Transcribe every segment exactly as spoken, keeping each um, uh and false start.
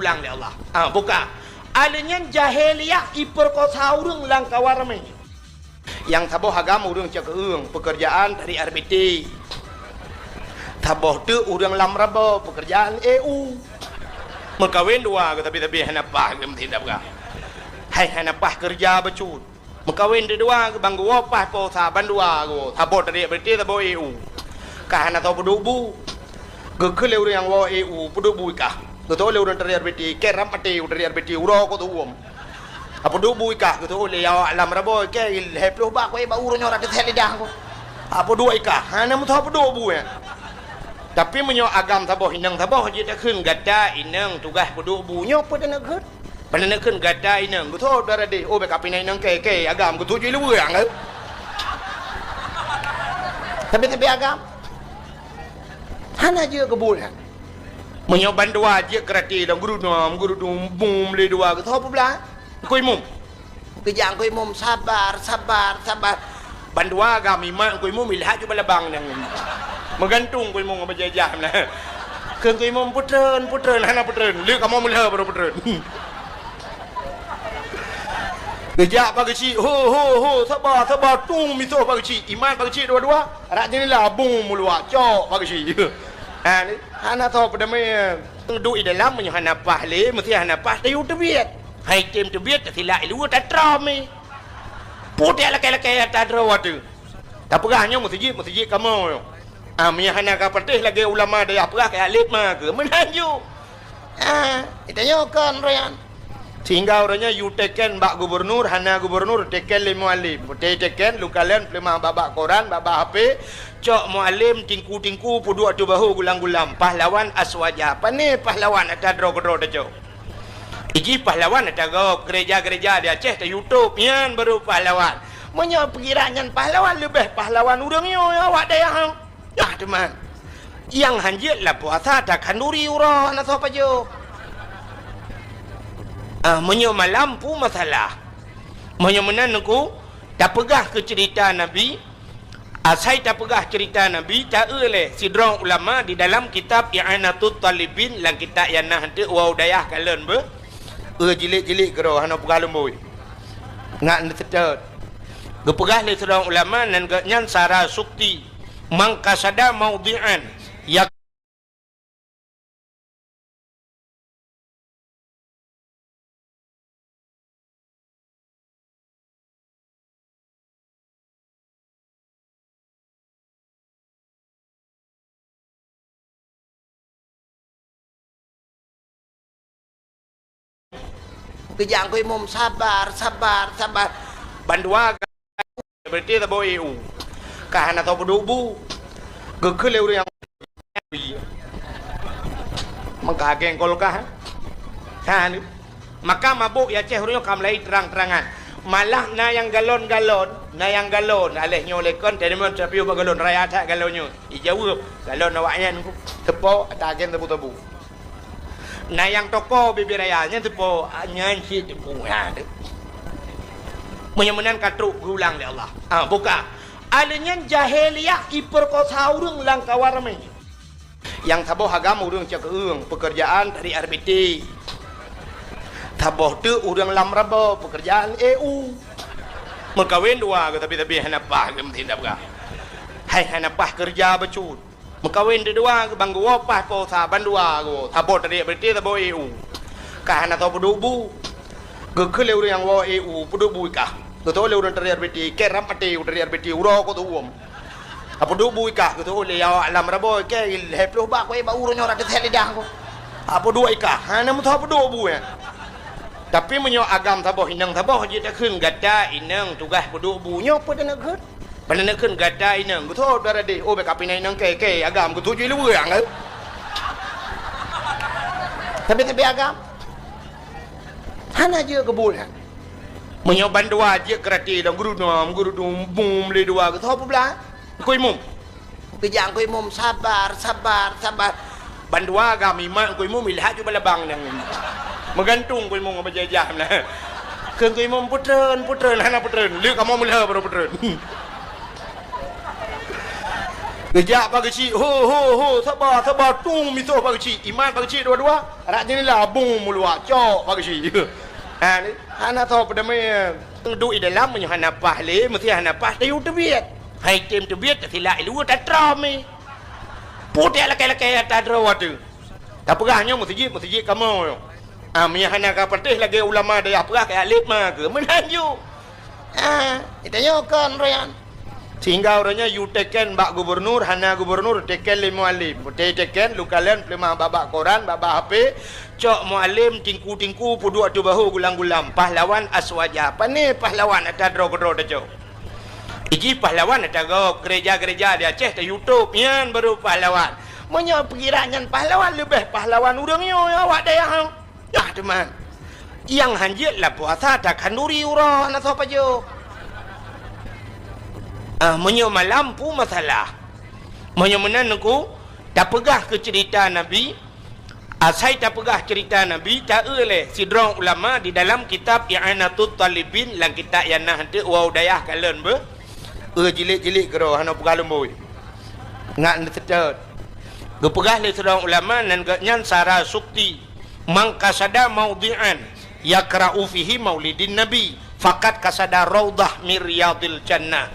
Pulang lé Allah. Ah, buka. Aleuh nyan jahiliyah ipeurkosa ureuëng lam kawan ramé. Nyang saboh agam ureuëng cok ureuëng, peukeurjaan tarék R B T. Saboh teuk ureuëng lam rabo, peukeurjaan E U. Meukawen dua geuh, tapi-tapi hana paih geuh meusidab gah. Hai hana paih keureuja bacut. Meukawen teuk dua geuh, ban geuwoe paih po sa, ban dua geuh. Saboh tarék R B T, saboh E U. Ka hana soe peuduek bu. Geukheun lé ureuëng nyang woe E U, peuduek bu i kah. Geutôh lé ureuëng tarék R B T, keu rab maté ureuëng tarék R B T, uroe keu tuwom. Apa duek bu i kah, geutôh lé awak lam rabo, keu lhée ploh bak, keu bak ureuëng nyoe rot teuset lidah ku. Apa duek i kah, hana meusoe peuduek bu nyan. Tapi meunyoe agam saboh inong saboh jeuet takheun gata inong tugaih peuduek bu nyoe, peue taneuk kheun? Peue taneuk kheun gata inong, geutôh dara deh, oh, bèk kapinai inong keu, keu agam, geutôh jih luweue nyang keu. Tapi, tapi agam hana jeuet keu bu nyan. Meunyoe bandua jeuet keuraté lom, geurudum, geurudum, bum, lé dua, geutôh peublah. Teungku Imum. Geujak Teungku Imum, sabar, sabar, sabar. Bandua gam imat Teungku Imum, ilhak ju balabang nyang. Meugantung Teungku Imum ngon bajèe jam na. Kheun Teungku Imum, "Peutreun, peutreun," hana peutreun. Lé kamoe meulheueh baru peutreun. Geujak Pak Geuchik, "Ho, ho, ho, sabar, sabar, tung misoh Pak Geuchik." Imat Pak Geuchik dua-dua, rak jeunela bung meuluak, cok Pak Geuchik. Ha, ni, hana soe peudamé. Duek i dalam meunyoe hana paih lé, meusti hana paih tayue teubiet. Hai tem teubiet, tasilak i luweue tatrom i. Putéh lakée-lakée ata droe ateueh. Tapeugah nyoe meuseujid, meuseujid kamoe nyoe. Ah, meunyoe hana ka patéh lagée ulama dayah peugah keu alim ma keu meunan ju. Ah, tanyoe kon royan. Sehingga uroe nyoe yue teken bak gubernur, hana gubernur teken lé mualim. Putéh teken, lukalon, peuleumah bak-bak koran, bak-bak H P, cok mualim tingku-tingku peuduek ateueh bahô gulam-gulam. Pahlawan aswaja. Pané pahlawan ata droe keudroe tacok. Iji pahlawan ata gob, gereja-gereja di Aceh ta YouTube, nyan baru pahlawan. Meunyoe pikiran nyan pahlawan, leubeh pahlawan ureuëng nyoe awak dayah. Nah, teuma. Nyang hanjeuet lam puasa takhanduri uroe hana soe pajoh. Ah, meunyoe malam peue masalah. Meunyoe meunan Teungku, tapeugah keu ceurita Nabi, asai tapeugah ceurita Nabi, ta-eu lé sidroe ulama di dalam kitab I'anatut Talibin, lam kitab nyang na hanteuk wau dayah kalon beuh, eu jilid-jilid keudroe hana peugah lumbôi. Ngat neuseutôt. Geupeugah lé sidroe ulama nan gobnyan Sara Sukti. Man qasada maudhi'an yak- Geujak Teungku Imum, sabar, sabar, sabar. Bandua gam berarti saboh E U. Ka hana soe peuduek bu. Geukheun lé ureuëng nyang meuka geng kolkah. Ha, ni. Maka mabök i Aceh ureuëng nyoe ka mulai terang-terangan. Malah na nyang galon-galon, na nyang galon. Aléh nyoe lé kon, teurimong sapiôh bak galon, raya that galon nyoe. Ijaweueb, galon awaknyan teupo, ata agen tebu-tebu. Na nyang toko bibir raya, nyan teupo, nyan cit teupo. Ha, tu. Meunyoe meunan ka trok geulang lé Allah. Ha, buka. Aleuh nyan jahiliyah ipeurkosa ureuëng lam kawan ramé. Nyang saboh agam ureuëng cok ureuëng, peukeurjaan tarék R B T. Saboh teuk ureuëng lam rabo, peukeurjaan E U. Meukawen dua geuh, tapi-tapi hana paih geuh meusidab gah. Hai hana paih keureuja bacut. Meukawen teuk dua geuh, ban geuwoe paih po sa, ban dua geuh. Saboh tarék R B T, saboh E U. Ka hana soe peuduek bu. Geukheun lé ureuëng nyang woe E U, peuduek bu i kah. Geutôh lé ureuëng tarék R B T, keu rab maté ureuëng tarék R B T, uroe keu tuwom. Apa duek bu i kah, geutôh lé awak lam rabo, keu lhée ploh bak, keu bak ureuëng nyoe rot teuset lidah ku. Apa duek i kah, hana meusoe peuduek bu nyan. Tapi meunyoe agam saboh inong saboh jeuet takheun gata inong tugaih peuduek bu nyoe, peue taneuk kheun? Peue taneuk kheun gata inong, geutôh dara deh, oh, bèk kapinai inong keu, keu agam, geutôh jih luweue nyang keu. Tapi, tapi agam hana jeuet keu bu nyan. Meunyoe bandua jeuet keuraté lom, geurudum, geurudum, bum, lé dua, geutôh peublah. Teungku Imum. Geujak Teungku Imum, sabar, sabar, sabar. Bandua gam imat Teungku Imum, ilhak ju balabang nyang. Meugantung Teungku Imum ngon bajèe jam na. Kheun Teungku Imum, "Peutreun, peutreun," hana peutreun. Lé kamoe meulheueh baru peutreun. Geujak Pak Geuchik, "Ho, ho, ho, saba, saba, tung misoh Pak Geuchik." Imat Pak Geuchik dua-dua, rak jeundela bung meuluak, cok Pak Geuchik. Ha, ni, hana soe peudamé. Duek i dalam meunyoe hana paih lé, meusti hana paih tayue teubiet. Hai tem teubiet, tasilak i luwa, tatroh mi. Putéh lakée-lakée ata droe teuh. Tapeugah nyoe meuseujid, meuseujid kamoe nyoe. Ah, meunyoe hana ka patéh lagée ulama dayah peugah, keu alim ma keu meunan ju. Ah, tanyoe kon royan. Sehingga uroe nyoe yue teken bak gubernur, hana gubernur, teken lé mualim. Teken lukalon peuleumah bak-bak koran, bak-bak H P, cok mualim tingku-tingku peuduek ateueh bahô gulam-gulam. Pahlawan aswaja. Pané pahlawan ata droe keudroe tacok. Iji pahlawan ata gob, gereja-gereja di Aceh ta YouTube, nyan baru pahlawan. Meunyoe pikiran nyan pahlawan, leubeh pahlawan ureuëng nyoe awak dayah. Nah, teuma. Nyang hanjeuet lam puasa takhanduri uroe na soe pajoh. Ah, meunyoe malam pu masalah. Meunyoe meunan nungku, tapeugah keu cerita Nabi, asai tapeugah cerita Nabi, ta-eu lé sidroe ulama di dalam kitab I'anatut Talibin, lam kitab nyang na hanteuk wau dayah kalon beuh. Eu jilid-jilid keudroe hana peugah lumbôi. Ngat neuseutôt. Geupeugah lé sidroe ulama nan geuhnyan Sara Sukti. "Man qasada maudhi'an yakra'u fihi maulidin Nabi, faqad qasada raudhah min riyadil jannah."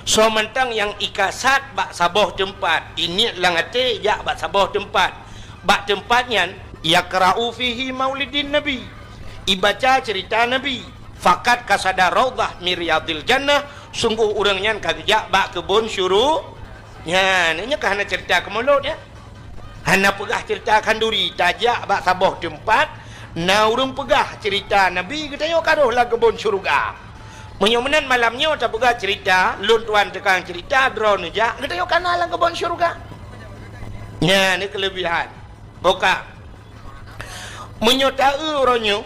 Soe mantong nyang ikasad bak saboh teumpat, iniet lam até jak bak saboh teumpat, bak teumpat nyan yakra'u fihi maulidin Nabi, ibaca cerita Nabi, faqad qasada raudhah min riyadil jannah, sungguh ureuëng nyan ka geujak bak keubon syuru-, nyan, nyoe ka hana cerita keu mulod, ya. Hana peugah cerita khanduri, tajak bak saboh teumpat, na ureuëng peugah cerita Nabi, geutanyoe ka rhoh lam keubon syeuruga. Meunyoe meunan malam nyoe tapeugah cerita, lôn tuan tukang cerita, droeneuh jak, geutanyoe ka na lam keubon syeuruga. Nyan ni keuleubihan. Boka. Meunyoe ta-eu uroe nyoe,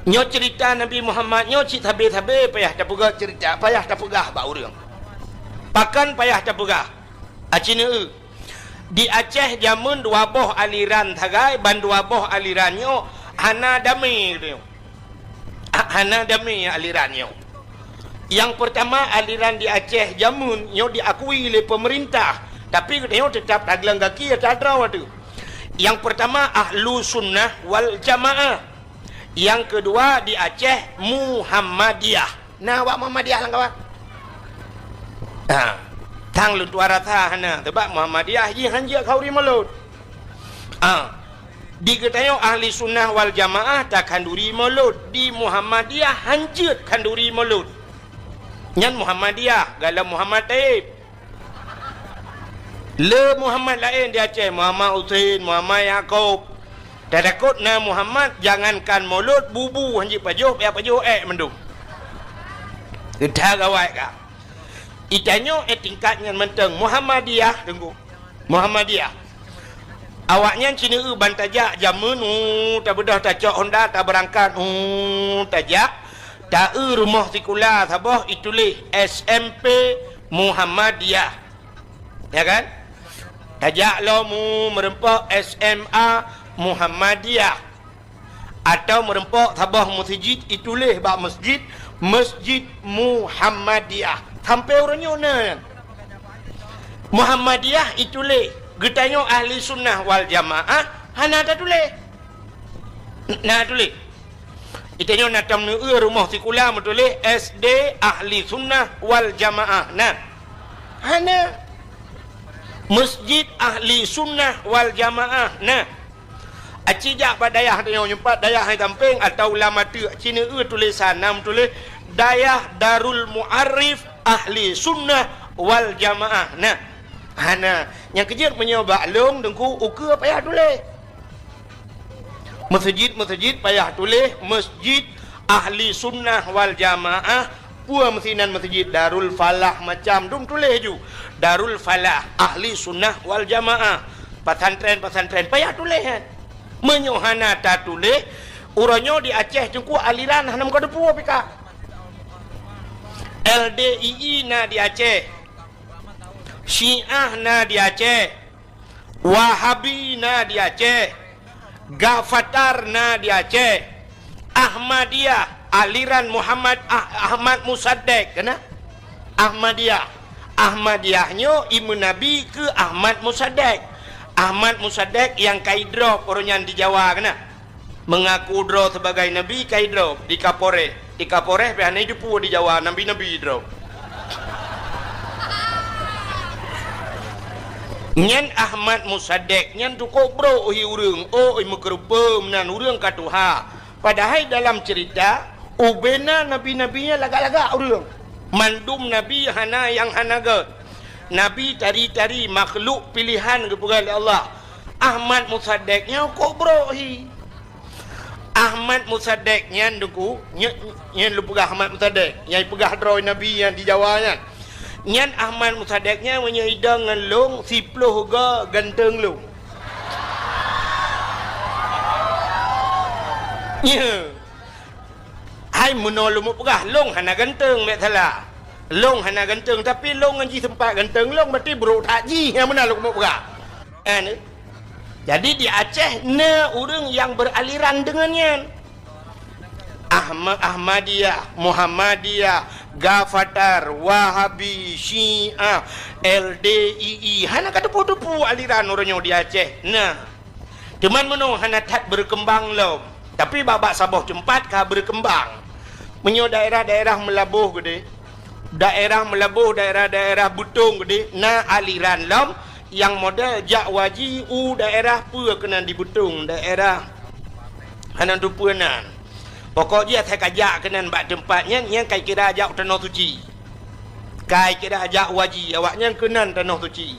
nyoe cerita Nabi Muhammad nyoe cit sabe-sabe payah tapeugah cerita, payah tapeugah bak ureuëng. Pakon payah tapeugah? Aci neu-eu. Di Aceh jameun dua boh aliran sagai, ban dua boh aliran nyoe hana damé geutanyoe. Ha-, hana damé aliran nyoe. Nyang peurtama, aliran di Aceh jameun nyoe diakui lé peumeurintah, tapi geutanyoe teutab taglang gaki ata droe teuh. Nyang peurtama, Ahlu Sunnah wal Jamaah. Nyang keudua di Aceh, Muhammadiyah. Na awak Muhammadiyah lam kawan? Ha. Tang lôn tuan rasa hana, sabab Muhammadiyah jih hanjeuet khanduri mulod. Ha. Di geutanyoe Ahli Sunnah wal Jamaah takhanduri mulod, di Muhammadiyah hanjeuet khanduri mulod. Nyan Muhammadiyah, galom Muhammad Taib. Le Muhammad laén di Aceh, Muhammad Husein, Muhammad Yakub. Tatakot na Muhammad, jangankan mulod, bubu hanjeuet pajoh, payah pajoh ék mandum. Geuda gawai ka. Itanyoe ék tingkat nyan mantong Muhammadiyah, teungku. Muhammadiyah. Awaknyan ci neu-eu ban tajak jameun, uh, tabeudôh tacok honda, tabeurangkat, uh, tajak. Ta-eu rumoh sikula saboh ituléh S M P Muhammadiyah. Ya kan? Tajak lom, uh, meureumpok S M A Muhammadiyah. Atawa meureumpok saboh meuseujid ituléh bak meuseujid, Meuseujid Muhammadiyah. Sampoe uroe nyoe na nyan. Muhammadiyah ituléh, geutanyoe Ahli Sunnah wal Jamaah hana tatuléh. N-, na tuléh. Itanyoe na tom neu-eu rumoh sikula meutuléh S D Ahli Sunnah wal Jamaah. Na. Hana. Meuseujid Ahli Sunnah wal Jamaah. Na. Aci jak bak dayah tanyoe nyoe pat, dayah hai Tampeng atawa lam ateueh, ci neu-eu tulésan na meutuléh Dayah Darul Mu'arif Ahli Sunnah wal Jamaah. Nah, hana. Nyang keujeuet meunyoe bak lôn teungku ukeue payah tuléh. Meuseujid-meuseujid payah tuléh, Meuseujid Ahli Sunnah wal Jamaah. Peue meusinan meuseujid Darul Falah macam dum tuléh ju. Darul Falah, Ahli Sunnah wal Jamaah. Pesantren-pesantren payah tuléh nyan. Meunyoe hana tatuléh, uroe nyoe di Aceh teungku aliran hana meukateupue pih ka. L D I I na di Aceh. Syiah na di Aceh. Wahabi na di Aceh, Gafatar na di Aceh, Ahmadiyah, aliran Muhammad Ah-, Ahmad Musaddek, kena? Ahmadiyah, Ahmadiyah nyoe imeun Nabi keu Ahmad Musaddiq. Ahmad Musaddiq nyang ka idrop uroe nyan di Jawa keunan. Meungaku droe sibagai nabi ka idrop di Kapolres. Di Kapolres pih hana jiteupeue di Jawa nabi-nabi droe. Nyan Ahmad Musaddiq nyan cukôp brok hi ureuëng, oi meukeureupeue meunan ureuëng ka tuha. Padahai dalam ceurita, ubena nabi-nabi nyan lagak-lagak ureuëng. Mandum nabi hana nyang hana gét. Nabi tari-tari makhluk pilehan geupeugah lé Allah. Ahmad Musaddiq nyan cukôp brok hi. Ahmad Musaddiq nyan Teungku, nyan, nyan lôn peugah Ahmad Musaddiq, nyang peugah droe nabi nyan di Jawa nyan. Nyan Ahmad Musaddiq nyan meunyoe idong ngon lôn, siploh goe ganteng lôn. Nyan. Hai meunoe lôn peugah, lôn hana ganteng, bék salah. Lôn hana ganteng, tapi lôn ngon jih seumpat ganteng lôn, berarti brok that jih, nyang meunan lôn peugah. Kan? Jadi di Aceh na ureuëng nyang beraliran deungon nyan. Ahma-, Ahmadiyah, Muhammadiyah, Gafatar, Wahabi, Syiah, L D I I. Hana ka teupeue-teupeue aliran uroe nyoe di Aceh. Na. Teuma meunoe hana that berkembang lom. Tapi bak-bak saboh teumpat ka berkembang. Meunyoe daerah-daerah Meulaboh Geudeh, daerah Meulaboh, daerah-daerah Beutong Geudeh, na aliran lom nyang model jak waji u daerah peue keunan di Beutong, daerah hana teupeue nan. Pokok jih asai ka jak keunan bak teumpat nyan, nyan ka kira jak u Tanoh Suci. Ka kira jak waji awaknyan keunan Tanoh Suci.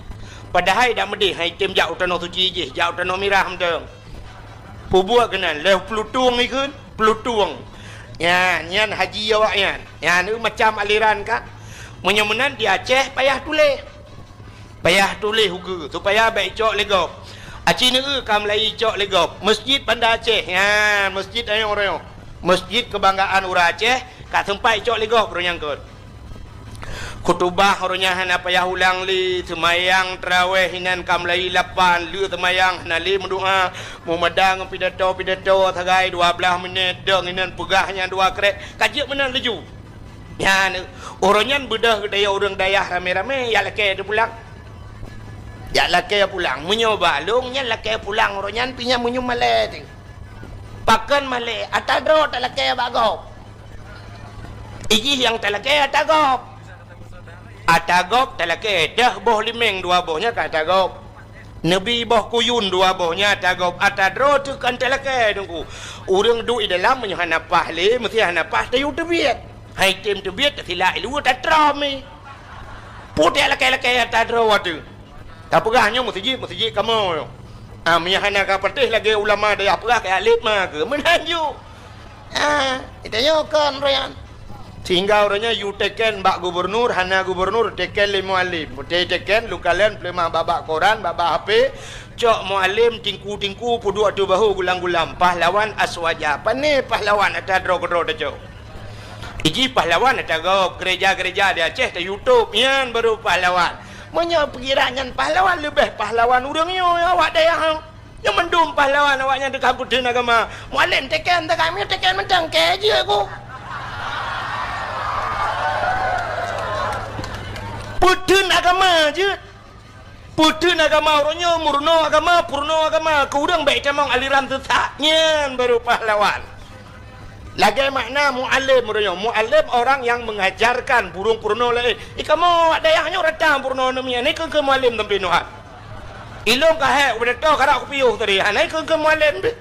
Padahai dak meudeh hai tem jak u Tanoh Suci jih, jak u Tanoh Mirah mantong. Peubuet keunan lheueh Peulutong ikheun, Peulutong. Nyan, nyan haji awaknyan. Nyan macam aliran kan. Meunyoe meunan di Aceh payah tuléh. Payah tuléh ukeue supaya bék icok lé gob. Aci neueu ka meulayi icok lé gob. Masjid Banda Aceh. Nyan, masjid ayong royong. Masjid kebanggaan ureuëng Aceh ka seumpat icok lé gob roh nyang kot. Khutubah uroe nyan hana payah ulang lé, seumayang taraweh inan ka meulayi lapan, le seumayang hana lé meudoa, meumada ngon pidato-pidato sagai dua blaih minét, dong inan peugah nyang dua krek, ka jeuet meunan laju. Nyan, uroe nyan beudôh geutanyoe ureuëng dayah ramé-ramé, jak lakée teupulang. Jak lakée pulang, meunyoe bak lôn nyan lakée pulang uroe nyan pih nyan meunyoe malée teuh. Pakon malée, ata droe talakée bak gob. Ijih nyang talakée ata gob. Ata gob talakée deuh boh limeng dua boh nyan ka ata gob. Neubi boh kuyun dua boh nyan ata gob. Ata droe teuh kan talakée Teungku. Ureuëng duek di dalam meunyoe hana paih lé, meusti hana paih tayue teubiet. Hai tem teubiet tasilak i luwa tatrom i. Putéh lakée-lakée ata droe teuh. Tapeugah nyoe meuseujid, meuseujid kamoe nyoe. Ah, meunyoe hana ka patéh lagée ulama dayah peugah keu alet ma keu meunan ju. Ah, geutanyoe kon uroe nyan. Sehingga uroe nyan yue teken bak gubernur, hana gubernur teken lé mualim. Putéh teken lukalon peuleumah bak-bak koran, bak-bak H P, cok mualim tingku-tingku peuduek ateueh bahô gulam-gulam. Pahlawan aswaja. Pané pahlawan ata droe keudroe tacok. Ijih pahlawan ata gob, gereja-gereja di Aceh ta YouTube, nyan baru pahlawan. Meunyoe pikiran nyan pahlawan, leubeh pahlawan ureuëng nyoe awak dayah. Nyoe mandum pahlawan awaknyan teuka peutheun agama. Mualem teken teuka, meunyoe teken mantong kée jeuet ku. Peutheun agama jeuet. Peutheun agama uroe nyoe, meurunoe agama, peurunoe agama, keu ureuëng bék tamong aliran sesat, nyan baru pahlawan. Lagée makna mualem uroe nyoe, mualem orang yang mengajarkan, burung peurunoe laén. Ih, kamoe awak dayah nyoe rata peurunoe neumia, nai keu-keu mualem sampai nuhat. Ilong ka hék, udah toh karak kupiôh tadi, ha, nai keu-keu mualem deh.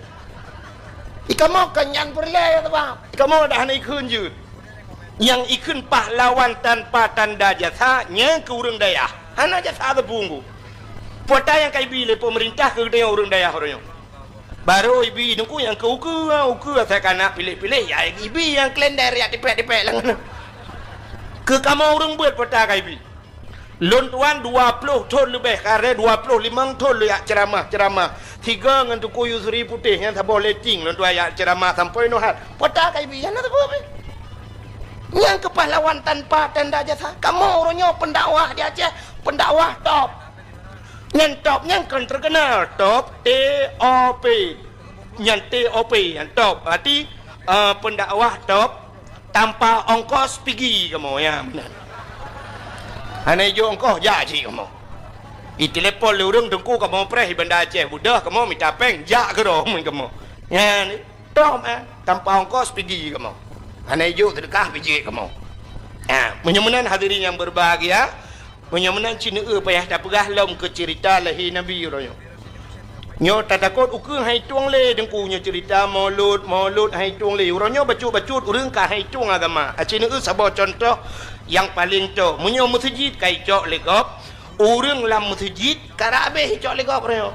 Ih, kamoe kan nyan peureulée ya, teuma. Ih, kamoe dah hana ikheun jeuet. Nyang ikheun pahlawan tanpa tanda jasa, nyan keu ureuëng dayah. Hana jasa teupunggu. Peue ata nyang ka ibi lé peumeurintah keu geutanyoe ureuëng dayah uroe nyoe. Barô ibi Teungku nyang keu ukeue, ukeue asai ka na piléh-piléh, ya ibi nyang kalender ya tipék-tipék lam. Keu kamoe ureuëng beuet peue ata ka ibi. Lôn tuan dua ploh thon leubeh, kareh dua ploh limong thon lôn jak ceuramah-ceuramah. Sigoe ngon Teungku Yusri Putéh nyan saboh letting lôn tuan jak ceuramah sampoe nyoe hat. Peue ata ka ibi nyan na saboh pih. Nyang keu pahlawan tanpa tanda jasa. Kamoe uroe nyoe pendakwah di Aceh, pendakwah top. Nyan top nyan kon terkenal, top, T O P. Nyan T O P, nyan top. Berarti, eh, pendakwah top tanpa ongkos pigi kamoe, ya, meunan. Hana ijok ongkoh, jak cit kamoe. Itelepon lé ureuëng, "Teungku, kamoe preh i Banda Aceh, beudôh kamoe mita péng, jak keudroe ngon kamoe." Nyan, tom, eh, tanpa ongkoh sipigi kamoe. Hana ijok seudeukah pijék kamoe. Ah, meunyoe meunan hadirin nyang berbahagia, meunyoe meunan cit neueu payah tapeugah lom keu ceurita lahé Nabi uroe nyoe. Nyoe tatakot ukeue han itueng lé Teungku, nyoe ceurita Maulud, Maulud han itueng lé. Uroe nyoe bacut-bacut ureuëng ka han itueng agama. Aci neueu saboh cuntoh nyang paleng toe. Meunyoe meuseujid ka icok lé gob, ureuëng lam meuseujid ka rab abéh icok lé gob uroe nyoe.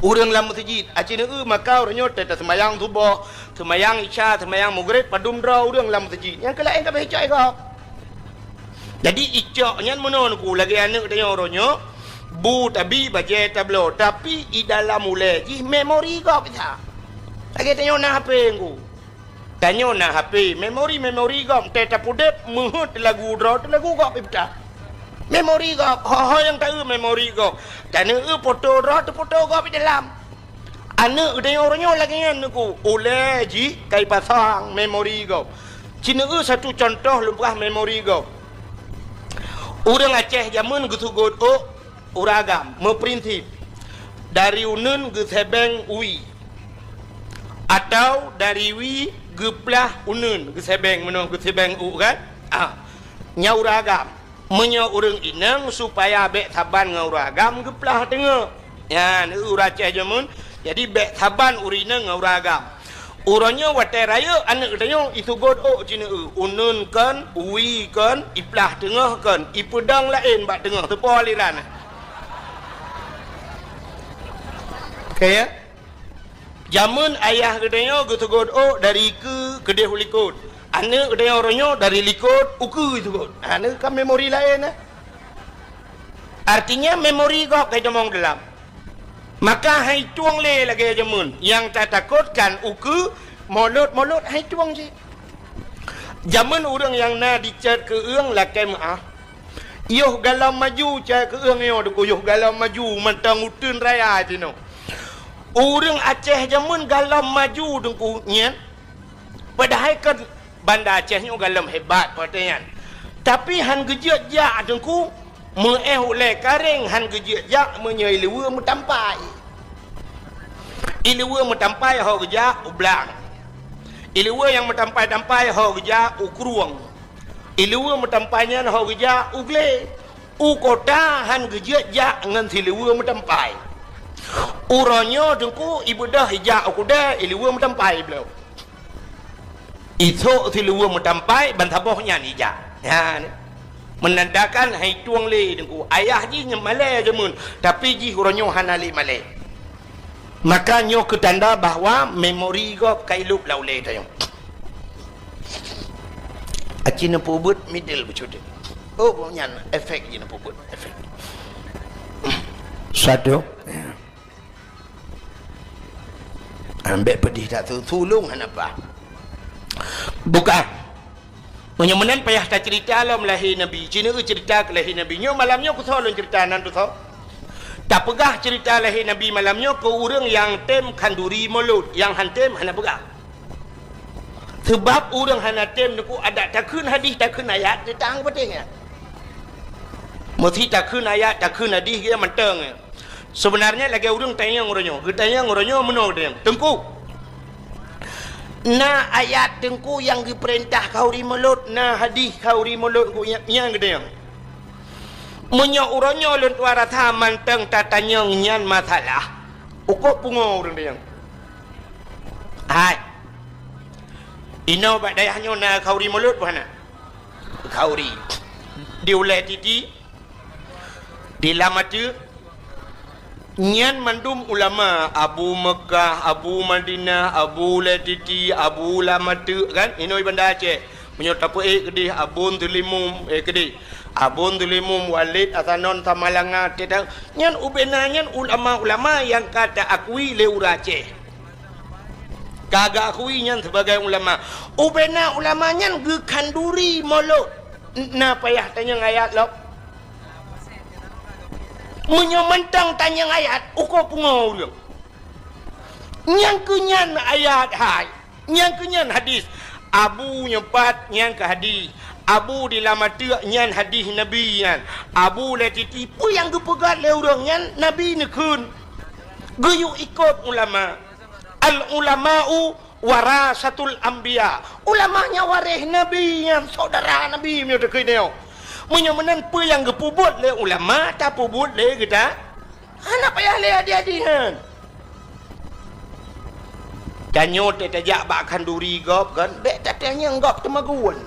Ureuëng lam meuseujid, aci neueu maka uroe nyoe teuh taseumayang suboh, seumayang isya, seumayang maghrib, padum droe ureuëng lam meuseujid. Nyang keu laén ka abéh icok lé gob. Jadi icok nyan meunoe Teungku, lagée aneuëk tanyoe uroe nyoe, bu tabi, bajée tabloe, tapi i dalam ulée jih memori gob that. Lagée tanyoe na H P Teungku. Tanyoe na H P, memori-memori gob, teuh tapeudeb, meuheuet teulagu droe, teulagu gob i peutah. Memori gob, ho-ho nyang taeu memori gob. Taneueu foto droe, teufoto gob i dalam. Aneuëk geutanyoe uroe nyoe lagée nyan Teungku, ulée jih ka ipasang memori gob. Ci neueu satu cuntoh lôn peugah memori gob. Ureuëng Aceh jameun geuseugot ôk ureuëng agam, meuprinsip dari uneuen geusebeng wie, atau dari wie geuplah uneuen, geusebeng meunoe, geusebeng ôk kan? Ah, nyan ureuëng agam. Meunyoe ureuëng inong supaya bék saban ngon ureuëng agam geuplah teungoh. Nyan, ureuëng Aceh jameun, jadi bék saban ureuëng inong ngon ureuëng agam. Uroe nyoe watée rayeuk aneuëk geutanyoe iseugot ôk ci neueu, uneuen kon, wie kon, iplah teungoh kon, ipeudong laén bak teungoh, teupo aliran. Oke, ya? Jameun ayah geutanyoe geuseugot ôk dari keue keudeh u likot. Aneuëk geutanyoe uroe nyoe dari likot u keue iseugot. Aneuëk ka memori laén, eh? Artinya memori gob ka itamong dalam. Maka han itueng lé lagée jameun. Nyang tatakotkan ukeue Maulud-Maulud han itueng cit. Jameun ureuëng nyang na dicet keu-eueng lakée meuáh. Yoh galom maju cit keu-eueng nyoe Teungku, yoh galom maju mantong uteuen raya sinoe. Ureuëng Aceh jameun galom maju Teungku nyan. Padahai kan Banda Aceh nyoe galom hebat watée nyan. Tapi han geujeuet jak Teungku, meuéh ulée karéng han geujeuet jak meunyoe ileue meutampai. Ileue meutampai ho geujak u blang. Ileue nyang meutampai-tampai ho geujak u krueng. Ileue meutampai nyan ho geujak u glé. U kota han geujeuet jak ngon sileue meutampai. Uroe nyoe Teungku ibeudôh ijak u keudée ileue meutampai bloe. Isok siluweue meutampai ban saboh nyan ijak. Nyan meunandakan hai tueng lé Teungku. Ayah jih nyan malée jameun, tapi jih uroe nyoe hana lé malée. Maka nyoe keu tanda bahwa memori gob ka ilop lam ulée tanyoe. Aci neupeubuet middle beucut. Oh, nyan efek jih neupeubuet, efek. Satu. Ambek pedih that tu, tulông hana bah. Bukan. Meunyoe meunan payah taceurita lom lahé Nabi. Ci neueu ceurita keu lahé Nabi. Nyoe malam nyoe keusoe lôn ceurita nan tusoe. Tapeugah ceurita lahé Nabi malam nyoe keu ureuëng nyang tem khanduri mulod, nyang han tem hana peugah. Seubab ureuëng hana tem neuku adat takheun hadih, takheun ayat, teutang peuteng nyan. Meusi takheun ayat, takheun hadih, geu mantong nyan. Seubeunarnya lagée ureuëng tanyong uroe nyoe, geutanyong uroe nyoe meunoe geutanyong, "Teungku, na ayat Teungku nyang geupeurintah khanduri mulod, na hadih khanduri mulod Teungku nyang, nyang geutanyong?" Meunyoe uroe nyoe lôn tuan rasa mantong tatanyong nyan masalah, ukoe pungo ureuëng tanyong. Hai. Inoe bak dayah nyoe na khanduri mulod peue hana? Khanduri. Di ulée titi, di lam ateueh, nyan mandum ulama, Abu Meukah, Abu Madinah, Abu Ulée Titi, Abu Lam Ateueh, kan? Inoe Banda Aceh. Meunyoe tapeuék keudeh Abon Teulimum, eh, keudeh. Abon Teulimum, Walid Hasanon Samalanga, teuta-, nyan ubena nyan ulama-ulama nyang ka taakui lé ureuëng Aceh. Ka geuakui nyan sibagai ulama. Ubena ulama nyan geukhanduri mulod. Na payah tanyong ayat lom. Meunyoe mantong tanyong ayat, ukoe pungo ureuëng. Nyang keu nyan ayat hai, nyang keu nyan hadis. Abu nyoe pat nyang keu hadis. Abu di lam ateueh nyan hadih Nabi nyan. Abu lé titi, peue nyang geupeugah lé ureuëng nyan Nabi neukheun. Geuyue ikot ulama. Al-ulama'u warasatul anbiya. Ulama nyan waréh Nabi nyan, syedara Nabi meunyoe takheun nyoe. Meunyoe meunan peue nyang geupeubuet lé ulama, tapeubuet lé geuta. Hana payah lé adi-adi nyan. Tanyoe teuh tajak bak khanduri gob kan, bék tatanyong gob teumagun.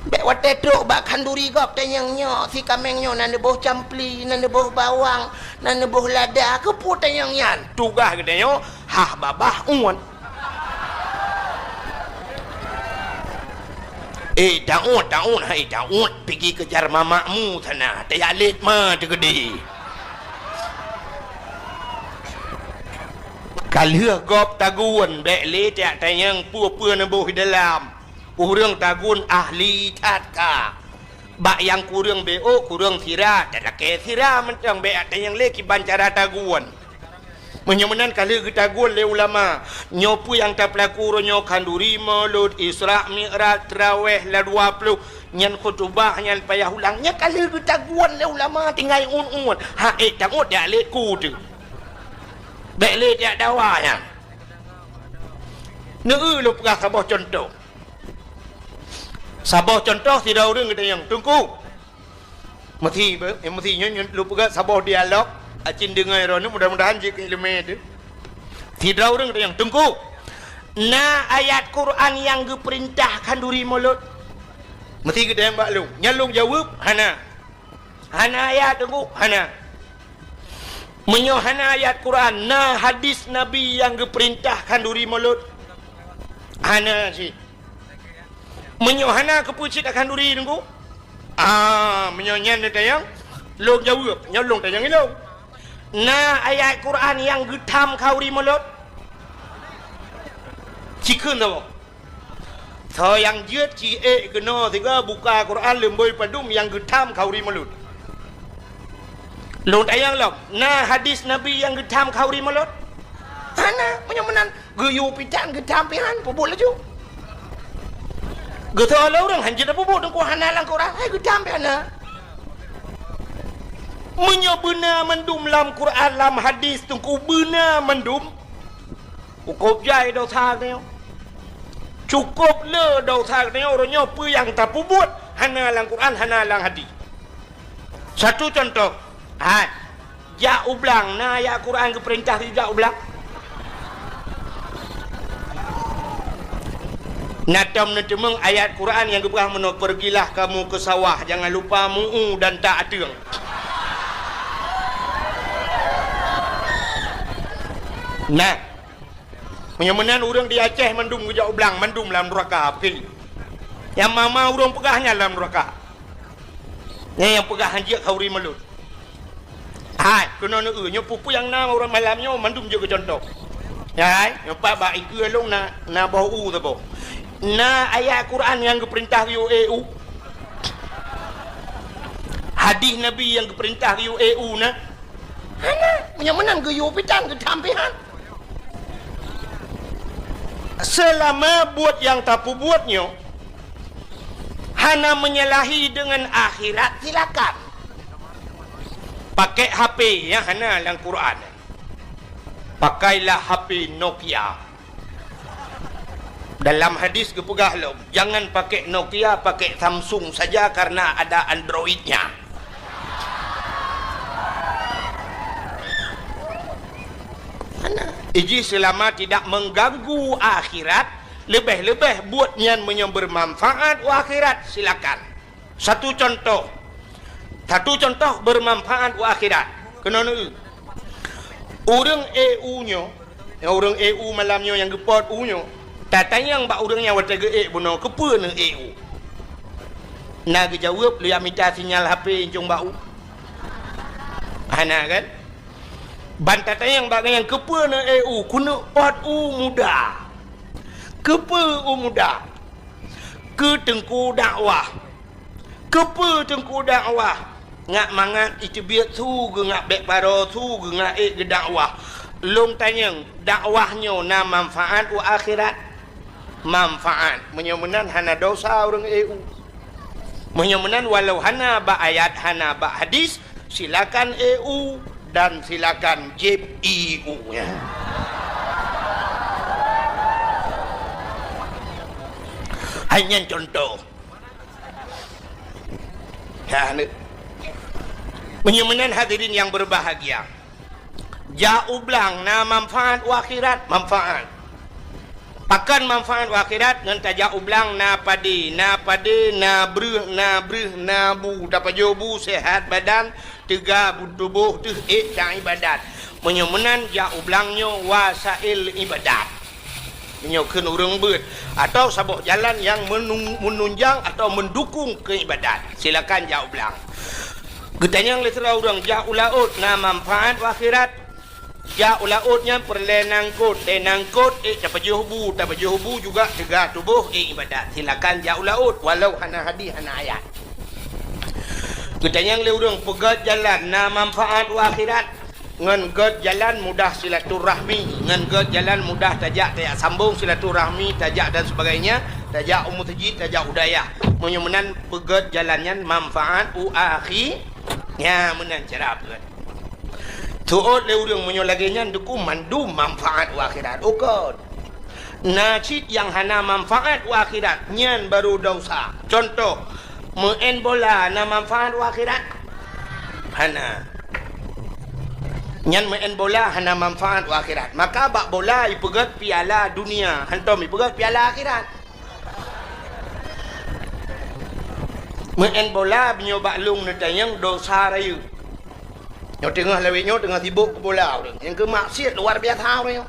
Bék watée trok bak khanduri gob tanyong nyoe, si kaméng nyoe na neuboh campli, na neuboh bawang, na neuboh lada, keupeue tanyong nyan? Tugaih geutanyoe hah babah uet. Eh, taun, taun, hai taun, pigi keujar mamakmu sana, tajak lét ma teukeudi. Ka lheueh gob tagun, bék lé tajak tanyong peue-peue neuboh di dalam. Ureuëng tagun ahli that ka. Bak nyang kureueng B O, kureueng sira, talakée sira mantong, bék tanyong lé kiban cara tagun. Meunyoe meunan ka lheueh geutagun lé ulama, nyoe peue nyang tapeulaku uroe nyoe, khanduri, mulod, Isra, Mi'raj, Traweh, la dua ploh, nyan khutubah, nyan payah ulang, nyan ka lheueh geutagun lé ulama tinggai uet-uet. Ha, eh, tangut jak lé ku teuh. Bék lé jak dawa nyan. Neu-eu lôn peugah saboh cuntoh. Saboh cuntoh, sidroe ureuëng geutanyong, "Teungku, meusi, eh, meusi nyoe, nyoe lôn peugah saboh dialog, acin deungoe droeneuh, mudah-mudahan jeuet keu iéleumé teuh." Sidroe ureuëng geutanyong, "Teungku, na ayat Quran nyang geupeurintah khanduri mulod?" Meusi geutanyong bak lôn. Nyan lôn jaweueb, "Hana." Hana ayat, Teungku? Hana. Meunyoe hana ayat Quran, na hadis Nabi nyang geupeurintah khanduri mulod? Hana cit. Meunyoe hana, keupeue cit khanduri, Teungku? Ah, meunyoe nyan neutanyong, lôn jaweueb, nyoe lôn tanyong ilôn. Na ayat Quran nyang geutham khanduri mulod? Cikheun saboh. Soe nyang jeuet ci ék keunoe sigoe buka Quran leumbôi padum nyang geutham khanduri mulod. Lôn tanyong lom, na hadis Nabi nyang geutham khanduri mulod? Hana, meunyoe meunan geuyue pitan geutham pihan, peubuet laju. Geusoe lé ureuëng, "Han jeuet peubuet, Teungku, hana lam Quran." Hai geutham pihan na. Meunyoe beuna mandum lam Quran, lam hadis, Teungku, beuna mandum, Cukôp jai desya geutanyoe. Cukôp le desya geutanyoe, uroe nyoe peue nyang tapeubuet hana lam Quran, hana lam hadis. Satu cuntoh, hai, jak u blang, na ayat Quran geupeurintah jak u blang? Na tom neuteumeung ayat Quran nyang geupeugah meunoe, "Pergilah kamu ke sawah, jangan lupa mu'u dan tak ateueng." Nah, meunyoe meunan ureuëng di Aceh mandum geujak u blang, mandum lam nuraka, peukhideh. Nyang ma-ma ureuëng peugah nyan lam nuraka. Nyan nyang peugah hanjeuet khanduri mulod. Hai, keunoe neu-eu, nyoe peue-peue nyang na ureuëng malam nyoe mandum jeuet keu cuntoh. Hai, nyoe pat bak ikeue lôn na, na boh u saboh. Na ayat Quran nyang geupeurintah geuyue ék u? Hadis Nabi nyang geupeurintah geuyue ék u na? Hana, meunyoe meunan geuyue pitan geutham pihan. Seulama buet nyang tapeubuet nyoe hana menyalahi deungon akhirat, silakan. Pakai H P nyang hana lam Quran. Pakailah H P Nokia. Dalam hadis geupeugah lom, "Jangan pakai Nokia, pakai Samsung saja karena ada Android-nya." Mana? Iji selama tidak mengganggu akhirat, lebih-lebih buat nyan meunyoe bermanfaat u akhirat, silakan. Satu contoh. Satu contoh bermanfaat u akhirat. Keunoe neu-eu. Ureuëng ék u nyoe, nyang ureuëng ék u malam nyoe nyang geupot u nyoe, tatanyong bak ureuëng nyan watée geuék bunoe, "Keupeue neuék u?" Na geujaweueb, "Lôn jak mita sinyal H P incong bak u." Hana kan? Ban tatanyong bak nyan, "Keupeue neuék u?" "Keuneuk pot u muda." "Keupeue u muda?" "Keu teungku dakwah." "Keupeue teungku dakwah?" "Ngat mangat iteubiet su geungat bék paro su geungat ék geudakwah." Lôn tanyong, dakwah nyoe na manfaat u akhirat? manfaat. Meunyoe meunan hana dosa ureuëng ék u. Meunyoe meunan walau hana bak ayat, hana bak hadis, silakan ék u dan silakan jieb ie u. Hai nyan contoh. Ha, ni. Meunyoe meunan hadirin yang berbahagia, jak u blang na manfaat u akhirat, manfaat. Pakon manfaat u akhirat? Ngon tajak u blang na padé, na padé, na breueh, na breueh, na bu, tapajoh bu, sehat badan, teuga bu tuboh, teuh ék tan ibadat. Meunyoe meunan jak u blang nyoe wasail ibadat. Meunyoe kheun ureuëng beuet, atau saboh jalan nyang menung-, menunjang atau mendukung keu ibadat, silakan jak u blang. Geutanyong lé sidroe ureuëng, jak u laôt na manfaat u akhirat? Jak u laôt nyan peureulée nangkot, lé nangkot ék tapajoh bu, tapajoh bu juga teuga tuboh ék ibadat. Silakan jak u laôt walau hana hadis, hana ayat. Geutanyong lé ureuëng, peugét jalan na manfaat u akhirat? Ngon gét jalan mudah silaturahmi, ngon gét jalan mudah tajak, tajak sambong silaturahmi, tajak dan sebagainya, tajak u meuseujid, tajak u dayah. Meunyoe meunan peugét jalan nyan manfaat u akhi-, nya meunan cara peugét. Tuôt lé ureuëng meunyoe lagée nyan deuku mandum manfaat u akhirat. Ukon. Na cit nyang hana manfaat u akhirat, nyan baru dosa. Contoh, meu'en bola na manfaat u akhirat? Hana. Nyan meu'en bola hana manfaat u akhirat. Maka bak bola ipeugét piala dunia, hantom ipeugét piala akhirat. Meu'en bola meunyoe bak lông neutanyong dosa rayeuk. Nyoe teungoh lawét nyoe teungoh sibok keu bola ureuëng. Nyang keu maksiat luar biasa ureuëng nyoe.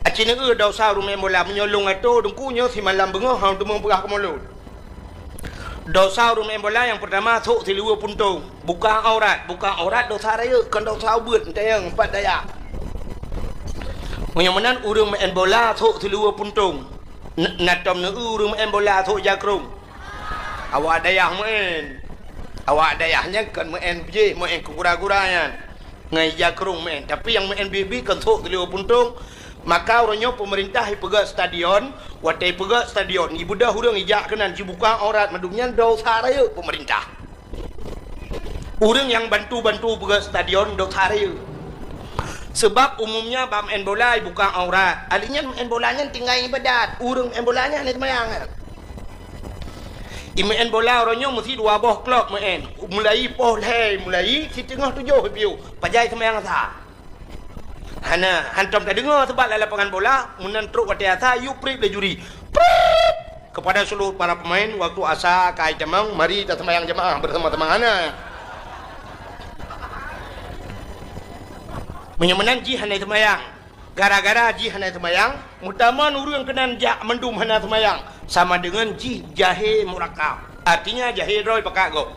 Aci neueu dosa ureuëng meu'en bola, meunyoe lông atô teungku nyoe simalam beungoh hana teumé peugah keumulon. Dosa ureuëng meu'en bola nyang peurtama sôk siluweue puntông, buka aurat. Buka aurat dosa rayeuk, kon dosa ubeut, neutanyong pat dayah. Meunyoe meunan ureuëng meu'en bola sôk siluweue puntông, n-, na tom neueu ureuëng meu'en bola sôk jakrong. Awak dayah meu'en. Awak dayah nyan kon meu'en jih, meu'en keu gura-gura nyan. Ngon ija krong meu'en. Tapi nyang meu'en bi-bi kon sôk siluweue puntông. Maka uroe nyoe peumeurintah ipeugét stadion, watée ipeugét stadion, ibeudôh ureuëng ijak keunan jibuka aurat mandum nyan dosa rayeuk peumeurintah. Ureuëng nyang bantu-bantu peugét stadion dosa rayeuk. Seubab umumnya bak meu'en bola ibuka aurat. Ahli nyan meu'en bola nyan tinggai ibadat. Ureuëng meu'en bola nyan hana seumayang. Imeu'en bola uroe nyoe meusi dua boh klok meu'en. Mulai poh lhée, mulai siteungoh tujoh piôh. Pajai seumayang asa. Hana, hantom tadeungoe seubab lam lapangan bola, meunan trok watée asa, yue prip lé juri. Prip! Kepada seluruh para pemain, waktu asa ka itamong, mari taseumayang jamaah bersama-sama. Hana. Meunyoe meunan jih hana seumayang. Gara-gara jih hana seumayang, meutamong ureuëng keunan jak mandum hana seumayang, sama deungon jih jahé murakab. Artinya jahé droe pakat gob.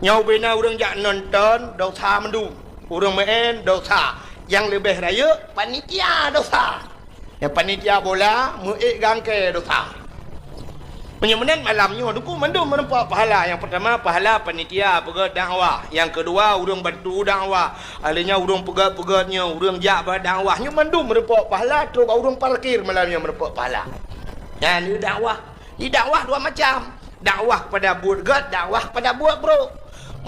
Nyoe ubena ureuëng jak nonton, dosa mandum. Ureuëng meu'en, dosa. Nyang leubeh rayeuk, panitia dosa. Nyang panitia bola, meu'ék gangkée, dosa. Meunyoe meunan malam nyoe, deuku mandum meurumpok pahala. Nyang peurtama, pahala panitia peugét dakwah. Nyang keudua, ureuëng bantu dakwah. Ahli nyan ureuëng peugét-peugét nyoe, ureuëng jak bak dakwah. Nyoe mandum meurumpok pahala, trok bak ureuëng parkir malam nyoe meurumpok pahala. Nyan dakwah. Di dakwah dua macam. Dakwah kepada buet gét, dakwah kepada buet brok.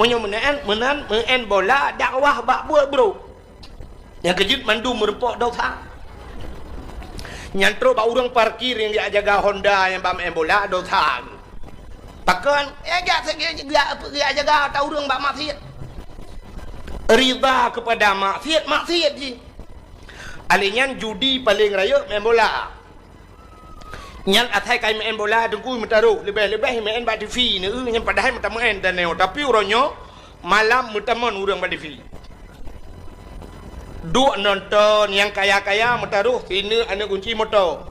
Meunyoe meunan, meunan, meu'en bola, dakwah bak buet brok. Nyang keujeuet mandum meurumpok dosa. Nyan trok bak ureuëng parkir nyang jak jaga Honda nyang bak meu'en bola dosa. Pakon? Eh, jak, jak, jak, jak jaga ata ureuëng bak maksiat. Ridha kepada maksiat, maksiat jih. Ahli nyan judi paleng rayeuk meu'en bola. Nyan asai kai meu'en bola teungku meutaroh, leubeh-leubeh meu'en bak TV, neueu nyan padahai meutameu'en tanyoe, tapi uroe nyoe malam meutamong ureuëng bak TV. Duek nonton nyang kaya-kaya meutaroh sineuk aneuëk gunci moto.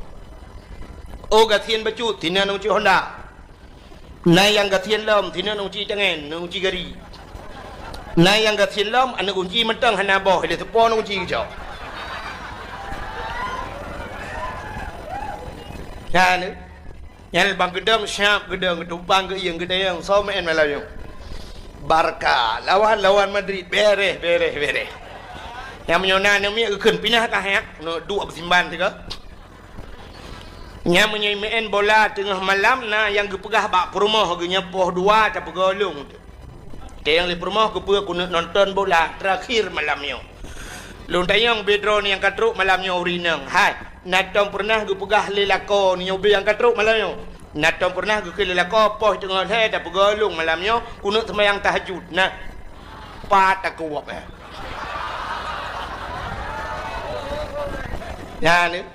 Oh gasien bacut sineuk aneuëk gunci Honda. Na nyang gasien lom, sineuk aneuëk gunci tangen, aneuëk gunci gari. Na nyang gasien lom, aneuëk gunci mantong hana boh, ilée seupôt aneuëk gunci geucok. Nyan, nyan bang geudong siap geudong, geutumpang geuieng geudayong, soe meu'en malam nyoe. Barca lawan, lawan Madrid, bereh, bereh, bereh. Nyang meunyoe na aneuëk miet geukheun pinah ka hek, nyoe duek beusimban sigoe. Nyan meunyoe meu'en bola teungoh malam, na nyang geupeugah bak peurumoh geuh nyan poh dua tapeugah lôn. Teuh nyang lé peurumoh, keupeue keuneuk nonton bola terakhir malam nyoe. Lôn tanyong bak droeneuh nyang ka trok malam nyoe ureueng inong. Hai, na tom peureunah geupeugah lé lakoe nyoe bak nyang ka trok malam nyoe? Na tom peureunah geukheun lé lakoe poh teungoh lhèe tapeugah lôn malam nyoe keuneuk seumayang tahajud? Na. Pat takeuwab, eh. Nyan, eh.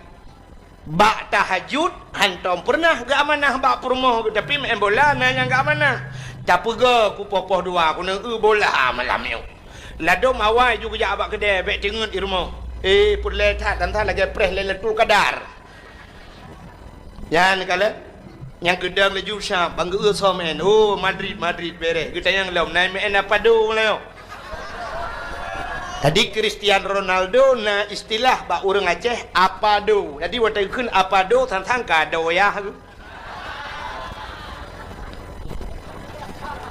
Bak tahajud, hantom peureunah geuamanah bak peurumoh, tapi meu'en bola na nyang geuamanah. Tapeugah keu poh-poh dua, keuneuk eu bola malam nyoe. Ladôm awai ju geujak bak keudè, bèk teungeut di rumoh. Eh, peureulèe that, dan that lagèe preh Lailatul Qadar. Nyan kalon, nyang keudong laju sab, ban geu-eu soe meu'en. Oh, Madrid, Madrid, bèrèh. Geutanyong lom, na meu'en Apado nyoe? Jadi, Cristiano Ronaldo na istilah bak ureueng Aceh, Apado. Jadi, watèe geukheun Apado, sang-sang ka doyah geuh.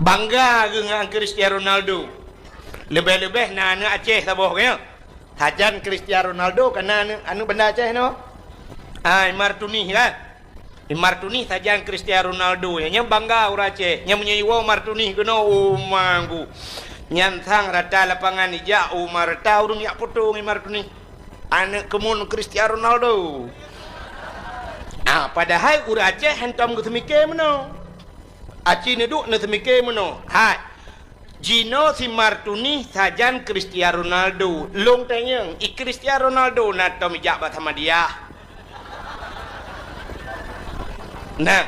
Bangga geuh ngon Cristiano Ronaldo. Leubeh-leubeh na aneuk Aceh saboh, kan? Sajan Cristiano Ronaldo ka na aneuk, aneuk Banda Aceh nyoe. Ah, Imar Tunih, kan? Imar Tunih sajan Cristiano Ronaldo, nyan, nyan bangga ureueng Aceh. Nyan meunyoe iwoe Imar Tunih keunoe, oh, manggu. Nyan sang rata lapangan ijak, oh, ma rata ureueng jak poto ngon Imar Tunih. Aneuk keumuen Cristiano Ronaldo. Ah, padahai ureueng Aceh hantom geuseumike meunoe. Aci neuduek neuseumiké meunoe, hai, jinoe si Martuni sajan Cristiano Ronaldo. Lôn tanyong, i Cristiano Ronaldo na tom ijak bak Samadiyah? Nah,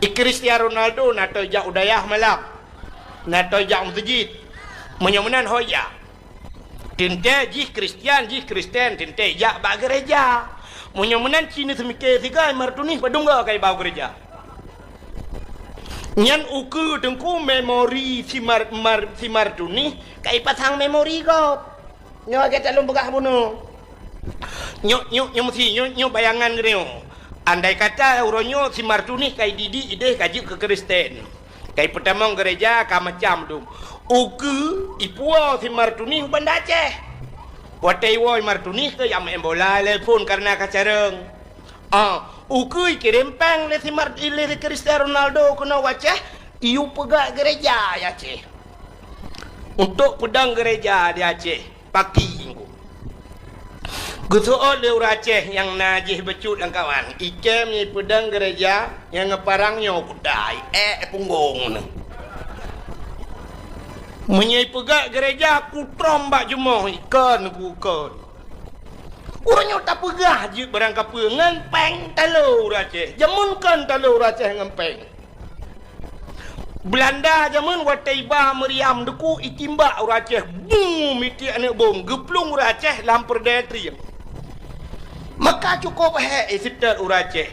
i Cristiano Ronaldo na tom ijak u dayah malam? Na tom ijak u meuseujid? Meunyoe meunan ho ijak. Teuntèe jih Kristian, jih Kristen, teuntèe ijak bak gereja. Meunyoe meunan ci neuseumiké sigoe Martuni padum goe ka iba u gereja. Nyan ukeue teungku memori si Mar-, Mar-, si Martuni ka ipasang memori gob. Nyoe gata lôn peugah bunoe. Nyoe, nyoe, nyoe meusi, nyoe, nyoe bayangan geutanyoe. Andai kata uroe nyoe si Martuni ka ididik idéh ka jeuet keu Kristen. Ka ipeutamong gereja ka macam dum. Ukeue ipuwoe si Martuni u Banda Aceh. Watèe iwoe Martuni keu jak meu'en bola lé phon kareuna ka carông. Ah, ukeue ikirém pèng lé si Mar-, lé si Cristiano Ronaldo keunoe u Aceh, iyue peugöt gereja di Aceh. Untuk peudong gereja di Aceh. Paki. Geuseuôt lé ureueng Aceh nyang na jih bacut lam kawan, ikém ipeudong gereja nyang geuparang nyoe kuda, ék punggong nyoe. Meunyoe ipeugöt gereja kutrom bak jumoh, ikon kukon. Ureueng nyoe tapeugah jeuet barang kapeue ngon pèng talo ureueng Aceh. Jameun kon talo ureueng Aceh ngon pèng. Beulanda jameun watèe iba meuriam deuku itimbak ureueng Aceh, bum, mitiek aneuk bom, geuplueng ureueng Aceh lam peureudèe trieng. Maka cukôp hék iseutôt ureueng Aceh.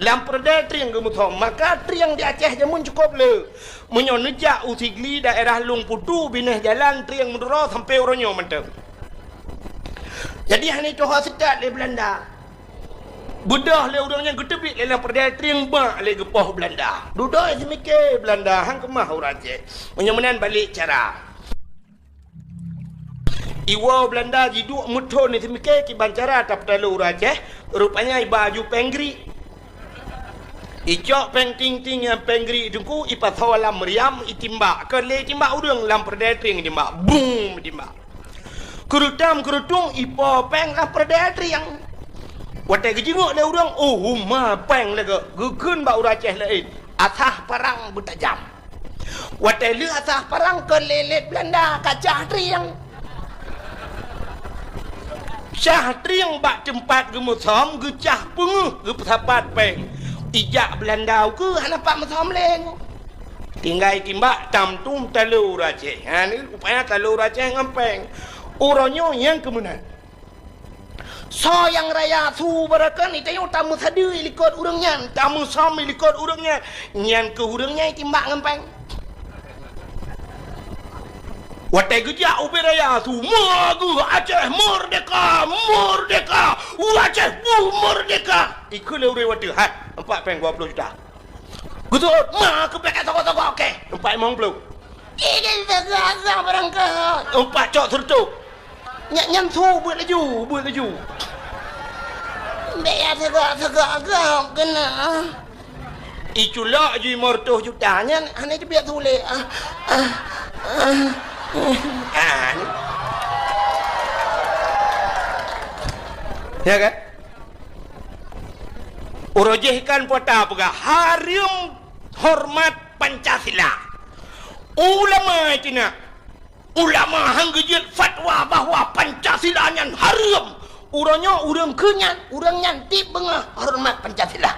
Lam peureudèe trieng geumeusom, maka trieng di Aceh jameun cukôp le. Meunyoe neujak u Sigli daerah Lueng Putu, binéh jalan trieng meuduro sampoe uroe nyoe mantong. Jadi hana ituho seutôt lé Beulanda. Beudôh lé ureueng nyan geuteubiet lé lam peureudèe trieng bak lé geupoh Beulanda. Dudoe seumiké Beulanda han keumah ureueng Aceh. Meunyoe meunan balek cara. Iwoe Beulanda jiduek meuthon seumiké kiban cara tapeutalo ureueng Aceh, rupanya iba aju pèng grik. Icok pèng ting-ting nyang pèng grik teungku ipasoe lam meuriam itimbak. Kon lé itimbak ureueng lam peureudèe trieng itimbak. Bum itimbak. Keurutam keurutung ipo pèng lam peureudèe trieng. Watèe geujingok lé ureueng, oh, huma pèng lagèe geukheun bak ureueng Aceh laén, asah parang beutajam. Watèe lheueh asah parang kon lé lét Beulanda ka cah trieng. Cah trieng bak teumpat geumeusom geucah peungeuh geupeusapat pèng. Ijak Beulanda ukeue hana pat meusom lé. Tinggai timbak tam tum talo ureueng Aceh. Ha, ni rupanya talo ureueng Aceh ngon pèng. Uroe nyoe nyang keumeunan. Soe nyang raya su barokon, itanyoe tameusadeue ilikot ureueng nyan, tameusom ilikot ureueng nyan. Nyan keuh ureueng nyan itimbak ngon pèng. Watèe geujak ubé raya su, "Meu'ah geuh Aceh merdeka, merdeka, Aceh buh merdeka." Ikheun lé ureueng watèe, "Hai, empat pèng dua puluh juta." Geuseuôt, "Ma keuh pèng ka sogok-sogok, oke." Empat limong ploh. Ini sasa barang kah. Empat cok seureutôh. Nyan, nyan su beuet laju, beuet laju. Bèk ya tegak-tegak agam keunan. Iculok ju lima ratus juta nyan hana jibiet sulet. Ah, ah, ah, ah. Ya kan? Uroe jih kan pota peugah hareuem hormat Pancasila. Ulama cina Ulama han geujeuet fatwa bahwa Pancasila nyan hareuem. Uroe nyoe ureuëng keu nyan, ureuëng nyan tieb beungoh horeumat Pancasila.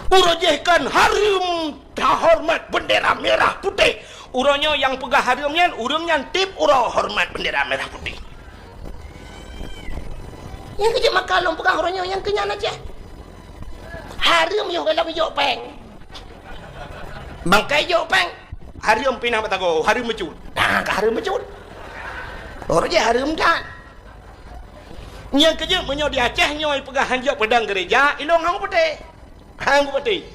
Uroe jih kan hareuem tahoreumat bendera merah putéh. Uroe nyoe nyang peugah hareuem nyan, ureuëng nyan tieb uroe horeumat bendera merah putéh. Nyang keuh jeuet maka lôn peugah uroe nyoe nyang keu nyan Aceh. Hareuem yoh galak jok péng. Bangkai jok péng, hareuem pinah batago, hareuem meucut. Nah, ka hareuem meucut. Uroe jih hareuem that. Nyang keuh jeuet meunyoe di Aceh nyoe peugah han jok peudong gereja, ilong han peuteh. Han peuteh.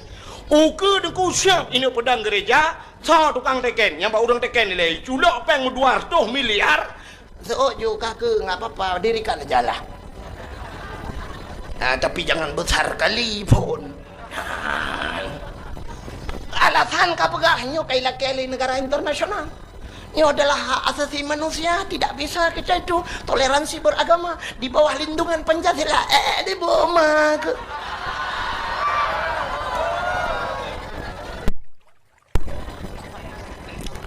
Ukeue Teungku siab ineuk peudong gereja, soe tukang teken, nyang bak ureuëng teken ilée, culok péng dua ratus miliar, Seuôt ju kah keu, nggak apa-apa, dirikan aja lah. Ah, tapi jangan besar kali pun. Ah. Alasan ka peugah nyoe kai lakée lé negara internasional. Nyoe adalah hak asasi manusia, tidak bisa kita itu toleransi beragama di bawah lindungan Pancasila. Eh, di boma ke?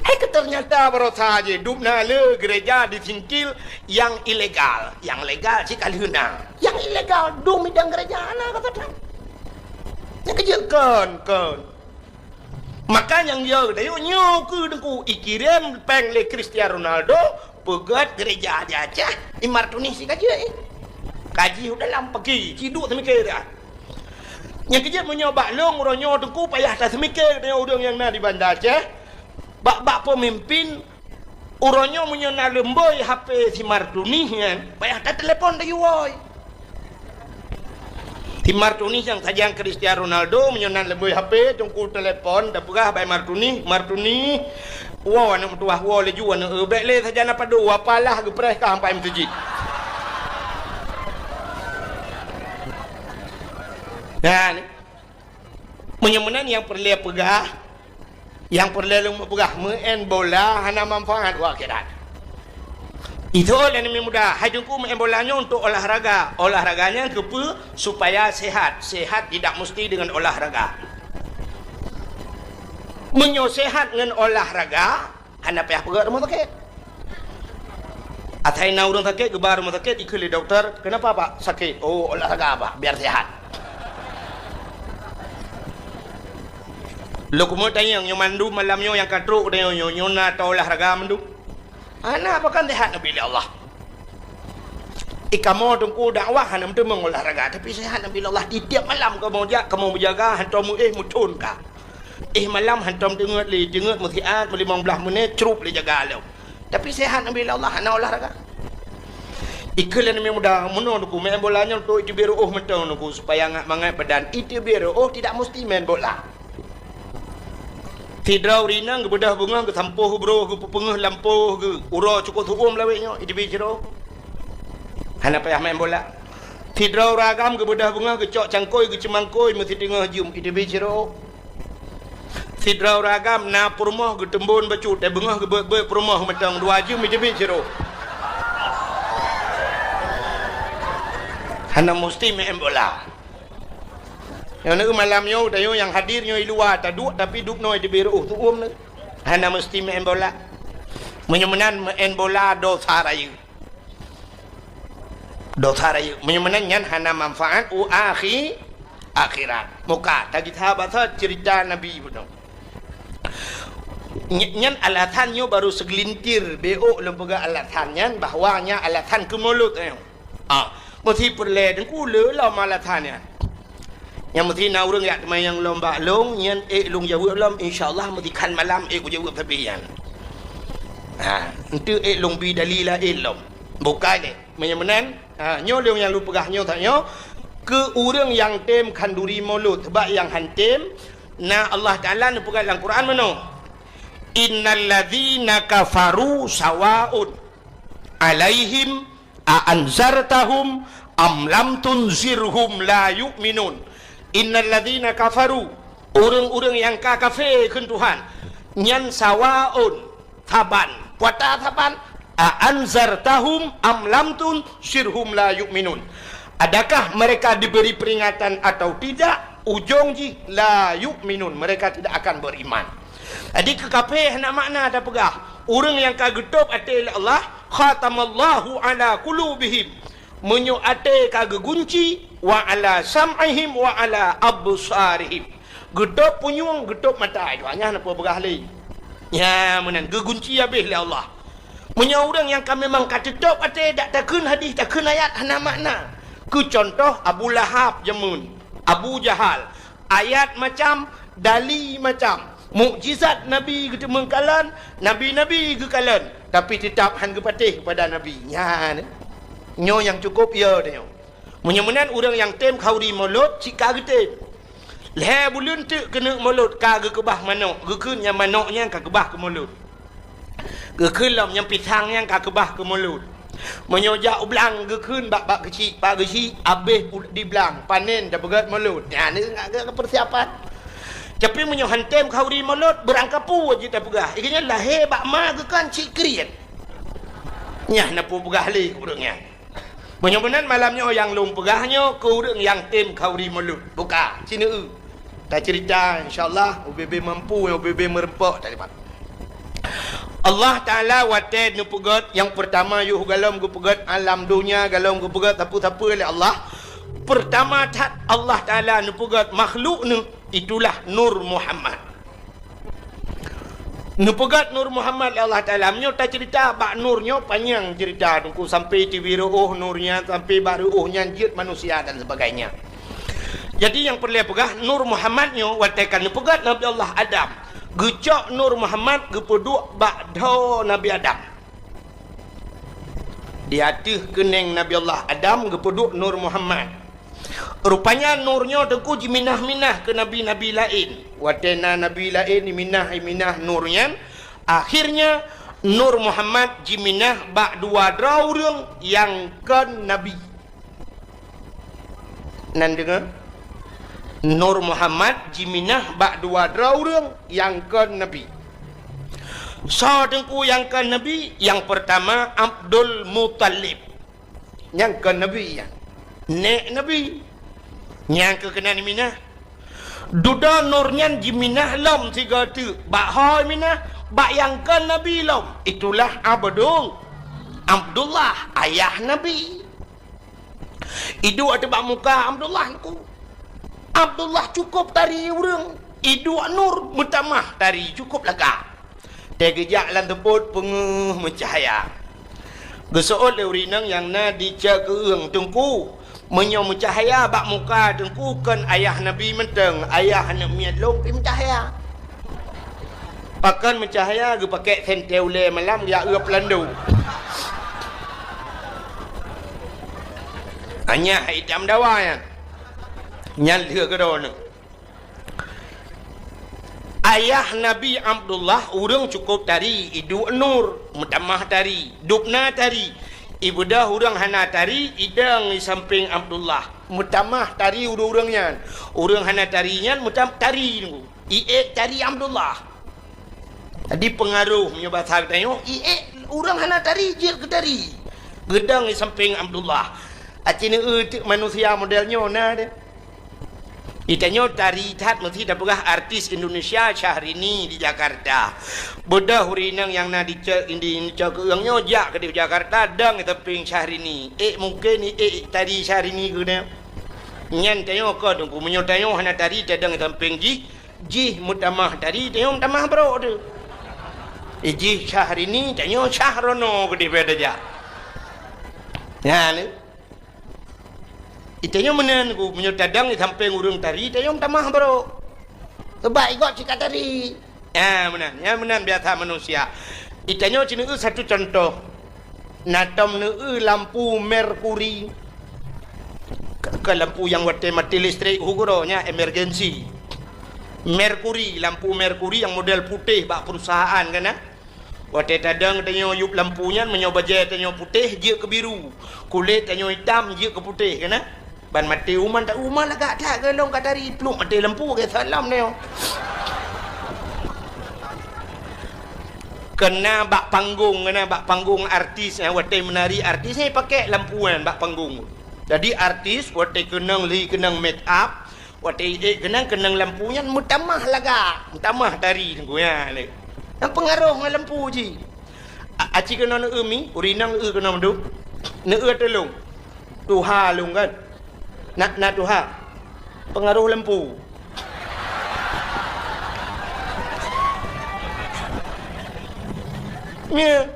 Hai keu teunyata barosa jih dum na le gereja di Singkil nyang ilegal, nyang legal cit ka lheueh na. Nyang ilegal dum idang gereja na kata that. Nyang keuh jeuet kon, kon. Maka nyang yo dayo nyoe keu Teungku ikirém péng lé Cristiano Ronaldo peugét gereja di Aceh, Imar Tunis si ka jeuet. Kaji u dalam pagi, ciduk seumiké dah. Nyang keuh jeuet meunyoe bak lôn uroe nyoe Teungku payah taseumiké deungon ureuëng nyang na di Banda Aceh. Bak-bak peumimpin uroe nyoe meunyoe na leumboi H P si Martunih nyan, payah tatelepon tayue woe. Si Martunih nyang sajan Cristiano Ronaldo meunyoe na leumboi H P Teungku telepon tapeugah bak Martunih, "Martunih, woe aneuëk meutuwah, woe laju aneuëk eu, bék lé sajan apa do, apalah geupreh ka sampai meuseujid." Nah, ni. Meunyoe meunan nyang peureulée peugah, nyang peureulée lôn peugah, meu'en bola hana manfaat u akhirat. Itu lé aneuk muda, hai Teungku meu'en bola nyoe untuk olahraga. Olahraga nyan keupeue? Supaya sehat. Sehat tidak mesti dengan olahraga. Meunyoe sehat ngon olahraga, Hana payah peugét rumoh sakét. Asai na ureuëng sakét, geuba rumoh sakét, ikheun lé dokto, "Kenapa, Pak, sakit?" "Oh, olahraga, Pak, biar sehat." Lôn keumeung tanyong, nyoe mandum malam nyoe nyang ka trok, nyoe, nyoe, nyoe na ata olahraga mandum? Hana, pakon sehat neubi lé Allah. Eh, kamoe Teungku dakwah hana meuteumong olahraga, tapi sehat neubi lé Allah. Di tiep malam kamoe jak, kamoe meujaga, hantom meuéh meuthon ka. Eh, malam hantom teungeut lé, teungeut meusiat, meulimong blaih menit, crup lé jaga lom. Tapi sehat neubi lé Allah, hana olahraga. Ikheun lé aneuk muda, meunoe Teungku, main bola nyoe untuk iteubiet reuôh mantong Teungku, supaya ngat mangat badan. Iteubiet reuôh tidak mesti main bola. Sidroe ureuëng inong geubeudôh beungoh, geusampôh broh, geupeupeungeuh lampôh, geu-, uroe cukôp su'uem lawét nyoe, iteubiet sidroe. Hana payah main bola. Sidroe ureuëng agam geubeudôh beungoh, geucok cangkôi, geuceumangkôi, meusiteungoh jeuem, iteubiet sidroe. Sidroe ureuëng agam na peurumoh geuteumbon bacut, eh, beungoh geubeuet-beuet peurumoh mantong dua jeuem iteubiet sidroe. Hana musti main bola. Nyoe neueu malam nyoe, tanyoe nyang hadir nyoe i luwa taduek, tapi dubnoe iteubiet reuôh su'uem nyoe. Hana musti main bola. Meunyoe meunan main bola dosa rayeuk. Dosa rayeuk. Meunyoe meunan nyan hana manfaat u akhi-, akhirat. Muka, tagita basa cerita Nabi bunoe. Ny-, nyan alasan nyoe baru segelintir, bék lôn peugah alasan nyan bahwa nyan alasan keu mulod nyoe. Ah, meusi peureulée Teungku le lom alasan nyan. Nyang meusi na ureuëng jak teumanyong lom bak lôn, nyan ék lôn jaweueb lom, insya Allah meusi khan malam ék kujaweueb sabe nyan. Ha, enteuk ék lôn bi dalil laén lom. Bukai lé. Meunyoe meunan, ha, nyoe lôn nyang lôn peugah nyoe that nyoe, keu ureuëng nyang tem khanduri mulod, sabab nyang han tem, na Allah Taala neupeugah lam Quran meunoe, "Innal ladzina kafaru sawaun alaihim A anzartahum am lam tunzirhum la yu'minun. Innal ladzina kafaru, ureuëng-ureuëng nyang ka kafé kheun Tuhan, nyan sawaun, saban. Peue ata saban? A anzartahum am lam tunzirhum la yu'minun. Adakah mereka diberi peringatan atau tidak? Ujong jih, la yu'minun, mereka tidak akan beriman. Jadi, keu kafé hana makna tapeugah. Ureuëng nyang ka geutôb até lé Allah, khatamallahu ala qulubihim. Meunyoe até ka geugunci, wa ala sam'ihim wa ala absarihim. Geutôb punyueng, geutôb mata. Itu hanya na peugah lé. Nya, meunan geugunci habéh lé Allah. Meunyoe ureuëng nyang ka memang ka teutôb até, dak takheun hadis, takheun ayat, hana makna. Keu contoh, Abu Lahab jameun, Abu Jahal, ayat macam, dali macam, mukjizat Nabi geuteumeung kalon, nabi-nabi geukalon, tapi teutap hán geupatéh keupada Nabi. Nyan, nyoe nyang cukôp yo tanyoe. Meunyoe meunan ureuëng nyang tem khauri mulod cit ka geutem. Lhée buleuen teuk keuneuk mulod ka geukeubah manok, geukheun nyang manok nyan ka keubah keu mulod. Geukheun lom nyang pisang nyan ka keubah keu mulod. Meunyoe jak u blang geukheun bak, bak keuchik, bak keuchik, abéh u-, di blang, panen tapeugét mulod. Nyan ngat geuh peusiapan. Tapi meunyoe hán tem khauri mulod, beurangkapeue jih tapeugah. Ié nyan lahé bak ma geukheun cit kriet. Nyan na peue peugah lé ureuëng nyan. Meunyoe meunan malam nyoe nyang lôn peugah nyoe keu ureuëng nyang tem khauri mulod. Buka, sineue. Taceurita, insya Allah, ubé-bé mampu, ubé-bé meureumpok talimat. Allah Taala watée neupeugét nyang peurtama yoh golom geupeugét alam donya, golom geupeugét sapeue-sapeue lé Allah. Peurtama that Allah Taala neupeugét makhluk neuh, itulah Nur Muhammad. Neupeugét Nur Muhammad lé Allah Taala. Meunyoe taceurita bak Nur nyoe panyang ceurita, Teungku, sampai tibi reuôh Nur nyan, sampai bak reuôh nyan jeuet manusia dan sebagainya. Jadi nyang peureulée peugah, Nur Muhammad nyoe watée ka neupeugét Nabi Allah Adam, geucok Nur Muhammad geupeuduek bak dhoe Nabi Adam. Di ateueh keunéng Nabi Allah Adam geupeuduek Nur Muhammad. Rupanya Nur nyoe Teungku jiminah-minah keu nabi-nabi laén. Watée na nabi laén jiminah-jiminah Nur nyan, akhirnya Nur Muhammad jiminah bak dua droe ureuëng nyang kon nabi. Nan deungoe, Nur Muhammad jiminah bak dua droe ureuëng nyang kon nabi. Soe Teungku nyang kon nabi? Nyang peurtama Abdul Muthalib. Nyang kon nabi nyan, nék nabi. Nyang keu keunan minah. Dudoe Nur nyan jiminah lom sigoe teuk, bak ho minah, bak nyang kon nabi lom. Itulah Abdul, Abdullah, ayah Nabi. Iduek ateueh bak muka Abdullah Teungku. Abdullah cukôp tari ureuëng. Iduek Nur meutamah tari cukôp lagak. Teugeujak lam teupot peungeuh meucahya. Geuseuôt lé ureuëng inong nyang na di cot keueung, "Teungku, meunyoe meucahya bak muka Teungku kon ayah Nabi mantong, ayah aneuëk miet lôn pih meucahya." Pakon meucahya, geupakèk sentée ulée malam geujak eu peulandô. Anyah itam dawa nyan. Nyan lheueh keudroe neuh. Ayah Nabi Abdullah ureuëng cukôp tari, iduek Nur, meutamah tari, dubna tari. Ibeudôh ureuëng hana tari, idong di sampéng Abdullah, meutamah tari ureuëng-ureuëng nyan. Ureuëng hana tari nyan meutam-, tari Teungku. Iék tari Abdullah. Jadi peungaroh meunyoe basa geutanyoe, iék ureuëng hana tari jeuet keu tari. Geudong di sampéng Abdullah. Aci neueu teuk manusia model nyoe na deh. Di tanyoe tari that meusti tapeugah artis Indonesia Syahrini di Jakarta. Beudôh ureuëng inong nyang na di cok, di cok keueung nyoe jak keudeh Jakarta dong di sampéng Syahrini. Ék mungken ék tari Syahrini keunoe. Nyan tanyoe kon Teungku, meunyoe tanyoe hana tari tadong di sampéng jih, jih meutamah tari, tanyoe meutamah brok teuh. Eh, jih Syahrini, tanyoe Syahrono keudeh beda jak. Nyan. Itanyoe meunan Teungku, meunyoe tadong di sampéng ureuëng tari, tanyoe meutamah brok. Sebab igob cit ka tari. Ya, meunan. Ya, meunan biasa manusia. Itanyoe ci neueu satu contoh. Na tom neueu lampu merkuri. Ke, ke lampu nyang watée maté listrik, uroe nyan emergensi. Merkuri, lampu merkuri nyang model putéh bak perusahaan kan, ya? Watée tadong tanyoe yueb lampu nyan, meunyoe bajée tanyoe putéh, jeuet keu biru. Kulét tanyoe itam, jeuet keu putéh, kan, eh? Ban maté uma, ta-, uma lagak that, golom ka tari, pluek maté lampu, ke salam nyoe. Keunan bak panggong, keunan bak panggong artis, eh, watée meunari artis, eh, pakai lampu nyan bak panggong. Jadi artis watée keunong lhi, keunong make up, watée ék keunong, keunong lampu nyan meutamah lagak, meutamah tari teungku nyan lé. Nyan peungaroh ngon lampu jih. A-, aci keunoe neueu mi, ureueng inong neueu keunoe mandum. Neueu tulông. Tuha lôn kan. Na, na tuha. Peungaroh lampu. Nyoe.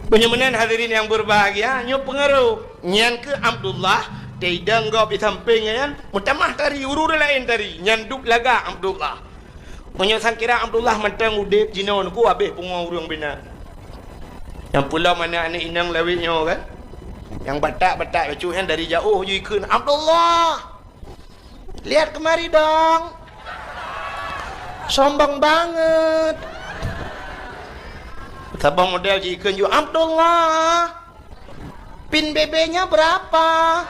Meunyoe meunan hadirin nyang beubahgia, nyoe peungaroh. Nyan keuh Abdullah, teudong gob di sampéng nyan, meutamah tari, ureueng laén tari, nyan duek lagak Abdullah. Meunyoe sangkira Abdullah mantong udeb jinoe, neuku habéh pungoe ureueng binan. Nyang peulom aneuk-aneuk inong lawét nyoe kan? Nyang batak-batak bacut nyan dari jaoh ju ikheun, "Abdullah!" Lihat kemari dong. Sombong banget. Saboh model ji ikheun ju, "Abdullah, pin B B-nya berapa?"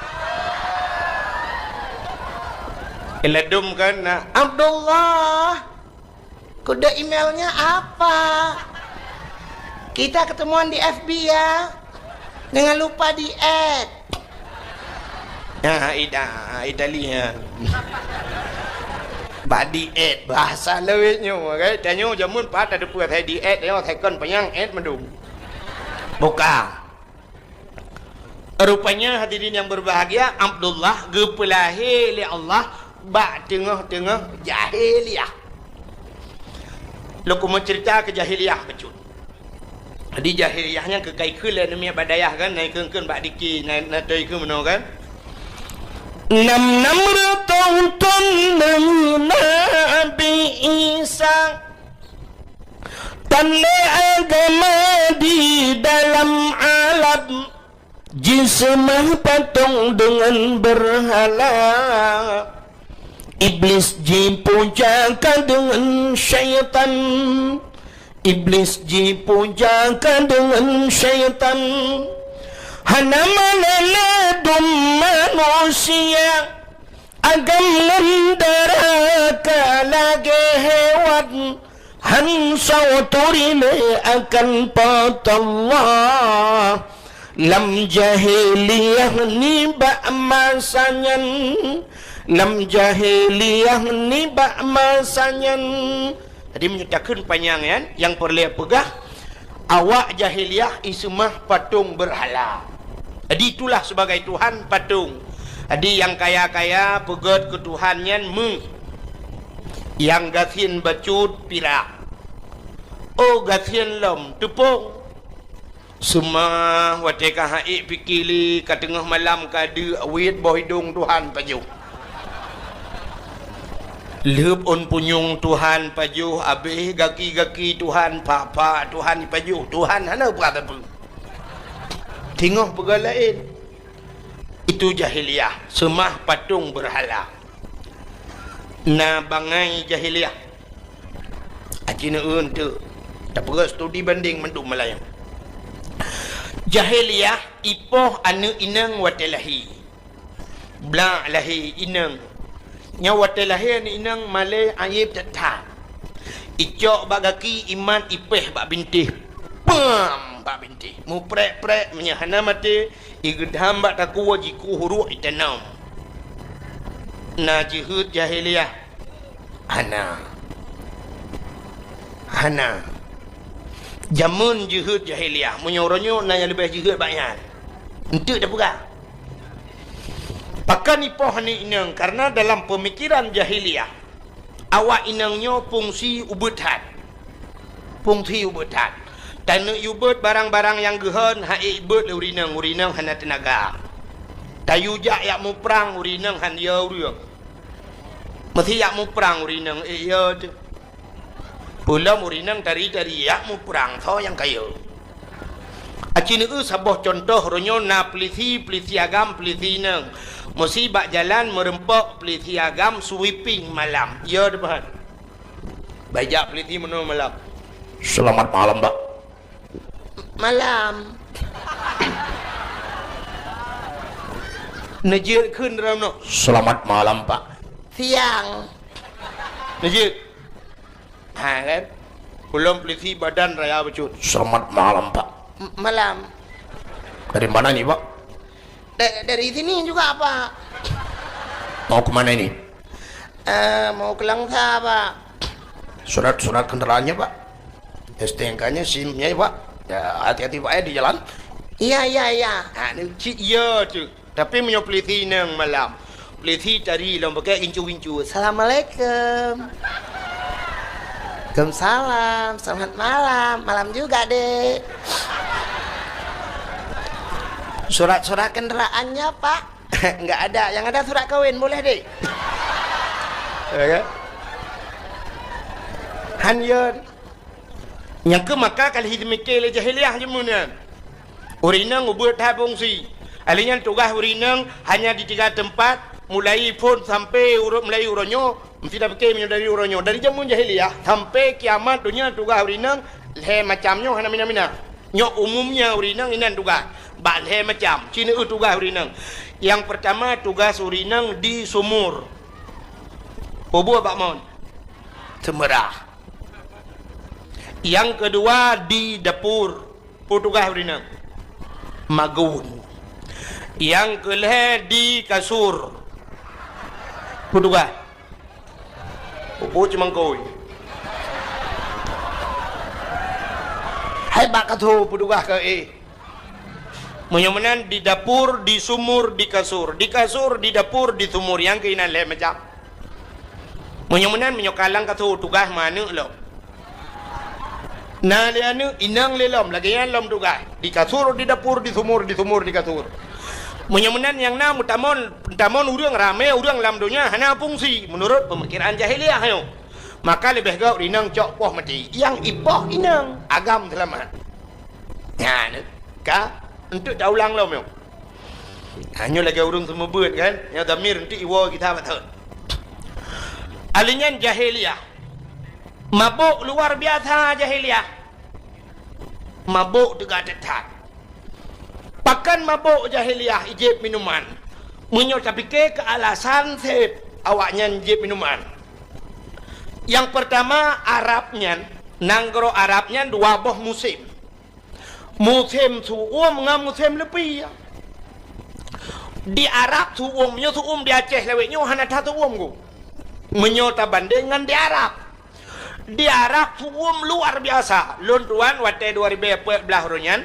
Iladum kan, nah, "Abdullah, kode emailnya apa? Kita ketemuan di F B ya. Jangan lupa di-add." Nah, ida, Italia. Bak di-add, bahasa lawét nyoe, kan? Tanyoe jameun pat teupeue asai di-add, nyoe second panyang add mandum. Buka. Rupanya hadirin yang berbahagia, Abdullah geupeulahé lé Allah bak teungoh-teungoh jahiliyah. Lôn keumeung ceurita keu jahiliyah bacut. Jadi jahiliyah nyan keu ka ikheun lé aneuk miet bak dayah kan, na ikheun-kheun bak diki, na, na toe ikheun meunoe kan. Nam-nam reutôh thôn deungon Nabi Isa, tanda agama di dalam alam. Jiseumah patong deungon beurhala, Iblis jipuja ka deungon syaitan, Iblis jipuja ka deungon syaitan. Hana malée ladôm manusia, agam ngon dara ka lagée hewan. Han soe turi lé akan Po teu Allah. Lam jahiliyah nibak masa nyan, lam jahiliyah nibak masa nyan. Jadi meunyoe takheun panyang nyan, nyang peureulée peugah, awak jahiliyah iseumah patong beurhala. Jadi itulah sebagai tuhan patong. Jadi nyang kaya-kaya peugét keu tuhan nyan meu. Nyang gasien bacut pirak. Oh gasien lom teupông. Seumah watée ka han ék pike lé, ka teungoh malam ka deuk, wét boh idong tuhan pajoh. Lheueb ôn punyueng tuhan pajoh, abéh gaki-gaki tuhan, pak-pak tuhan pajoh, tuhan hana peugah sapeue. Teungoh peugah laén. Itu jahiliyah, seumah patong beurhala. Na bangai jahiliyah. Aci neueu teuk. Tapeugah studi banding mandum malam nyoe. Jahiliyah ipoh aneuk inong watée lahé. Blak lahé inong. Nyan watée lahé aneuk inong malée ayeb that-that. Icok bak gaki, imat, ipéh bak bintéh. Pam! Bak bintéh. Muprek-prek meunyoe hana maté, igeudam bak takue, jikueh uruek itanom. Na jeuheut jahiliyah? Hana. Hana. Jameun jeuheut jahiliyah, meunyoe uroe nyoe na nyang leubeh jeuheut bak nyan. Enteuk tapeugah. Pakon ipoh aneuk inong? Karena dalam peumikiran jahiliyah, awak inong nyoe fungsi ubeut that. Fungsi ubeut that. Taneuk yue beuet barang-barang nyang geuhon, han ék beuet lé ureueng inong, ureueng inong hana teunaga. Tayue jak yak muprang, ureueng inong han yo ureueng. Meusé yak muprang ureueng inong, ék yo teuh. Peulom ureueng inong tari-tari yak muprang, soe nyang ka yo. Aci neueu saboh cuntoh, uroe nyoe na pulisi, pulisi agam, pulisi inong. Meusé bak jalan meureumpok pulisi agam sweeping malam. Yo teuh. Bak jak pulisi meunoe malam. Selamat malam, Pak. Malam. Neujeuet kheun dalam nyoe. Selamat malam, Pak. Siang. Neujeuet. Ha, kan? Ulôn polisi Badan Raya Bacut. Selamat malam, Pak. M-, malam. Dari mana ini, Pak? Da-, dari sini juga, Pak. Mau ke mana ini? Eh, mau ke Langsa, Pak. Surat-surat kendaraannya, Pak. S T N K-nya, SIM-nya, Pak. Ya, hati-hati, Pak, ya, di jalan. Iya, iya, iya. Ha, ni cit iya tu. Tapi meunyoe polisi inong malam, polisi tari lom pakai gincu-gincu. "Assalamualaikum." "Waalaikumsalam. Selamat malam." "Malam juga, Dek." "Surat-surat kendaraannya, Pak?" "Enggak ada. Yang ada surat kawin. Boleh, Dek?" Ya kan? Han yon. Nyang keu maka ka lheueh jimike lé jahiliyah jameun nyan. Ureueng inong ubeuet that fungsi. Ahli nyan tugaih ureueng inong hanya di tiga teumpat, mulai phon sampai uroe, mulai uroe nyoe, meusti tapike meunyoe dari uroe nyoe. Dari jameun jahiliyah sampai kiamat donya tugaih ureueng inong lhèe macam nyoe hana mina-mina. Nyoe umumnya ureueng inong inan tugaih bak lhèe macam. Ci neueu tugaih ureueng inong. Nyang peurtama tugaih ureueng inong di sumur. Peue buet bak mon? Seumeurah. Nyang keudua di dapur, peue tugaih ureueng inong? Magun. Nyang keulhèe di kasur, peue tugaih? Peue cumangkôi. Hai bak kasur, peue tugaih keu éh? Meunyoe meunan di dapur, di sumur, di kasur. Di kasur, di dapur, di sumur. Nyang keuh inan lhèe macam. Meunyoe meunan, meunyoe ka lam kasur tugaih meuaneuk lom. Na lé aneuk, inong lé lom, lagèe nyan lom tugaih. Di kasur, di dapur, di sumur, di sumur, di kasur. Meunyoe meunan nyang na meutamon, meutamon ureueng ramè, ureueng lam donya hana fungsi meunurot peumikiran jahiliyah nyoe. Maka leubeh gèt inong cok poh maté. Nyang ipoh inong, agam seulamat. Nyan ka, eunteuk taulang lom nyoe. Ha, nyoe lagèe ureueng seumeubeuet kan, nyoe dhamir eunteuk iwoe gita bak thon. Ahli nyan jahiliyah. Mabök luar biasa jahiliyah. Mabök teuga that-that. Pakon mabök jahiliyah ijép minuman? Meunyoe tapike keu alasan sép awaknyan jép minuman. Nyang peurtama, Arab nyan, nanggroe Arab nyan dua boh musém. Musém su'uem ngon musém leupie. Di Arab su'uem, nyoe su'uem di Aceh lawét nyoe hana that su'uem ku. Meunyoe tabandeng ngon di Arab. Di Arab su'uem luar biasa. Lôn tuan watèe dua ribèe peuet blah uroe nyan,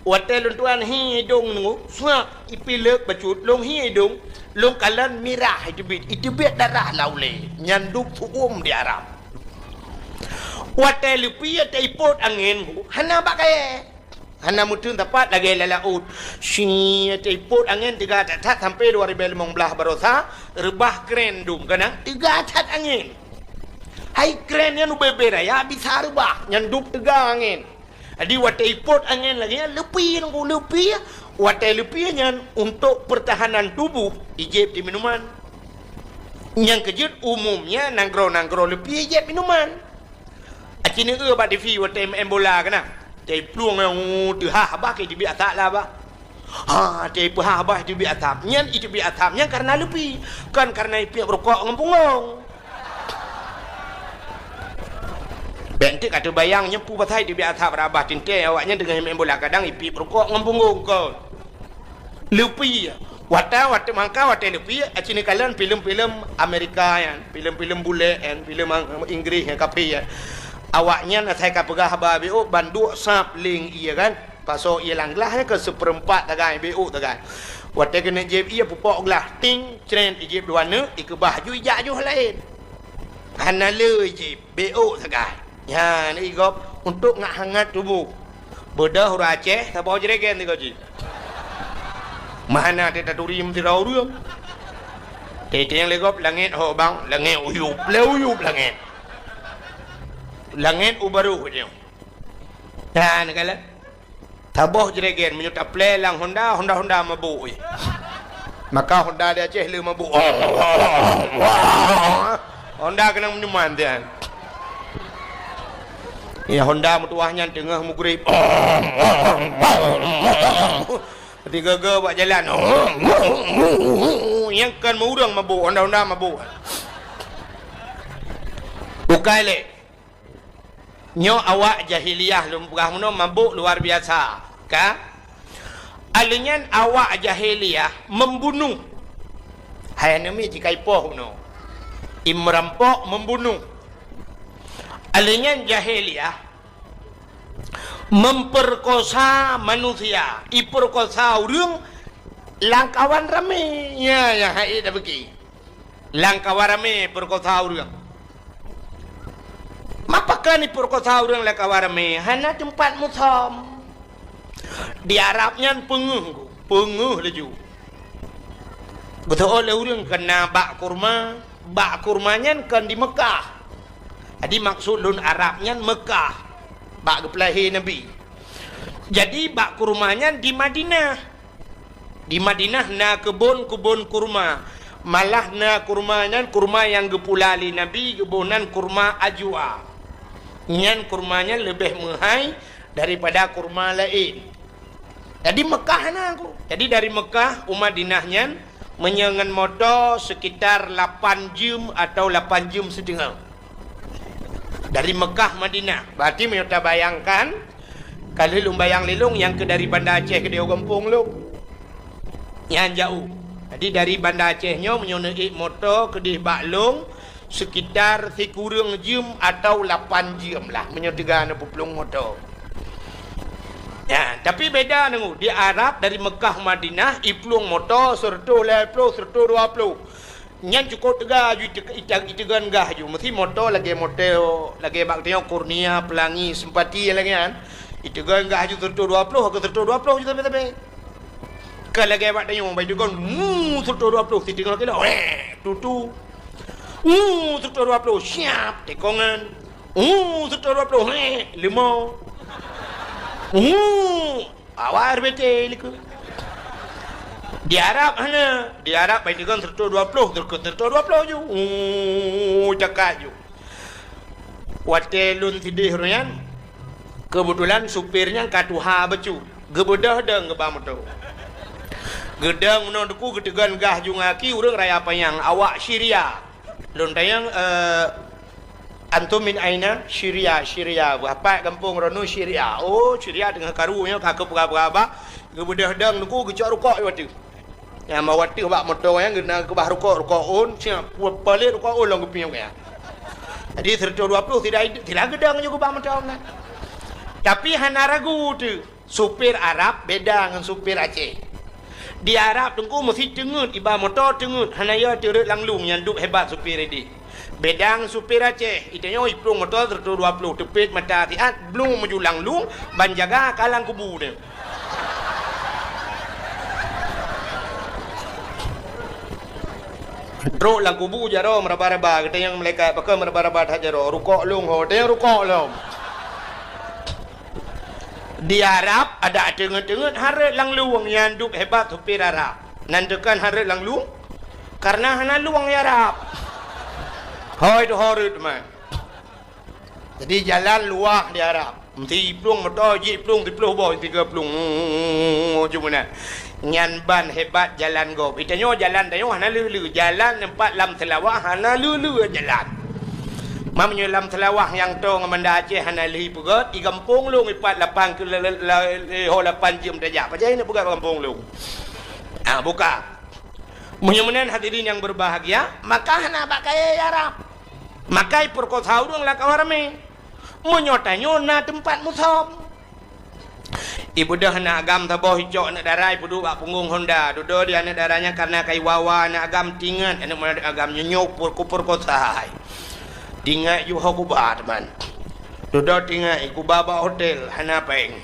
watèe lôn tuan hi idông nyoe, suak ipilek bacut, lôn hi idông, lôn kalon mirah iteubiet, iteubiet darah lam ulèe. Nyan dum su'uem di Arab. Watèe leupie, watèe ipot angén, hana bak kayèe. Hana meuteun sapat lagèe lam laôt. Sit, teupot angén teuga that-that sampoe dua ribèe limong blah baroesa, reubah kren dum keunan teuga that angén. Hai kren nyan ubé-bé raya bisa reubah, nyan dum teuga angén. Jadi watèe ipot angén lagèe nyan, leupie nyan ku leupie. Watèe leupie nyan untuk pertahanan tubuh ijép di minuman. Nyang keujeuet umumnya nanggroe-nanggroe leupie ijép minuman. Aci neueu bak T V watèe meu'en bola keunan. Watèe plueng nyang teuhah bah ka iteubiet asap lah bah. Ha, watèe peuhah bah iteubiet asap. Nyan iteubiet asap nyan kareuna leupie, kon kareuna ipiep rukok ngon punggong. Bèk enteuk ka teubayang nyoe peue pasai iteubiet asap rot bah teuntèe awaknyan teungoh meu'en bola kadang ipiep rukok ngon punggong kon. Leupie. Watèe, watèe mangka, watèe leupie, aci neukalon filem-filem Amerika nyan, filem-filem bulèe nyan, filem Ang-, Inggris nyan, kafé nyan. Awaknyan asai ka peugah haba beuôt, ban duek sab leng ie kan. Pasoe ie lam glah nyan keu seupeurempat sagai, beuôt sagai. Watèe keuneuk jieb ie, pupok glah, ting, cret, ijieb dua neuk, ikeubah ju ijak ju laén. Hana le ijieb, beuôt sagai. Nyan, i gob untuk ngat hangat tuboh. Beudôh ureueng Aceh, saboh jregen sigoe jih. Meuhana teutaturi meusidroe ureueng. Teuntèe lé gob langèt ho bang, langèt uyup, lé uyup langèt. Langèt u barôh nyoe. Nyan, kalon. Saboh jregen, meunyoe taplè lam Honda, Honda, Honda mabök, eh. Maka Honda di Aceh le mabök. Honda keunong minuman tian. Ya, honda meutuwah nyan teungoh meugrib. Tiga-ga bak jalan. Nyang kon ureuëng mabôk, honda-honda mabôk. Bukai lé. Nyoe awak jahiliyah lôn peugah meunoe mabôk luar biasa, ka? Aleuh nyan awak jahiliyah membunuh. Hai aneuk miet jikaipoh bunoe. I meurampok membunuh. Aleuh nyan jahiliyah memperkosa manusia, iperkosa ureuëng lam kawan ramé. Ya, ya, hai dak beuki. Lam kawan ramé perkosa ureuëng. Mapakon iperkosa ureuëng lam kawan ramé? Hana teumpat musom. Di Arab nyan peungeuh, peungeuh laju. Geuteuôt lé ureuëng keu na bak kurma, bak kurma nyan kon di Mekah. Jadi maksud lôn Arab nyan Mekah, bak geupeulahé Nabi. Jadi bak kurma nyan di Madinah. Di Madinah na keubon-keubon kurma. Malah na kurma nyan kurma nyang geupula lé Nabi, geuboh nan kurma ajwa. Nyan kurma nyan leubeh meuhai daripada kurma laén. Jadi Mekah na ku. Jadi dari Mekah u Madinah nyan meunyoe ngon moto sekitar lapan jeuem atau lapan jeuem siteungoh. Dari Mekah Madinah. Berarti meunyoe tabayangkan, ka lheueh lôn bayang lé lôn nyang keu dari Banda Aceh keudéh u gampông lôn. Nyan jauh. Jadi dari Banda Aceh nyoe meunyoe neuék moto keudéh bak lôn, sekitar sikureueng jeuem atau lapan jeuem lah meunyoe teuga neupeuplong moto. Ya, tapi beda nunggu. Di Arab dari Mekah Madinah, iplueng moto seureutôh lhèe ploh, seureutôh dua ploh. Nyan cukôp teuga aju ite-, ite-, iteugon gah aju. Meusi moto lagèe moto, lagèe bak tanyoe Kurnia, Pelangi, Simpati lagèe nyan. Iteugon gah aju seureutôh dua ploh, ke seureutôh dua ploh aju sabe-sabe. Ka lagèe bak tanyoe, bai teugon, mu, seureutôh dua ploh, siteungoh kilo, weh, tutu. Mu, seureutôh dua ploh, siap, tekongan. Mu, seureutôh dua ploh, weh, leumo. Mu, awai R B T likot. Di Arab hana, di Arab bai teugon seureutôh dua ploh, seureutôh dua ploh ju. Mu, cakak ju. Watèe lôn sideh ureueng nyan, keubeutulan supir nyan ka tuha bacut, geubeudôh dong geuba moto. Geudong meunoe teungku geuteugon gah ju ngon aki ureueng Raya Panyang, awak Syria. Lôn tanyong, eh, "Antum min aina?" "Syria, Syria." "Beuapat gampông droeneuh?" "Syria." "Oh, Syria teungoh karu nyoe ka keupeugah-peugah bah." Geubeudôh dong teungku geucok rukok di ateueh. Nyang bak ateueh bak moto nyan geukeubah rukok, rukok ôn, siap, pu-, palet rukok ôn lom geupiôh nyan. Jadi, seureutôh dua ploh sira, sira geudong ju geuba moto nyan. Tapi hana ragu teuh, supir Arab beda ngon supir Aceh. Di Arab teungku meusi teungeut, iba moto teungeut, hana yo teureuet lam lueng nyang duek hebat supir ideh. Beda ngon supir Aceh, itanyoe iplueng moto seureutôh dua ploh, teupet mata siat, blong meuju lam lueng, ban jaga ka lam kubu nyan. Trok lam kubu jaroe meuraba-raba, geutanyong malaikat, "Pakon meuraba-raba that jaroe?" "Rukok lôn ho." "Tanyong rukok lom." Di Arab, adak teungeut-teungeut hareuet lam lueng, nyang duek hebat supir Arab. Nan teukan hareuet lam lueng, kareuna hana lueng di Arab. Hôi tu hareuet teuma. Jadi, jalan luwah di Arab. Meusi iplueng moto, jiplueng siploh boh, tiga plueng. Ju meunan. Nyan ban hebat jalan gob. Itanyoe jalan tanyoe hana lheueh-lheueh. Jalan teumpat lam Seulawah hana lheueh-lheueh jalan. Meunyoe lam Seulawah nyang toe ngon Banda Aceh hana lheueh ipeugöt, i gampông lôn ipat lapan keu-, la-, la-, la-, ho lapan jeuem tajak. Pajan neuk peugöt gampông lôn? Ah, buka. Meunyoe meunan hadirin nyang berbahagia, maka hana bak kayèe Arab. Maka ipeurkosa ureueng lam kawan ramé. Meunyoe tanyoe na teumpat musom. Ibeudôh aneuk agam saboh, icok aneuk dara, ipeuduek bak punggong honda. Dudoe di aneuk dara nyan kareuna ka iwa-wa aneuk agam, tingat aneuk agam nyoe nyoe per-, kupeurkosa hai. Tingat ju ho kuba, teuma. Dudoe tingat, ikuba bak hotel, hana péng.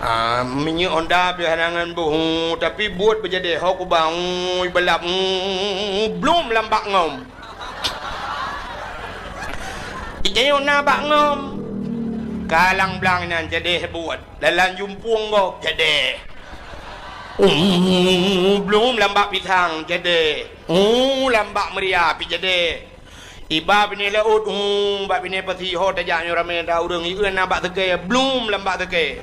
Ah, minyeuk honda pih hana ngon boh, tapi buet beujadèh, ho kuba, ui, balap, blom lam bak ngom. Itanyoe na bak ngom. Kalang blang nyan jadèh buet. Dalam jumpueng gob jadèh. Uh, blom lam bak pisang jadèh. Uh, lam bak meuria pih jadèh. Iba binéh laôt, hu, bak binéh pasi, ho tajak nyoe ramé that ureuëng, ié na bak seukée, blum lam bak seukée.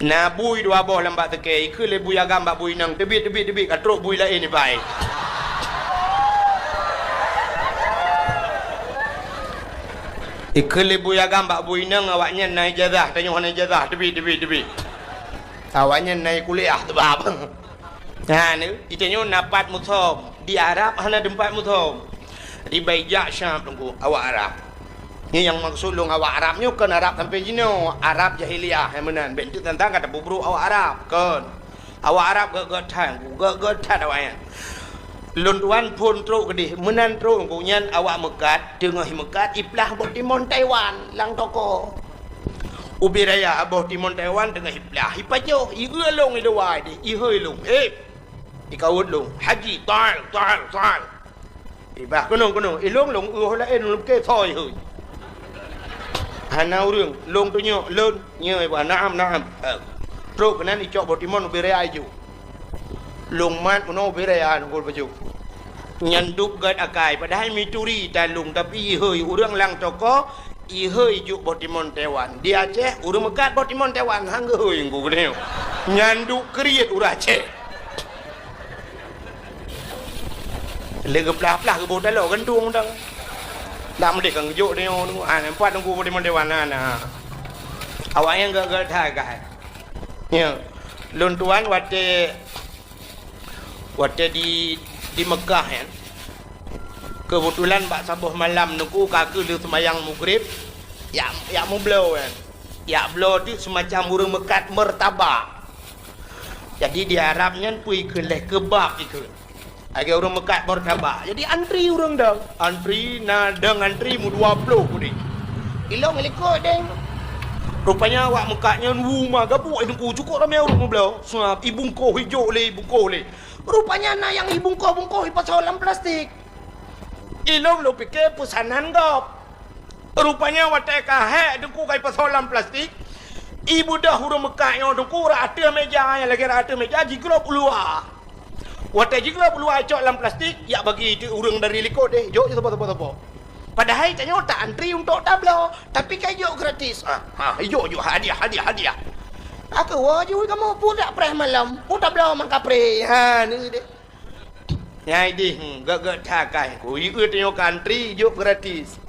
Na bui dua boh lam bak seukée, ikheun lé bui agam bak bui inong, teubiet, teubiet, teubiet, ka trok bui laén iba. Ikheun lé bui agam bak bui inong, awaknyan na ijazah, tanyoe hana ijazah, teubiet, teubiet, teubiet. Awaknyan na kuliah teubab. Nah, ni, geutanyoe na pat musöm. Di Arab hana teumpat musöm. Di baijak Syam teungku, awak Arab. Nyoe nyang maksud lôn awak Arab nyoe kon Arab sampoe jinoe, Arab jahiliyah nyang meunan. Bék teuk tantang ka tapeubrôk awak Arab, kon. Awak Arab gét-gét that, gét-gét that awaknyan. Lôn tuan phôn trok keudeh, meunan trok teungku nyan awak meukat, teungoh meukat iplah boh timon Taiwan lam toko. Ubé raya boh timon Taiwan teungoh iplah, ipajoh, ié lôn i luwa deh, ihôi lôn, "Hei, ikawot lôn, haji, tal, tal, tal." Ibah keunoe, keunoe, ilôn lôn ueh laén lôn ke soi hôi. Hana ureuëng, lôn tunyok, lôn, nyoe ibah, "Naam, naam." Eh, trok keunan icok boh timon ubé raya ijok. Lôn mat meunoe ubé raya nunggu pajoh. Nyan dub gét akai, padahai mituri talung, tapi ihôi ureuëng lam toko, ihôi jok boh timon Taiwan. Di Aceh, ureuëng meukat boh timon Taiwan, han geuhôi nunggu geuneuk. Nyan dub kriet ureuëng Aceh. Lé geuplah-plah geuboh taloe gantung dang. Dak meudeh kan geujok deungoe, ah, nampak nunggu boh timon Taiwan na, na. Awaknyan gét-gét that, gai. Ya. Lôn tuan watée Watée di, di Meukah nyan, keubeutulan bak saboh malam nungku ka keuh lheueh seumayang Maghrib, jak, jak mubloe nyan. Jak bloe teuk seumacam ureuëng meukat martabak. Jadi di Arab nyan peue ikheun lé keubab ikheun. Lagée ureuëng meukat martabak. Jadi antri ureuëng dong. Antri na dong antri meudua ploh udeb. Ilong likot deng. Rupanya awak meukat nyan wu ma gabuk nungku cukôp ramé ureuëng meubloe. Sab ibungkoh ijok lé, ibungkoh lé. Rupanya na nyang ibungkoh-bungkoh ipasoe lam plastik. Ilong lôn pike peusanan gob. Rupanya watée ka hék teungku ka ipasoe lam plastik, ibeudôh ureuëng meukat nyoe teungku rot ateueh méja, nyang lagée rot ateueh méja jiglôb u luwa. Watée jiglôb u luwa icok lam plastik, jak bagi teuk ureuëng dari likot deh, jok saboh, saboh, saboh. Padahai tanyoe ta antri untuk tabloe, tapi ka ijok gratis. Ha, ha, ijok, ijok, hadiah, hadiah, hadiah. Aku woe ju kamoe pudak preh malam, pudak bloe mangka preh. Ha, ni deh. Nyai dih, hmm, gét-gét that kai. Ku ié tanyoe ka antri, ijok gratis.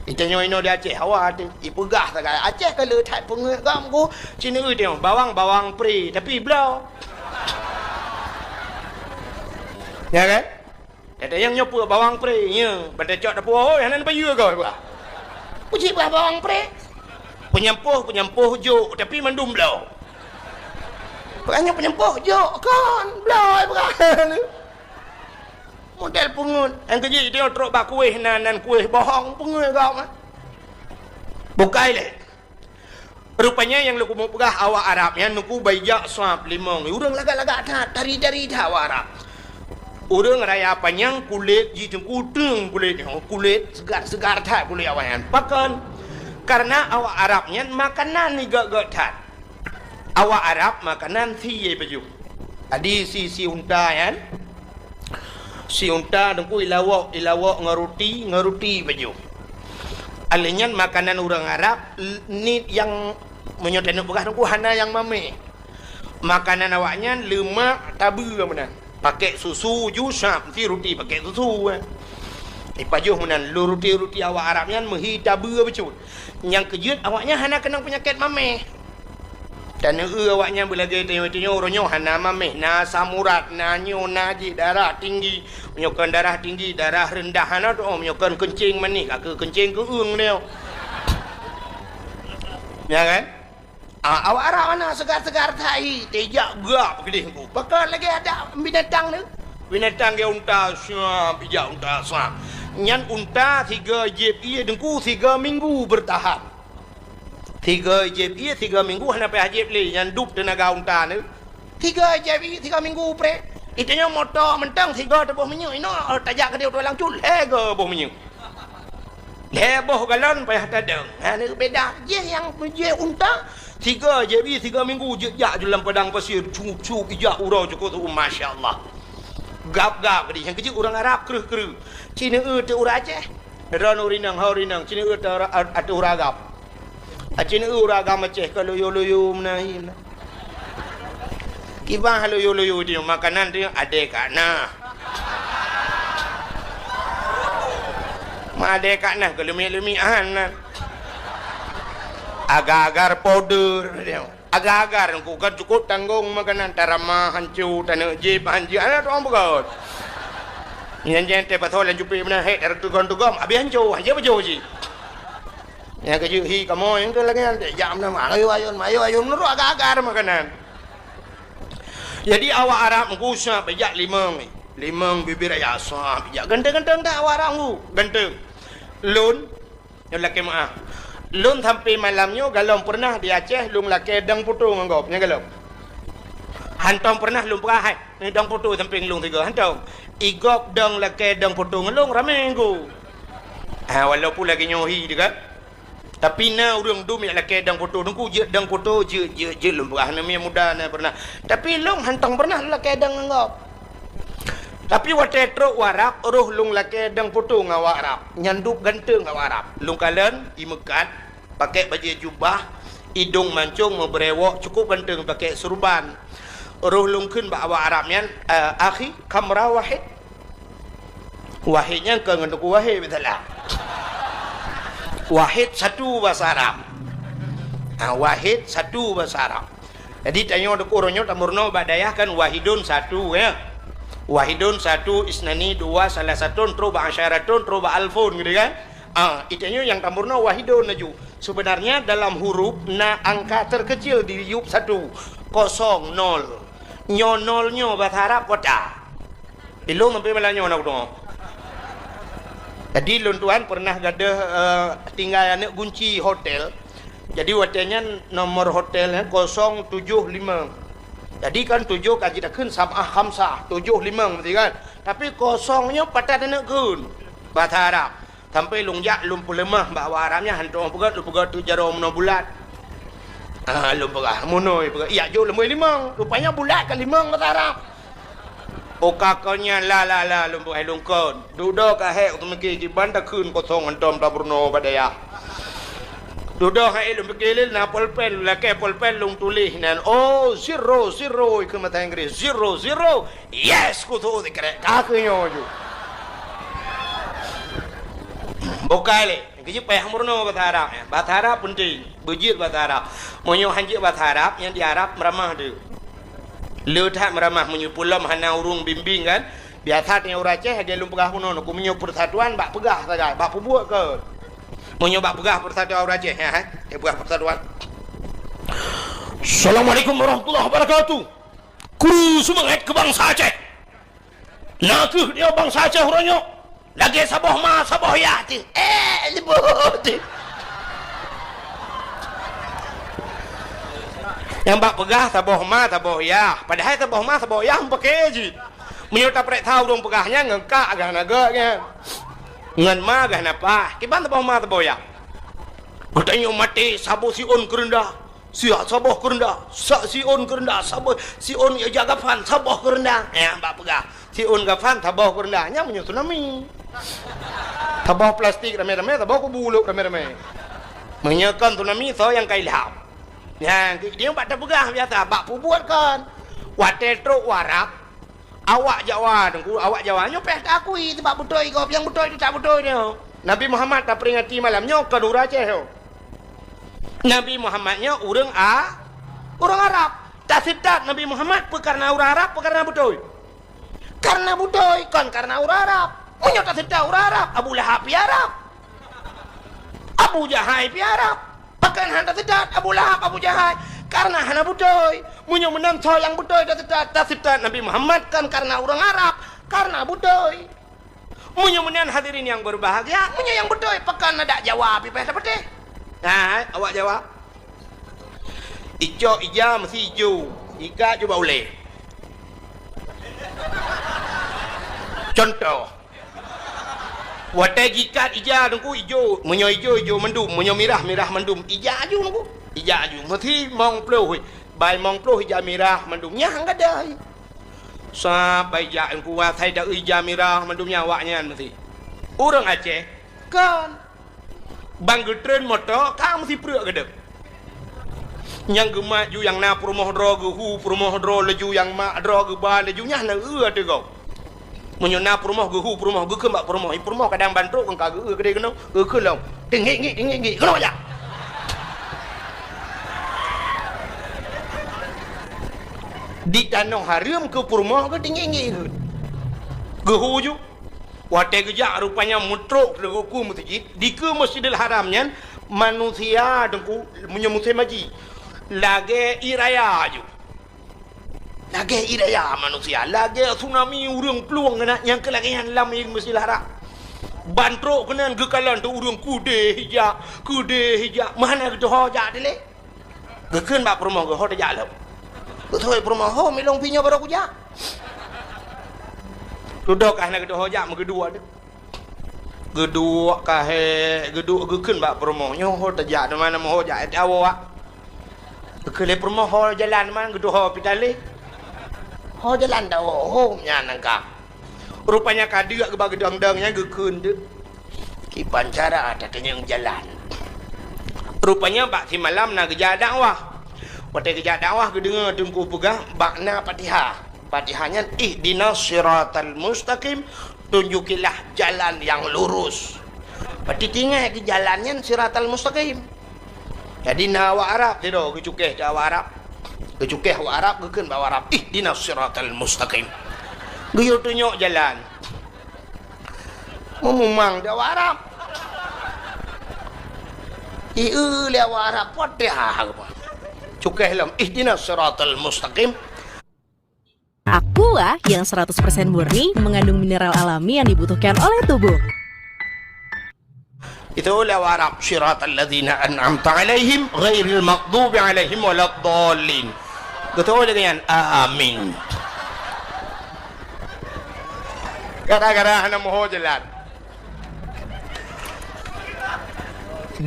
Itanyoe inoe di Aceh, hawa teuh. Ipeugah sagai, Aceh ka le that peungeuet gam ku, cine ié tanyoe, bawang, bawang preh, tapi bloe. Ya kan? Kata nyang nyoe peue bawang preh, ya. Bata cok dapur, oh, hana payeue kau, bah. Uji bah bawang preh. Peunyampôh, peunyampôh jok, tapi mandum bloe. Bukannya peunyampôh jok, kon, bloe, bukan. Model peungeuet. Nyang keujeuet, dia trok bak kueh nan, nan kueh bohong, peungeuet kau, mah. Bukai lé. Rupanya nyang lôn keumeung peugah awak Arab nyan nungku baijak sab limong. Ureuëng lagak-lagak that, tari-tari that awak Arab. Ureuëng raya panyang kulét jih teungku teung kulét nyoe, kulét seugar-seugar that kulét awak nyan. Pakon? Karena awak Arab nyan makanan igét-gét that. Awak Arab makanan sie pajoh. Jadi si, si unta nyan, si unta teungku ilawok, ilawok ngon ruti, ngon ruti pajoh. Alèh nyan makanan ureuëng Arab, l-, niet nyang meunyoe taneuk peugah teungku hana nyang mamèh. Makanan awaknyan leumak tabeue meunan. Pakèk susu ju sab, si ruti pakèk susu, eh. Ipajoh meunan, lôn ruti-ruti awak Arab nyan meuhi tabeue bacut. Nyang keujeuet awaknyan hana keunong peunyakét mamèh. Taneuk awaknyan beulagèe tanyoe-tanyoe uroe nyoe hana mamèh, na asam urat, na nyoe, na jih, darah tinggi. Meunyoe kon darah tinggi, darah reundah hana teu'oh, meunyoe kon keuncing manéh, ka keuh keuncing keu'eueng nyoe. Ya kan? Ah, awak Arab hana seugar-seugar that hi, tijak gak keudeh ku. Pakon lagèe adak binatang tu. Binatang geuh unta, siap, ijak unta, siap. Nyan unta sigoe jieb ié teungku sigoe minggu beurtahan. Sigoe jieb ié sigoe minggu hana payah jieb lé, nyan dub teunaga unta nyoe. Sigoe jieb ié sigoe minggu preh. Itanyoe moto mantong sigoe teuboh minyeuk inoe, tajak keudeh u tulang cut, lhèe goe boh minyeuk. Lhèe boh galon payah tadong. Ha, nyoe beda. Jih nyang jieb unta, sigoe jieb ié sigoe minggu jeuet jak ju lam padang pasir, cup-cup ijak uroe cukôp tu, masya Allah. Gab-gab keudeh, nyang keujeuet ureuëng Arab kreueh-kreueh. Cina eu teu ureuëng Aceh. Droeneuh ureueng inong, ho ureueng inong, ci neueu ateueh ureueng agam. Aci neueu ureueng agam Aceh ka luyu-luyu meunan hi meunan. Kiban luyu-luyu di makanan di adé ka na. Ma adé ka na, geuleumiek-leumiek han na. Agar-agar powder dia. Agar-agar ku kan cukup tanggong makanan, tarama hanco, taneuk jép hanco, aneuk tuang peugah. Nyan jén teuh pasoe lam jupé meunan, hék, tareuteugom-teugom, abéh hanco, hanco beujoh jih. Nyang keujeuet hi kamoe nyang keu lagèe nyan, jak meunan, ayo ayun, ayo ayun, meunurot agar-agar makanan. Jadi awak Arab meugusa bijak limong, limong bibir ayah sah bijak. Ganteng-ganteng dak awak Arab meugu, ganteng. Lôn, nyoe lakèe meu'ah. Lôn sampai malam nyoe galom peureunah di Aceh lôn lakèe dong foto ngon gob, nyan galom. Hantom peureunah lôn peugah hai, ni dong foto sampéng lôn sigoe, hantom. I gob dong lakèe dong foto ngon lôn ramé ngon. Ha, walaupun lagèe nyoe hi teuh kan. Tapi na ureueng dum nyang lakèe dong foto, teungku jeuet dong foto, jeuet, jeuet, jeuet lôn peugah, aneuk miet muda na peureunah. Tapi lôn hantom peureunah lôn lakèe dong ngon gob. Tapi watèe trok u Arab, roh lôn lakèe dong foto ngon awak Arab. Nyan dum ganteng awak Arab. Lôn kalon, i meukat, pakèk bajèe jubah, idong mancong, meubrèwok, cukup ganteng, pakèk surban. Roh lôn kheun bak awak Arab nyan, "Eh, akhi, kam mara wahid?" Wahid nyan kon ngon Teungku Wahid, biasalah. Wahid satu bahasa Arab. Ha, wahid satu bahasa Arab. Jadi, tanyoe Teungku uroe nyoe tameurunoe bak dayah kan wahidun satu, ya. Wahidun satu, isnani dua, salasatun, trok bak asyaratun, trok bak alfun, gitu kan. Ah, tanyoe nyang tameurunoe wahidun laju. Sebenarnya dalam huruf na angka terkecil di yup satu, kosong, nol. Nyoe nol nyoe bahasa Arab kota. Ilôn sampai malam nyoe na kudeungoe. Jadi lôn tuan peureunah gadôh, eh, tinggai aneuk gunci hotel. Jadi watèe nyan nomor hotel nyan kosong tujoh limong. Jadi kan tujoh ka jitakheun sab'ah khamsah, tujoh limong meusti kan. Tapi kosong nyoe pat that aneuk kheun bahasa Arab. Sampai lôn jak lôn peuleumah bak awak Arab nyan, hantom peugah, lôn peugah teuk jaroe meunoe bulat. Ah, lôn peugah, meunoe peugah. Yak jok leumoi limong. Rupanya bulat ka limong bahasa Arab. Oka kon nyan la, la, la, lôn peugah lôn kon. Dudoe ka hék, teumiki kiban takheun kosong hantom tameurunoe bak dayah. Dudoe hai lôn pike lé na polpen, lakèe polpen lôn tuléh nan. Oh, zero, zero, ikheun bahasa Inggris. Zero, zero. Yes, kutu sikrek. Ka keu nyoe ju. Bukai lé. Keujeuet payah meurunoe bahasa Arab, ya. Bahasa Arab penting. Beujeuet bahasa Arab. Meunyoe hanjeuet bahasa Arab, nyang di Arab meuramah deuh. Le that meuramah meunyoe peulom hana ureueng bimbing kan. Biasa teuh ureueng Aceh lagèe lôn peugah bunoe, ku meunyoe persatuan bak peugah sagai, bak peubuet kon. Meunyoe bak peugah persatuan ureueng Aceh, ya, hai. Dia peugah persatuan. Assalamualaikum warahmatullahi wabarakatuh. Kru seumangat keu bansa Aceh. Na kheueh dia bansa Aceh uroe nyoe. Lagèe saboh ma, saboh yah teuh. Eh, leubeh teuh. Nyang bak peugah saboh ma, saboh yah. Padahai saboh ma, saboh yah meupaké jih. Meunyoe tapareksa ureueng peugah nyan ngon kak gah na gèt nyan. Ngon ma gah na pah. Kiban saboh ma, saboh yah. Geutanyoe maté saboh siôn keureundah. Siat saboh keureundah, sa-, siôn keureundah, saboh siôn ija gafan, saboh keureundah. Nyan bak peugah, siôn gafan, saboh keureundah. Nyan meunyoe tsunami. Saboh plastik ramé-ramé, saboh kubu lhok ramé-ramé. Meunyoe kon tsunami, soe nyang ka ilham? Nyan, keu dia bak tapeugah biasa, bak peubuet kon. Watèe trok u Arab, Awak Jawa, Teungku, awak Jawa nyoe payah taakui, sabab beutôi gob, nyang beutôi teutab beutôi nyoe. Nabi Muhammad taperingati malam nyoe kon ureueng Aceh nyoe. Nabi Muhammad nyoe ureueng A-, ureueng Arab. Taseutôt Nabi Muhammad peu kareuna ureueng Arab, peu kareuna beutôi? Kareuna beutôi, kon kareuna ureueng Arab. Meunyoe taseutôt ureueng Arab, Abu Lahab pih Arab. Abu Jahai pih Arab. Pakon hana taseutôt Abu Lahab, Abu Jahai? Kareuna hana beutôi. Meunyoe meunan soe nyang beutôi taseutôt, taseutôt Nabi Muhammad kon kareuna ureueng Arab, kareuna beutôi. Meunyoe meunan hadirin nyang beubahgia, meunyoe nyang beutôi, pakon adak Jawa pih payah tapatéh? Hai, awak Jawa. Icok ija meusti ijo, ikat ju bak ulèe. Contoh, Watèe jikat ija Teungku ijo, meunyoe ijo, ijo mandum, meunyoe mirah, mirah mandum, ija aju Teungku. Ija aju, meusti mong ploh, bai mong ploh ija mirah mandum, nyan gadai. Sabai ija Teungku, asai da ija mirah mandum nyan awak nyan meusti. Ureueng Aceh, Kon. Ban geutreun moto, ka meusipreuk geudeb. Nyang geumat ju nyang na peurumoh droe geuhu, peurumoh droe laju nyang mat droe geuba laju, nyan na eu ateueh gob. Meunyoe na peurumoh geuhu peurumoh, geukheun bak peurumoh, "Ih, peurumoh kadang ban trok kon ka geu-eu keudeh keunoe, geukheun lom. Teungiek-ngiek, teungiek-ngiek, keunoe jak." Di tanoh hareuem keu peurumoh geuteungiek-ngiek geuh. Geuhu ju. Watée geujak rupanya meutrok teungku u meuseujid, dikeue Masjidil Haram nyan manusia teungku meunyoe musém haji lagée ié raya ju. Lagée ié raya manusia, lagée tsunami ureuëng plueng keunan nyang keu lagée nyan lam Masjidil Haram. Ban trok keunan geukalon teuk ureuëng keudeh jak, keudeh jak, meuhana geutuho jak dilée. Geukheun bak peurumoh geuh, "Ho tajak lom." Geutôi peurumoh, "Ho, milong pi nyoe barô kujak." Dudoe ka hana geutuho jak, meugeuduek deuh. Geuduek ka hék, geuduek geukheun bak peurumoh, "Nyoe ho tajak, teuma na meuho jak, eh, tawoe, ah." Geukheun lé peurumoh, "Ho jalan man geutuho pitaléh." "Ho jalan tawoe, ho nyan nangka." Rupanya ka deuk geuba geudong-dong nyan geukheun deuh. Kiban cara tatanyong jalan. Rupanya bak simalam na geujak dakwah. Watée geujak dakwah geudeungoe teungku peugah bak na Fatihah. Fatihah nyan, "Ihdinas siratal mustaqim, tunjukilah jalan yang lurus." Berarti tinggai keu jalan nyan siratal mustaqim. Jadi na awak Arab sidroe geucukeh cit awak Arab. Geucukeh awak Arab, geukheun bak awak Arab, "Ihdinas siratal mustaqim." Geuyue tunyok jalan. Meumumang di awak Arab. Ié lé awak Arab, Fatihah geuba. Cukeh lom, "Ihdinas siratal mustaqim." Aqua yang seratus persen murni mengandung mineral alami yang dibutuhkan oleh tubuh. Itu lewat Arab, "Siratal ladzina an'amta 'alaihim ghairil maghdubi 'alaihim waladdallin." Betul dengan amin. Gara-gara hana moho jalan.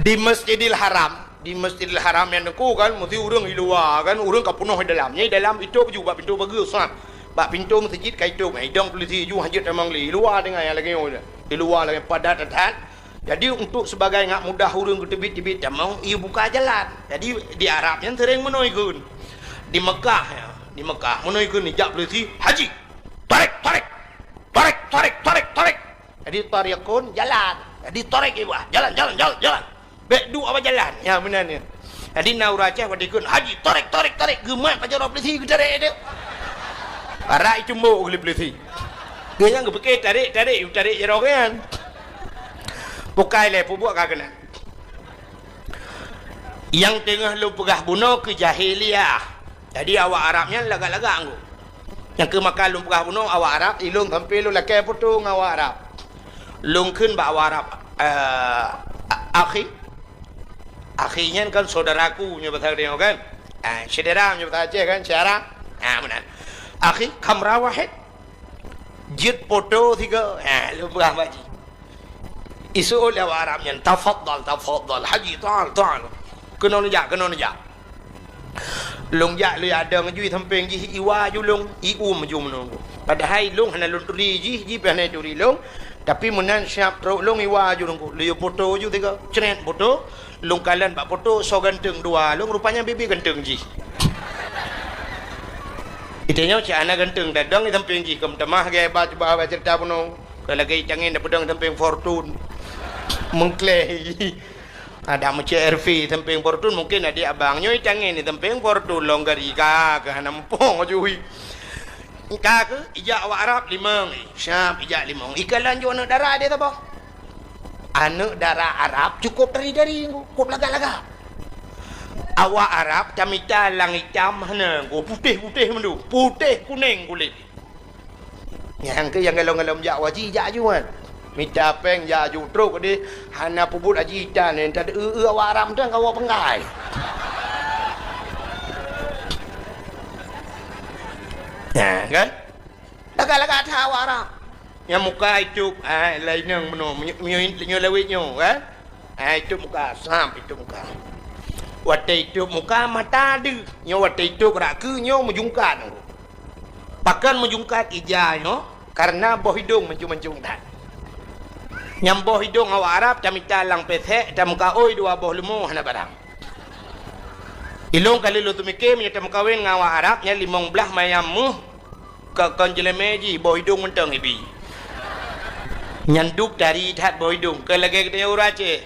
Di Masjidil Haram, di Masjidil Haram nyan teungku kan, meusti ureuëng i luwa kan, ureuëng ka peunoh i dalam. Nyan i dalam itôb ju bak pintoe bageue, sat. Bak pintoe meuseujid ka itôb, idong peulisi ju hanjeuet tamong lé. I luwa teungoh nyang lagée nyoe. I luwa lagée padat that. Jadi untuk sebagai ngak mudah ureuëng geuteubiet-teubiet tamong, ibuka jalan. Jadi di Arab nyan sering meunoe ikheun. Di Mekah, ya, di Mekah meunoe ikheun jak peulisi, "Haji, tarek, tarek. Tarek, tarek, tarek, tarek." Jadi tarikun jalan. Jadi tarek ibu, jalan, jalan, jalan, jalan. Bék duek awak jalan. Ya, meunan ya. Jadi na ureuëng Aceh watée ikheun, "Haji, tarek, tarek, tarek." Geumat pajoh droe peulisi geutarek dia. Parak icumbok geuh lé peulisi. Dia nyang geupike tarek, tarek, tarek jaroe nyan. Bukai lé peubuet ka keunan. Nyang teungoh lôn peugah bunoe keu jahiliyah. Jadi awak Arab nyan lagak-lagak anggô. Nyang keu maka lôn peugah bunoe awak Arab, ilôn sampoe lôn lakée foto ngon awak Arab. Lôn kheun bak awak Arab, eh, a-, akhi. Akhi nyan kan saudaraku nyoe bahasa Aceh kan. Ah, syedara nyoe bahasa Aceh kan, syara. Ah, meunan. Akhi, kamera wahid. Jeuet foto sigoe. Ah, lôn peugah bak jih. Iseuôt lé awak Arab nyan, "Tafadhal, tafadhal, Haji, ta'al, ta'al." Keunoe neujak, keunoe neujak. Lôn jak lé adong ju i sampéng jih, iwa ju lôn, ium ju meunoe. Padahai lôn hana lôn turi jih, jih pih hana turi lôn. Tapi meunan siab trok lôn iwa ju lôn, lôn foto ju tiga. Cret foto, lôn kalon bak foto, soe ganteng dua lôn, rupanya bibit ganteng jih. Ita nyoe cit hana ganteng, dadong i sampéng jih, keu meutamah gaya ba cuba ba ceurita bunoe. Keu lagée tangen da peudong sampéng Fortune. Meukleh. Ada meucék R V sampéng Fortune, mungkin adik abang nyoe tangen di sampéng Fortune lôn gari ka, keu hana muphom jui. Ka keu ijak awak Arab limong, eh, siab ijak limong. Ikalon ju aneuëk dara deh saboh. Aneuëk dara Arab cukup dari-dari, cukup lagak-lagak. Awak Arab tamita lang itam hana, putéh-putéh mandum, putéh kunéng kulét. Nyang keu nyang galom-galom jak waji jak ju kan. Mita péng jak ju trok deh, hana peubuet haji tan, nyan tadeu-eu awak Arab tan kawa peunggai. Nah, kan? Lagak-lagak that awak Arab. Nyang muka itôb, ah, laineng meunoe, meunyo-, meunyo-, nyoe lawét nyoe, kan? Ah, itôb muka, sam itôb muka. Watée itôb muka, mata deuh. Nyoe watée itôb rak keu nyoe meujungkat. Pakon meujungkat ija nyoe? Karena boh idong mancung-mancung that. Nyang boh idong awak Arab tamita lam pesek, tameukaôi dua boh leumo hana barang. Ilong ka lheueh lôn teumike meunyoe tameukawen ngon awak Arab nyan limong blaih mayam méuh, ka kon jeulemé jih boh idong mantong ibi. Nyan dub tari that boh idong, kon lagée geutanyoe ureuëng Aceh.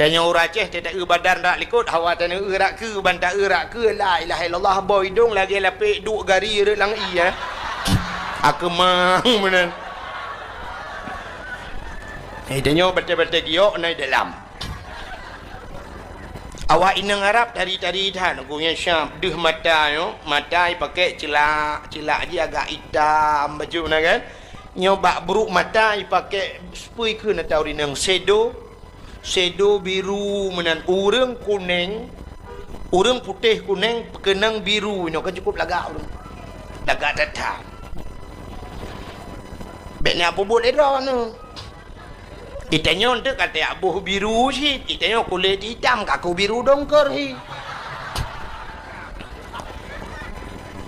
Tanyoe ureuëng Aceh teuta eu badan rak likot, hawa tanyoe eu rak keue, ban ta eu rak keue, la ilaha illallah, boh idong lagée lapek duek gari rot lam ie, eh. Akeumang meunan. Eh, tanyoe batée-batée giok na i dalam. Awak inong Arab tari-tari that, gobnyan syab deuh mata nyoe, mata ipakek ceulak, ceulak jih agak itam bacut na kan. Nyoe bak brok mata ipakek seupui kheun ata ureuëng inong, sedo, sedo biru meunan, ureuëng kuneng, ureuëng putéh kuneng peukeunong biru nyoe kan cukup lagak ureuëng. Lagak that-that. Bék na peubuet lé droeneuh. Itanyoe teuk ka tajak boh biru cit, itanyoe kulét itam kaku biru dongker hi.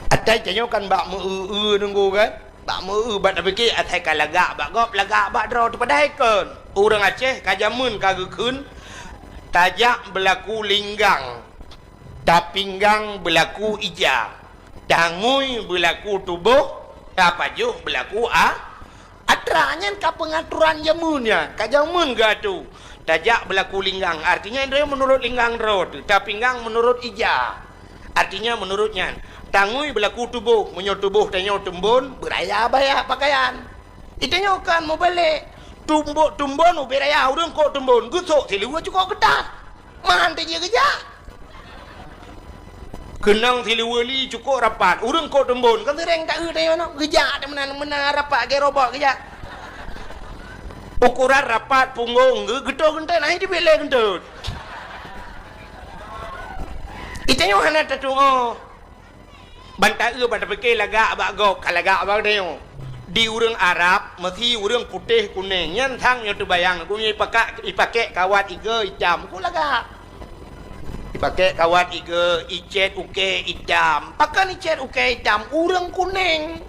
Atai tanyoe kan bak meu-eu-eu nunggu kan? Bak meu-eu bak tapike asai ka lagak bak gob, lagak bak droe teupadai kon. Ureuëng Aceh ka jameun ka geukheun tajak beulaku linggang, tapinggang beulaku ija, tangui beulaku tuboh, tapajoh beulaku a-, atra. Nyan ka peungaturan jameun nyan, ka jameun geuatu. Tajak beulaku linggang, artinya droe meunurot linggang droe teuh, tapinggang meunurot ija. Artinya meunurot nyan, tangui beulaku tuboh, meunyoe tuboh tanyoe teumbon, beuraya baya pakaian. Itanyoe kan mubalek, tumbok tumbon ubé raya ureuëng kok teumbon, geusok siluweue cukok keutat. Man teujih geujak. Keunong siluweue li cukok rapat, ureuëng kok teumbon, kan seuréng taeu tanyoe nyoe, geujak teumeunan meunan rapat lagée robot geujak. Ukuran rapat punggong geu-, geutot geuntot, nah, itu bileh geuntot. Itanyoe hana tatuoh. Ban taeu ban tapike lagak bak gob, ka lagak bak tanyoe. Di ureuëng Arab, meusi ureuëng putéh kuneng, nyan sang nyoe teubayang, gobnyan ipakak, ipakek kawat igoe itam, kok lagak. Ipakek kawat igoe, icét ukée itam. Pakon icét ukée itam? Ureuëng kuneng.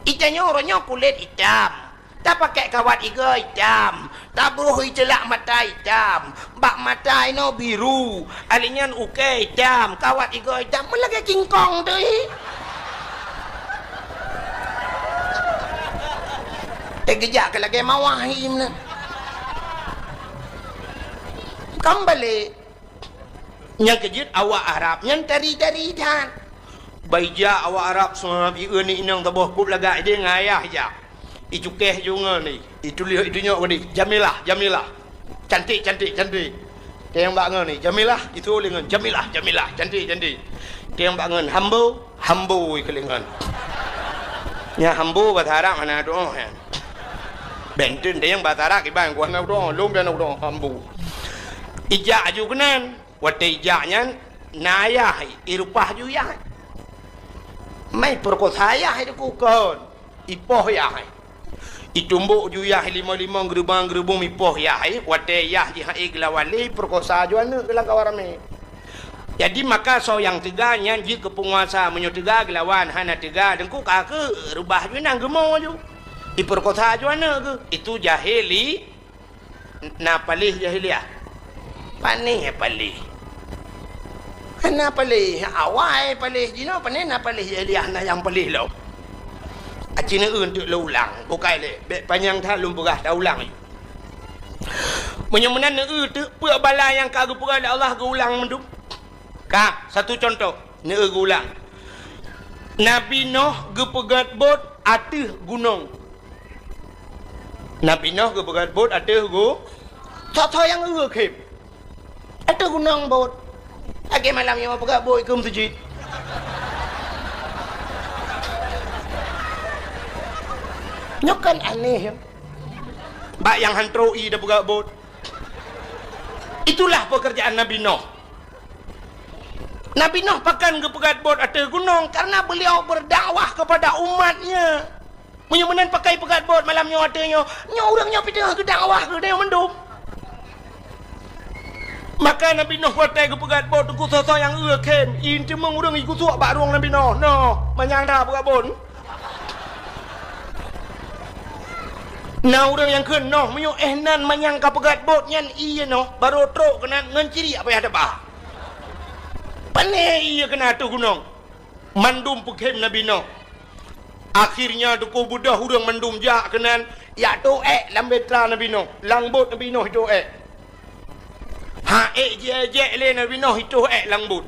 Itanyoe uroe nyoe kulét itam. Tapakek kawat igoe itam, tabroh iceulak mata itam, bak mata inoe biru, alinyan ukée itam, kawat igoe itam, meulagée kingkong teuh. Teugeujak keu lagée mawah hi meunan. Kan balek. Nyang keujeuet awak Arab nyan tari-tari that. Baija awak Arab seumab ieu ni inong taboh kup lagak ideh ngon ayah ija. Icukéh ju ngon ni, ituléh itunyok ngon ni, Jamilah, Jamilah. Cantik, cantik, cantik. Teueng bak ngon ni, Jamilah, itu lé ngon Jamilah, Jamilah, cantik, cantik. Teueng bak ngon Hambo, Hambo ikeu lé ngon. Nya Hambo bahasa Arab hana doa nyan. Benten teueng bahasa Arab iban ku hana doa, lom dan doa Hambo. Ijak aju keunan. Watée ijak nyan na ayah, irupah ju yah. Mai peurekosa ayah itu kon, ipoh yah. Itumbok ju yah limong-limong, geuribong-geuribong ipoh yah. Watée yah jih hai geulawan lé, peurekosa ju aneuëk lam kawan ramé. Jadi maka soe nyang teuga nyan jeuet keu peunguasa, meunyoe teuga geulawan, hana teuga deungku ka keu reubah ju nang geumo ju. Ipeurekosa ju aneuëk geuh. Itu jahili. Na paléh jahiliah? Pané paléh? Hana paléh. Awai paléh jinoe, pané na paléh jahiliah, na nyang paléh lom. Aci neueu teuk lôn ulang. Bukai lé, bék panyang that lôn peugah, taulang. Meunyoe meunan neueu teuk peue bala nyang ka geupeugah lé Allah geuulang mandum. Ka, satu contoh. Neueu geulang. Nabi Noh geupeugét bot ateueh gunong. Nabi Noh geupeugét bot ateueh gu-, soe-soe nyang eu khém. Ateueh gunong bot. Lagée malam nyoe peugét bot ikeue meuseujid. Nyoe kan aneh, ya. Bak nyang han trok ié tapeugét bot. Itulah pekerjaan Nabi Noh. Nabi Noh pakon geupeugét bot ateueh gunong? Karena beliau berdakwah kepada umatnya. Meunyoe meunan pakai peugét bot malam nyoe ateueh nyoe, nyoe ureuëng nyoe pih teungoh geudakwah keu tanyoe mandum. Maka Nabi Noh watée geupeugét bot teungku soe-soe nyang eu khém, in teumeung ureuëng igusok bak rueng Nabi Noh. Noh, manyang that peugét bot. Na ureuëng nyang kheun noh, meunyoe éh nan manyang ka peugét bot nyan ié noh, barô trok keunan ngon ciriek payah teuba. Pané ié keunan ateueh gunong. Mandum peukhem Nabi Noh. Akhirnya teungku beudôh ureuëng mandum jak keunan, jak tô ék lam bahtera Nabi Noh, lam bot Nabi Noh tô ék. Ha ék jiék-ék lé Nabi Noh itôh ék lam bot.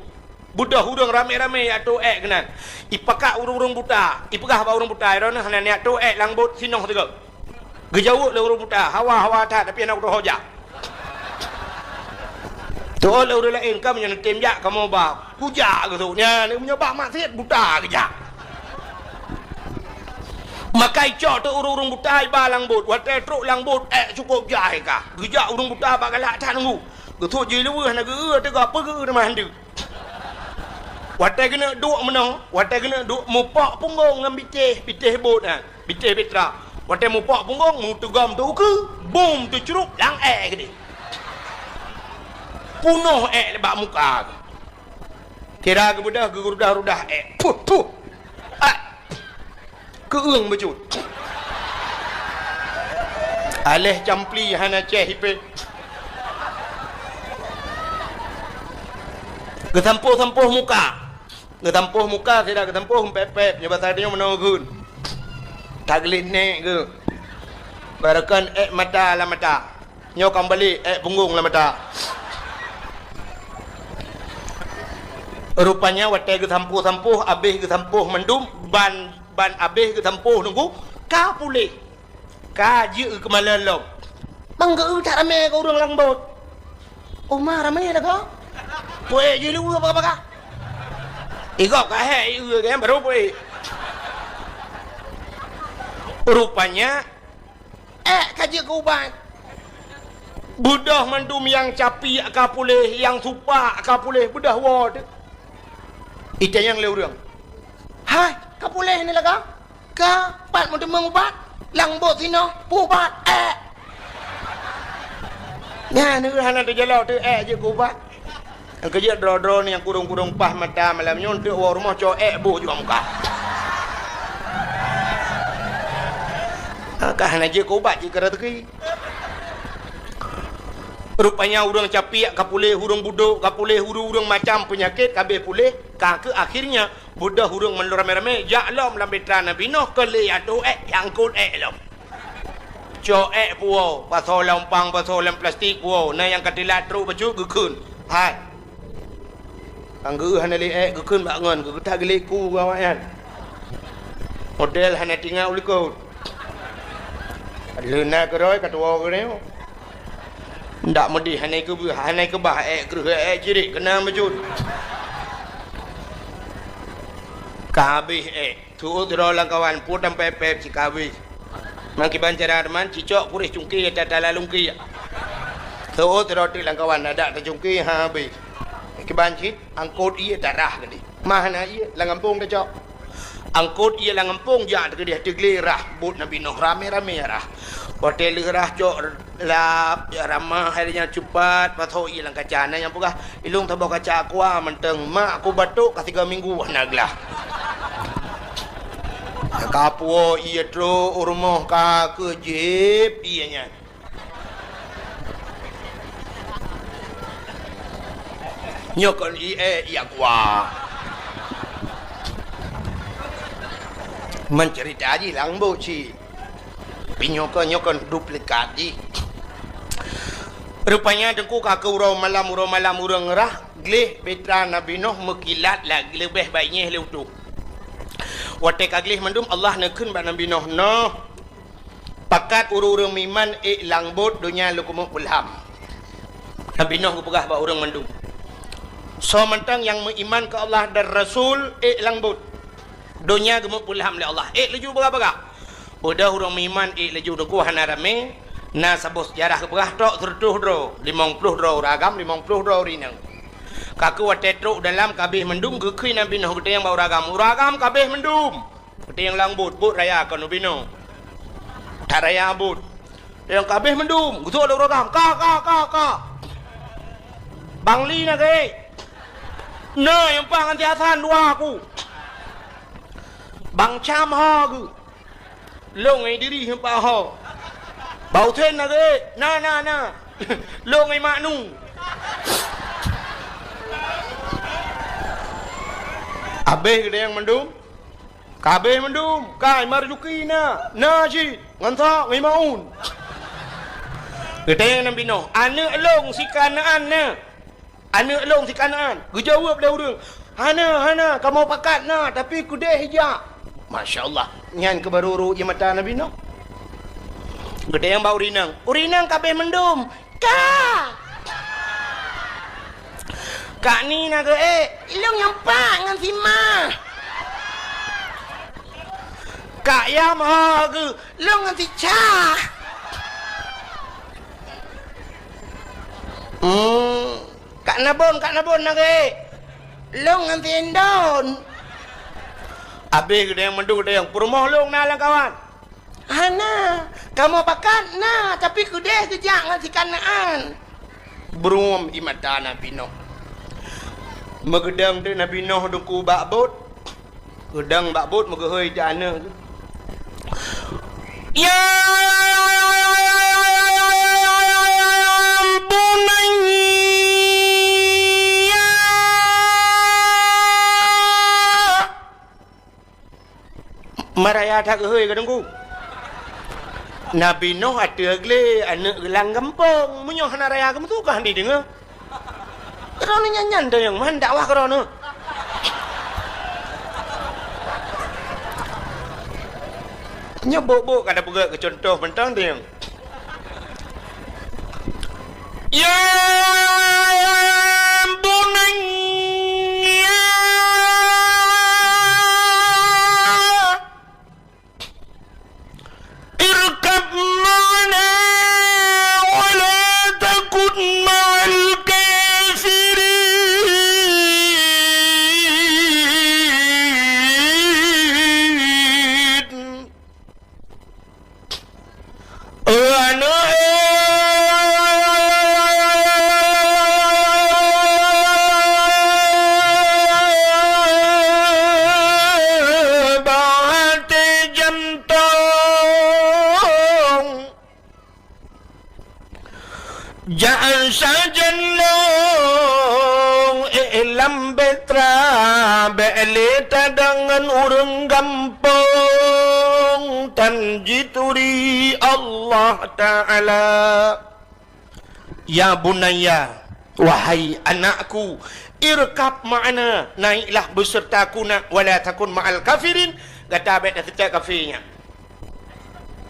Beudôh ureuëng ramé-ramé jak tô ék keunan. Ipakat ureuëng-ureuëng buta, ipeugah bak ureuëng buta, "Droeneuh hana neujak tô ék lam bot sinoh sigoe. Geujaweueb lé ureuëng buta, hawa-hawa that, tapi hana kutoh jak." Tô lé ureuëng laén, "Kamoe nyoe neutem jak, kamoe ba kujak geusut." Nyan, meunyoe bak maksiet buta geujak. Maka icok teuk ureuëng-ureuëng buta iba lam bot. Watée trok lam bot, ék cukôp jai ka. Geujak ureuëng buta bak galak that teungku. Geusut jih luweuh na geu-eu teuga peugeu teuma handeuk. Watée geuneuk duek meunoe, watée geuneuk duek mupok punggong ngon bitéh, bitéh bot nyan, bitéh bahtera. Watée mupok punggong, meuteugom teuh ukeue, bum teucrup lam ék keudeh. Punoh ék bak muka geuh. Kira geubeudôh geurudah-rudah ék. Puh, puh. Ai. Keueung beujeuet. Aléh campli hana céh ipéh. Geusampôh-sampôh muka. Geusampôh muka sira geusampôh pép-pép nyoe basa tanyoe meunoe geun. Tagleh nék geuh. Barokon ék mata lam mata. Nyoe ka meubalek ék punggong lam mata. Rupanya watée geusampôh-sampôh, abéh geusampôh mandum, ban, ban abéh geusampôh teungku, ka puléh. Ka jeuet keumalon lom. Bang geu-eu that ramé keu ureuëng lam bot. Uma ramé lagoe. Puék jih luweuh baka-baka. Igob ka hék ié kan baru puék. Rupanya ék ka jeuet keu ubat. Beudôh mandum nyang capiek ka puléh, nyang supak ka puléh, beudôh woe teuh. Itanyong lé ureuëng, "Hai, ka puléh ni lagoe?" "Ka, pat meuteumeung ubat?" "Lam bot sinoe, peue ubat?" "Ék." Nyan hana teujalok teuh ék jeuet keu ubat. Nyang keujeuet droe-droe nyang kurong-kurong paih mata malam nyoe, eunteuk woe rumoh cok ék boh juga muka. Ka hana jeuet keu ubat jeuet keu raseuki. Rupanya ureuëng capiek ka puléh, ureuëng budok ka puléh, ureuëng-ureuëng macam peunyakét ka abéh puléh, ka keuh akhirnya beudôh ureuëng mandum ramé-ramé jak lom lam bahtera Nabi Noh keu lé atô ék, angkot ék lom. Cok ék puwoe, pasoe lam umpang, pasoe lam plastik puwoe, na nyang ka teulat trok bacut geukheun. Hai. Nyang geu hana lé ék geukheun bak ngon, geugeutak geuléku awaknyan. Model hana tingat u likot. Leuna keudroe ka tuwoe keunoe. Ndak meudeh hana keubah, hana keubah ék kreueh ék cirit keunan bacut. Ka habéh ék. Seuôt sidroe lam kawan, peuet tampée péb cit ka habéh. Meukiban cara teuma, cicok puréh cungké ata tala lungké. Seuôt sidroe teuk lam kawan, adak tacungké han habéh. Meukiban cit, angkot ié tarah keudeh. Mah na ié lam gampông tacok. Angkot ié lam gampông jak teukeudeh teuglé rah, bot Nabi Noh ramé-ramé rah. Watée lheueh rah cok Lap, jak ramah hai nyan cupat, pasoe ié lam kaca. Na nyang peugah, "Ilong saboh kaca aqua mantong, mak ku batuk ka sigoe minggu hana glah." Ka puwoe ié trok u rumoh ka keuh jieb ié nyan. Nyoe kon ié, ié aqua. Meuceurita jih lam bot cit. Tapi nyoe kon, nyoe kon duplikat jih. Rupanya teungku ka keu uroe malam, uroe malam ureuëng rah gleh bahtera Nabi Noh meukilat lagée leubeh baik nyeh lé utoe. Watée ka gleh mandum Allah neukheun bak Nabi Noh, "Noh, pakat ureuëng-ureuëng meuiman ék lam bot donya lôn keumeung peulham." Nabi Noh geupeugah bak ureuëng mandum, "Soe mantong nyang meuiman keu Allah dan Rasul ék lam bot donya keumeung peulham lé Allah, ék laju bagah-bagah." Beudôh ureuëng meuiman ék laju teungku hana ramé, na saboh seujarah geupeugah trok seureutôh droe, limong ploh droe ureuëng agam, limong ploh droe ureuëng inong. Ka keuh watée trok dalam ka habéh mandum geukheun Nabi Noh geutanyong bak ureuëng agam, "Ureuëng agam ka habéh mandum?" Geutanyong lam bot, bot raya kon ubinoe. That raya bot. Nyang ka habéh mandum, geusok lé ureuëng agam, "Ka, ka, ka, ka." "Bang Li na keu?" "Na, nyang paih ngon si Hasan dua ku." "Bang Cam ho keu?" "Lôn ngon Idris nyang paih ho." "Ausen na geuék?" "Na, na, na." "Lôn ngon Mak Nu." Abéh geutanyoe mandum? Ka abéh mandum. Ka Marzuki na. Na cit. Ngon Thok, ngon Maun. Geutanyoe Nabi Noh, "Aneuëk lôn si Kanaan na?" "Aneuëk lôn si Kanaan." Geujaweueb lé ureuëng, "Hana, hana, kamoe pakat na, tapi keudeh jak." Masya Allah, nyan keuh barô rhot ie mata Nabi Noh. Geutanyong bak ureuëng inong, "Ureuëng inong, ka abéh mandum?" "Ka." "Kak ni na geuék?" "Lôn nyang pat ngon si Ma." "Kak Yam ho geuh?" "Lôn ngon si Cha." Hmm. "Kak Nabon, Kak Nabon na geuék?" "Lôn ngon si Indon." Abéh geutanyoe mandum geutanyoe, "Peurumoh lôn na lam kawan?" "Hana, kamoe pakat na, tapi keudeh geujak ngon si Kanaan." Brum ie mata Nabi Noh. Meugeudong teuk Nabi Noh Teungku bak bot. Geudong bak bot meugeuhôi di aneuëk geuh. "Ya bunayya." Maraya that geuhôi ka Teungku. Nabi Noh ateueh glé aneuëk geuh lam gampông. Meunyoe hana raya geumeusu ka hana jideungoe. Droeneuh nyan-nyan dayang man dakwah keu droeneuh. Nyoe bok-bok ka tapeugét keu cuntoh mantong dayang. Ya bunayya. Irkab ma'ana wa la takun ma'al kafirin. Aneuk, bak até jantong, jak sajan lôn, eh, lam beutra, bék lé tadong ngon ureuëng gampông, tan jituri Allah Ta'ala. Ya bunayya, wahai anakku, irkab ma'ana, naiklah beserta ku nak, wala takun ma'al kafirin, gata bék taseutôt kafé nyan.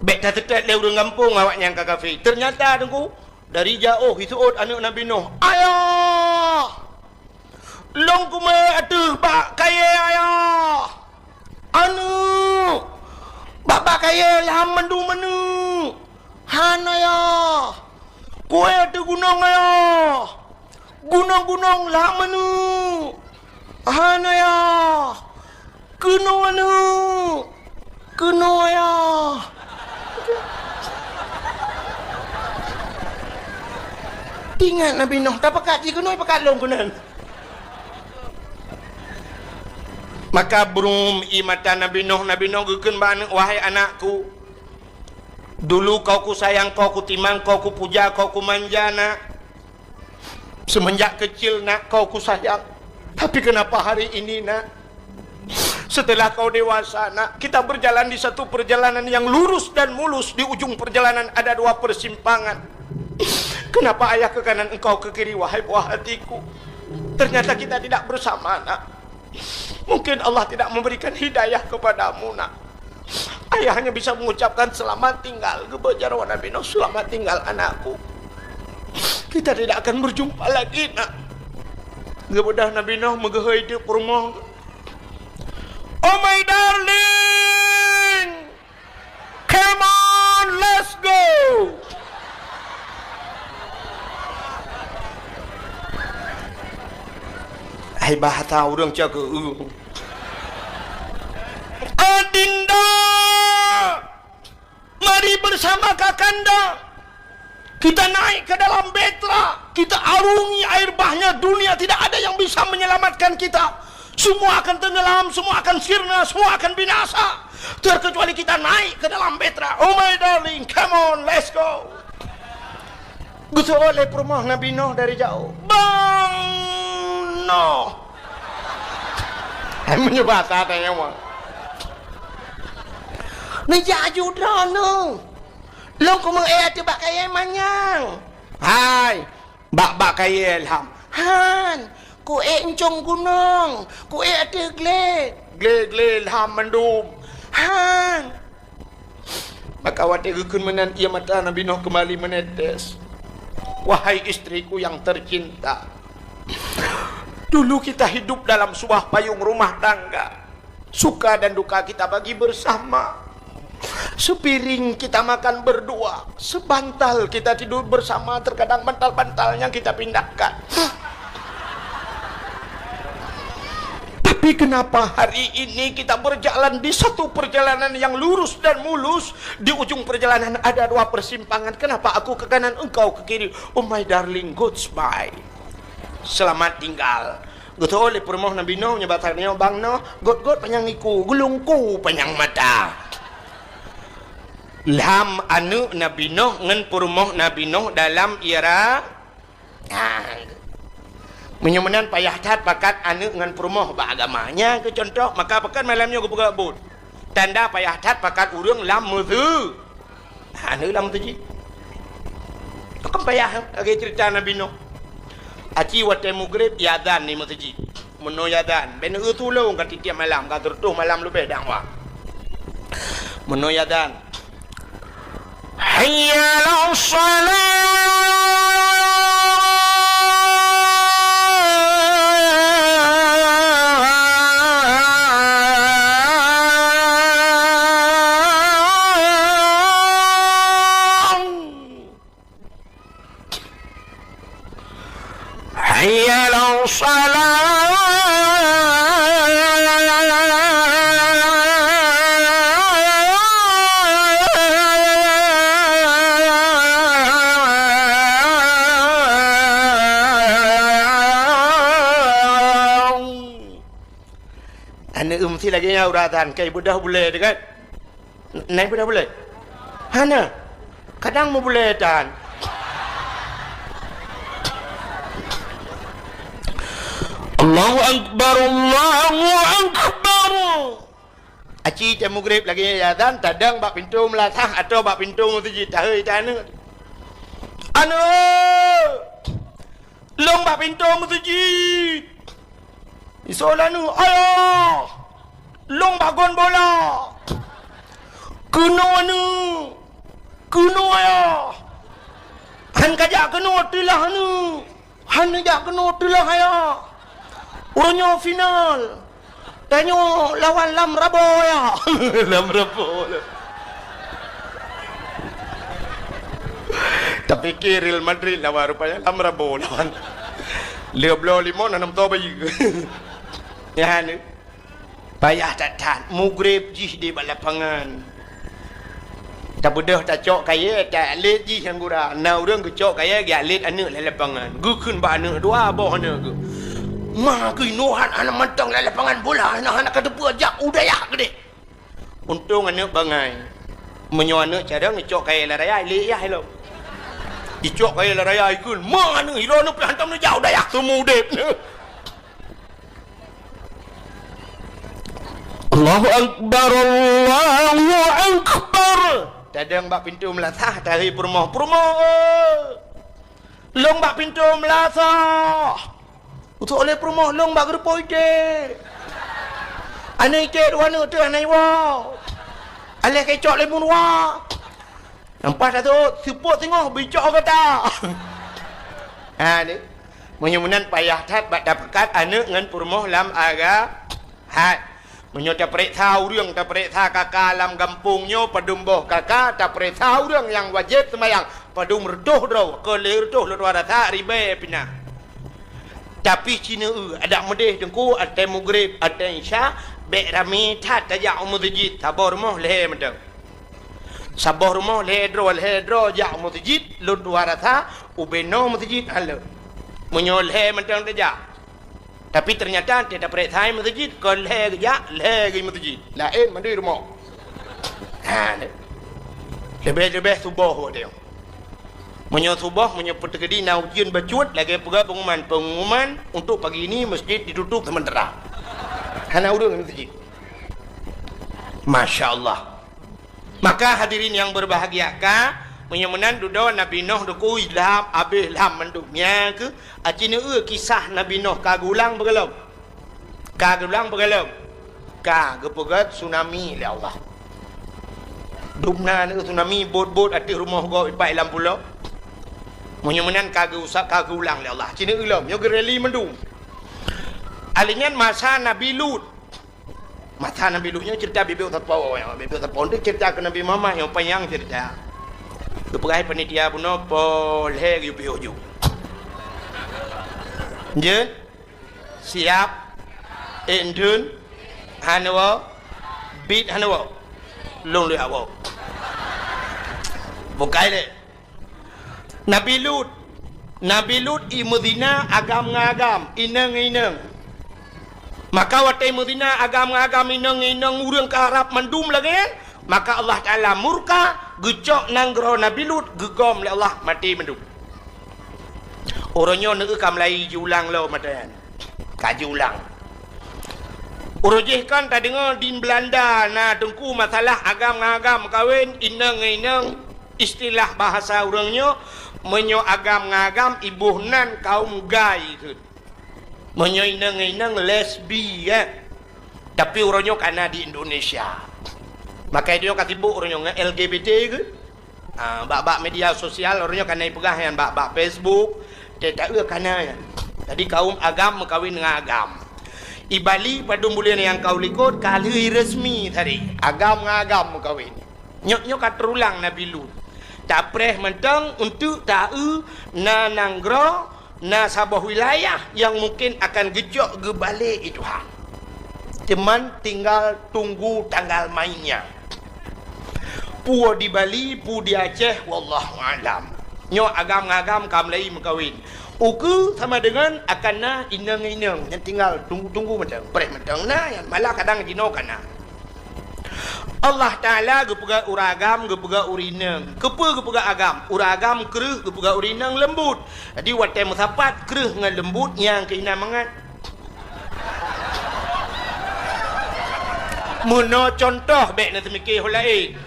Bék taseutôt lé ureuëng gampông awaknyan ka kafé. Teunyata Teungku, dari jiôh jiseuôt aneuk Nabi Nuh, "Ayah! Lôn kumé ateueh bak kayée, Ayah! Aneuk! Bak, bak kayée lam mandum aneuk! Han, Ayah! Kué ateueh gunong, Ayah! Gunong-gunong lam aneuk! Han, Ayah! Keunoe aneuk! Keunoe, Ayah!" Ingat Nabi Nuh, tapakat jih keunoe, pakat lôn keunan. Maka brum ie mata Nabi Nuh, Nabi Nuh geukheun bak aneuk, "Wahai anakku, dulu kau kusayang, kau kutimang, kau kupuja, kau kumanja, nak. Semenjak kecil, nak, kau kusayang. Tapi kenapa hari ini, nak, setelah kau dewasa, nak, kita berjalan di satu perjalanan yang lurus dan mulus, di ujung perjalanan ada dua persimpangan. Kenapa ayah ke kanan, engkau ke kiri, wahai buah hatiku? Ternyata kita tidak bersama, nak. Mungkin Allah tidak memberikan hidayah kepadamu, nak." Ayah hanya bisa mengucapkan, "Selamat tinggal," geubeuet jaroe Nabi Nuh, "Selamat tinggal, anakku. Kita tidak akan berjumpa lagi, nak." Geubeudôh Nabi Nuh meugeuhôi teuk peurumoh. "Oh my darling, come on, let's go." Hai bahasa ureuëng cakeuh. Adinda, mari bersama kakanda. Kita naik ke dalam betra, kita arungi air bahnya dunia, tidak ada yang bisa menyelamatkan kita. Semua akan tenggelam, semua akan sirna, semua akan binasa. Terkecuali kita naik ke dalam bahtera. Oh my darling, come on, let's go. Geuseuôt lé peurumoh Nabi Nuh dari jauh. Bang Nuh. Hai, meunyoe basa tanyong. Neujak aju droeneuh. Lôn keumeung éh ateueh bak kayée manyang. Hai, bak-bak kayée lham. Han, ku ék euncong gunong, ku ék ateueh glé. Glé-glé lham mandum. Han. Maka watée geukheun meunan, ié mata Nabi Nuh keumbali meunetes. Wahai istriku yang tercinta, dulu kita hidup dalam sebuah payung rumah tangga. Suka dan duka kita bagi bersama. Sepiring kita makan berdua, sebantal kita tidur bersama, terkadang bantal-bantalnya kita pindahkan. Tapi kenapa hari ini kita berjalan di satu perjalanan yang lurus dan mulus, di ujung perjalanan ada dua persimpangan. Kenapa aku ke kanan, engkau ke kiri? Oh my darling, goodbye. Selamat tinggal. Geuseuôt lé peurumoh Nabi Nuh, nyoe basa nyoe Bang Nuh, gôt-gôt panyang iku, geulungku panyang mata. Lham aneuëk Nabi Nuh ngon peurumoh Nabi Nuh dalam ira-, ah, meunyoe meunan payah that pakat aneuëk ngon peurumoh bak agama. Nyan keuh cuntoh, maka pakon malam nyoe geupeugah buet. Tanda payah that pakat ureuëng lam meuseu-, aneuëk lam meuseujid. Pakon payah, lagée ceurita Nabi Nuh. Aci watée mugreb, iazan di meuseujid. Meunoe iazan, bèk neueu tulông ka tiep-tiep malam, ka sireutôh malam leubeh dakwah. Meunoe iazan, "Hayya 'alas shalah!" Hayya 'alas shalah. Aneuëk meusti lagée nyan uroe azan, kai beudôh bulée teuh kan? Na beudôh bulée? Hana. Kadang meubulée tan. Allahu Akbar, Allahu Akbar. Aci teuh mugreb lagée nyan azan, tadong bak pintoe meulasah atau bak pintoe meuseujid, tahôi tan aneuëk. Aneuëk! Lôn bak pintoe meuseujid. Isoe lôn, "Ayah, lôn bak gon bola." "Keunoe, aneuëk, keunoe, ayah." "Han kajak keunoe, teulah, aneuëk." "Han neujak keunoe, teulah, ayah. Uroe nyoe final. Tanyoe lawan Lam Rabo, ayah." Lam Rabo. Tapike Real Madrid lawan, rupanya Lam Rabo lawan. Lheueh bloe limong, na nam toe bayeue. Nyan, payah that-that, mugreb jih di bak lapangan. Tabeudôh tacok kayée, talet jih nyang gura. Na ureuëng geucok kayée, geujak let aneuëk lam lapangan. Geukheun bak aneuëk dua boh aneuëk geuh. "Ma keunoe han, hana mantong lam lapangan bola, hana, hana ka teupeue, jak u dayah keudeh." Untông aneuëk bangai. Meunyoe aneuëk carông, icok kayée lam raya, ilét yah ilong. Icok kayée lam raya, ikheun, "Ma aneuëk, ilong aneuëk pih hantom neujak u dayah, seumeudeb." Allahu Akbar, Allahu Akbar. Tadong bak pintoe meulasah, tahôi peurumoh, "Peurumoh, lôn bak pintoe meulasah." Utok lé peurumoh, "Lôn bak geureupoh iték." Aneuk iték dua neuk teuh hana iwoe. Aléh keu icok lé meuruwa. Nampak that seuôt, seupôt singoh beuicok gata. Ha, ni. Meunyoe meunan payah that bak tapeugah aneuk ngon peurumoh lam aga-, hat. Meunyoe tapeuriksa ureuëng, tapeuriksa kaka lam gampông nyoe padum boh kaka, tapeuriksa ureuëng nyang wajéb seumayang padum reutôh droe, keu lhée reutôh lôn rasa ribée pih na. Tapi cineue adak meudeh teungku, watée mugreb, watée isya, bék ramé that tajak u meuseujid, saboh rumoh lhée mantong. Saboh rumoh lhée droe, lhée droe jak u meuseujid, lôn tuha rasa ubé noe meuseujid hana lé. Meunyoe lhée mantong tajak. Tapi teunyata watée tapeuriksa meuseujid, kon lhée geujak, lhée geuh meuseujid. Laén mandum rumoh. Ha, leubeh-leubeh suboh watèe nyoe. Meunyoe suboh, meunyoe peuteukedi na ujeuen bacut, lagèe peugah pengumuman, pengumuman untuk pagi ini masjid ditutup sementara. Hana ureueng di masjid. Masya Allah. Maka hadirin yang berbahagia, ka, meunyoe meunan dudoe Nabi Nuh deuku ilham, abéh ilham mandum. Nyan keuh, aci neu-eu kisah Nabi Nuh ka geulang beugalom. Ka geulang beugalom. Ka geupeugèt tsunami lé Allah. Dum na neu tsunami bot-bot ateueh rumoh gob ipat lam pulo. Meunyoe meunan ka geuusap, ka geulang lé Allah. Aci neu-eu lom, nyoe geureli mandum. Alinyan masa Nabi Lut. Masa Nabi Lut nyoe cerita bibit sapo, bibit sapo tu cerita keu Nabi Muhammad nyang panyang cerita. Geupeugah panitia bunoe poh lhèe geuyue piôh ju. Jeuet? Siap? Ék dum? Hana woe? Bit hana woe? Lôn lheueh woe. Bukai lé. Nabi Lut, Nabi Lut i meuzina agam ngon agam, inong ngon inong. Maka watèe meuzina agam ngon agam, inong ngon inong, ureueng ka rab mandum lagèe nyan, maka Allah Taala murka, geucok nanggroe Nabi Lut, geugom lé Allah, maté mandum. Uroe nyoe neu-eu ka mulai jiulang lom mata nyan. Ka jiulang. Uroe jih kan tadeungoe di Belanda na teungku masalah agam ngon agam meukawen, inong ngon inong, istilah bahasa ureueng nyoe, meunyoe agam ngon agam iboh nan kaum gay kheun. Meunyoe inong ngon inong lesbi, eh. Tapi uroe nyoe ka na di Indonesia. Maka nyoe ka sibuk uroe nyoe ngon L G B T kheun. Ah, bak-bak media sosial, uroe nyoe ka na ipeugah nyan bak-bak Facebook, teuh taeu ka na nyan. Jadi kaum agam meukawen ngon agam. I Bali padum buleuen nyang ka u likot ka lheueh resmi tadi, agam ngon agam meukawen. Nyoe, nyoe ka teurulang Nabi Lut. Tapreh mantong untuk taeu na nanggroe Na saboh wilayah nyang mungken akan geucok geubalek i Tuhan. Teuma tinggal tunggu tanggal mainnya. Peue di Bali, peue di Aceh, wallahu a'lam. Nyoe agam ngon agam ka mulai meukawen. Ukeue sama deungon akan na inong ngon inong. Nyan tinggal tunggu-tunggu mantong, preh mantong na, nyan malah kadang jinoe ka na. Allah Taala geupeugah ureueng agam, geupeugah ureueng inong. Keupeue geupeugah agam? Ureueng agam kreueh, geupeugah ureueng inong leumbut. Jadi, watèe meusapat kreueh ngon leumbut, nyang keuh inan mangat. Meunoe cuntoh, bèk na teumike ho laén.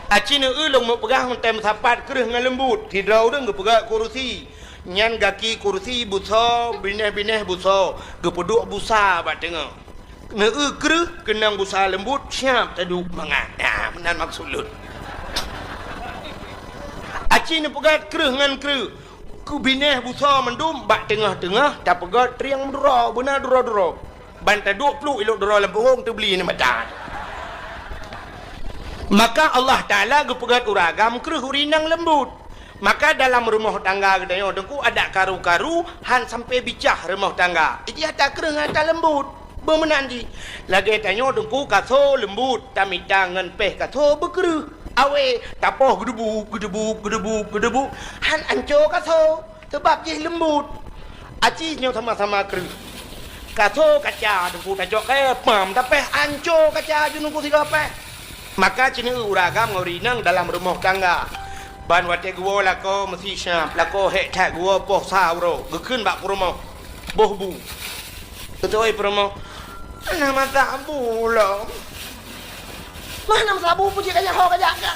Aci neu-eu lôn meupeugah watèe meusapat kreueh ngon leumbut. Sidroe ureueng geupeugah kurusi. Nyan gaki kurusi busoe, binéh-binéh busoe, geupeuduek busa bak teungoh. Neu-eu kreueh keunong busa leumbut, siap taduek mangat. Nah, meunan maksud lôn. Aci neupeugèt kreueh ngon kreueh. Keu binéh busoe mandum bak teungoh-teungoh tapeugèt trieng meuduro, beuna duro-duro. Ban taduek pluek ilok droe lam puhông teubli nibak mata. Maka Allah Taala geupeugèt ureueng agam kreueh ureueng inong leumbut. Maka dalam rumoh tangga geutanyoe teungku adak karu-karu han sampai bicah rumoh tangga. Ijih ata kreueh ngon ata leumbut. Beumeunan jih. Lagèe tanyoe teungku kaso leumbut, tamita ngon péh kaso beukreueh. Awé, tapoh geudeubu, geudeubu, geudeubu, geudeubu. Han anco kaso. Sabab jih leumbut. Aci nyoe sama-sama kreueh. Kaso kaca teungku tacok kayèe pam tapéh anco kaca ju teungku sigoe péh. Maka ci neu-eu ureueng agam ngon ureueng inong dalam rumoh tangga. Ban watèe geuwoe lakoe meusi siap, lakoe hék that geuwoe poh sa uroe, geukheun bak peurumoh. Boh bu. Geutôi peurumoh, "Hana meusabu lom." "Mah hana meusabu, peue jih kajak ho kajak ka?"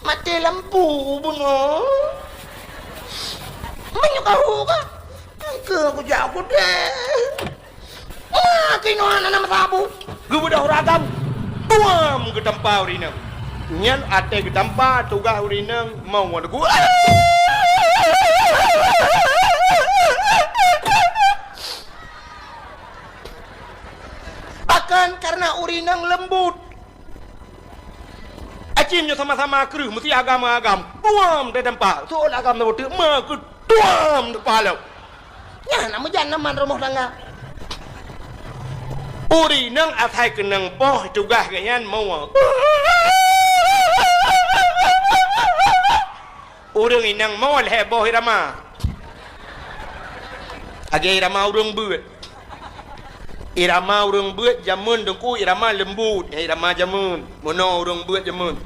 "Maté lampu bunoe." "Meunyoe ka hu ka, keu kujak kudeh." "Mah keunoe hana meusabu." Geubeudôh ureueng agam, tuam geutampa ureueng inong. Nyan até geutampa tugaih ureueng inong mau wan teungku. Pakon? Kareuna ureueng inong leumbut. Aci nyoe sama-sama kreueh, meusi agam-agam. Tuam teutampa. Soe agam teubeuteuek, ma keu tuam teutampa lom. Nyan na meujan na man rumoh tangga. Ureueng inong asai keunong poh tugaih geuh nyan mau. Ureueng inong mo lhèe boh irama. Lagèe irama ureueng beuet. Irama ureuëng beuet jameun Teungku, irama leumbut, nyan irama jameun. Meunoe ureuëng beuet jameun.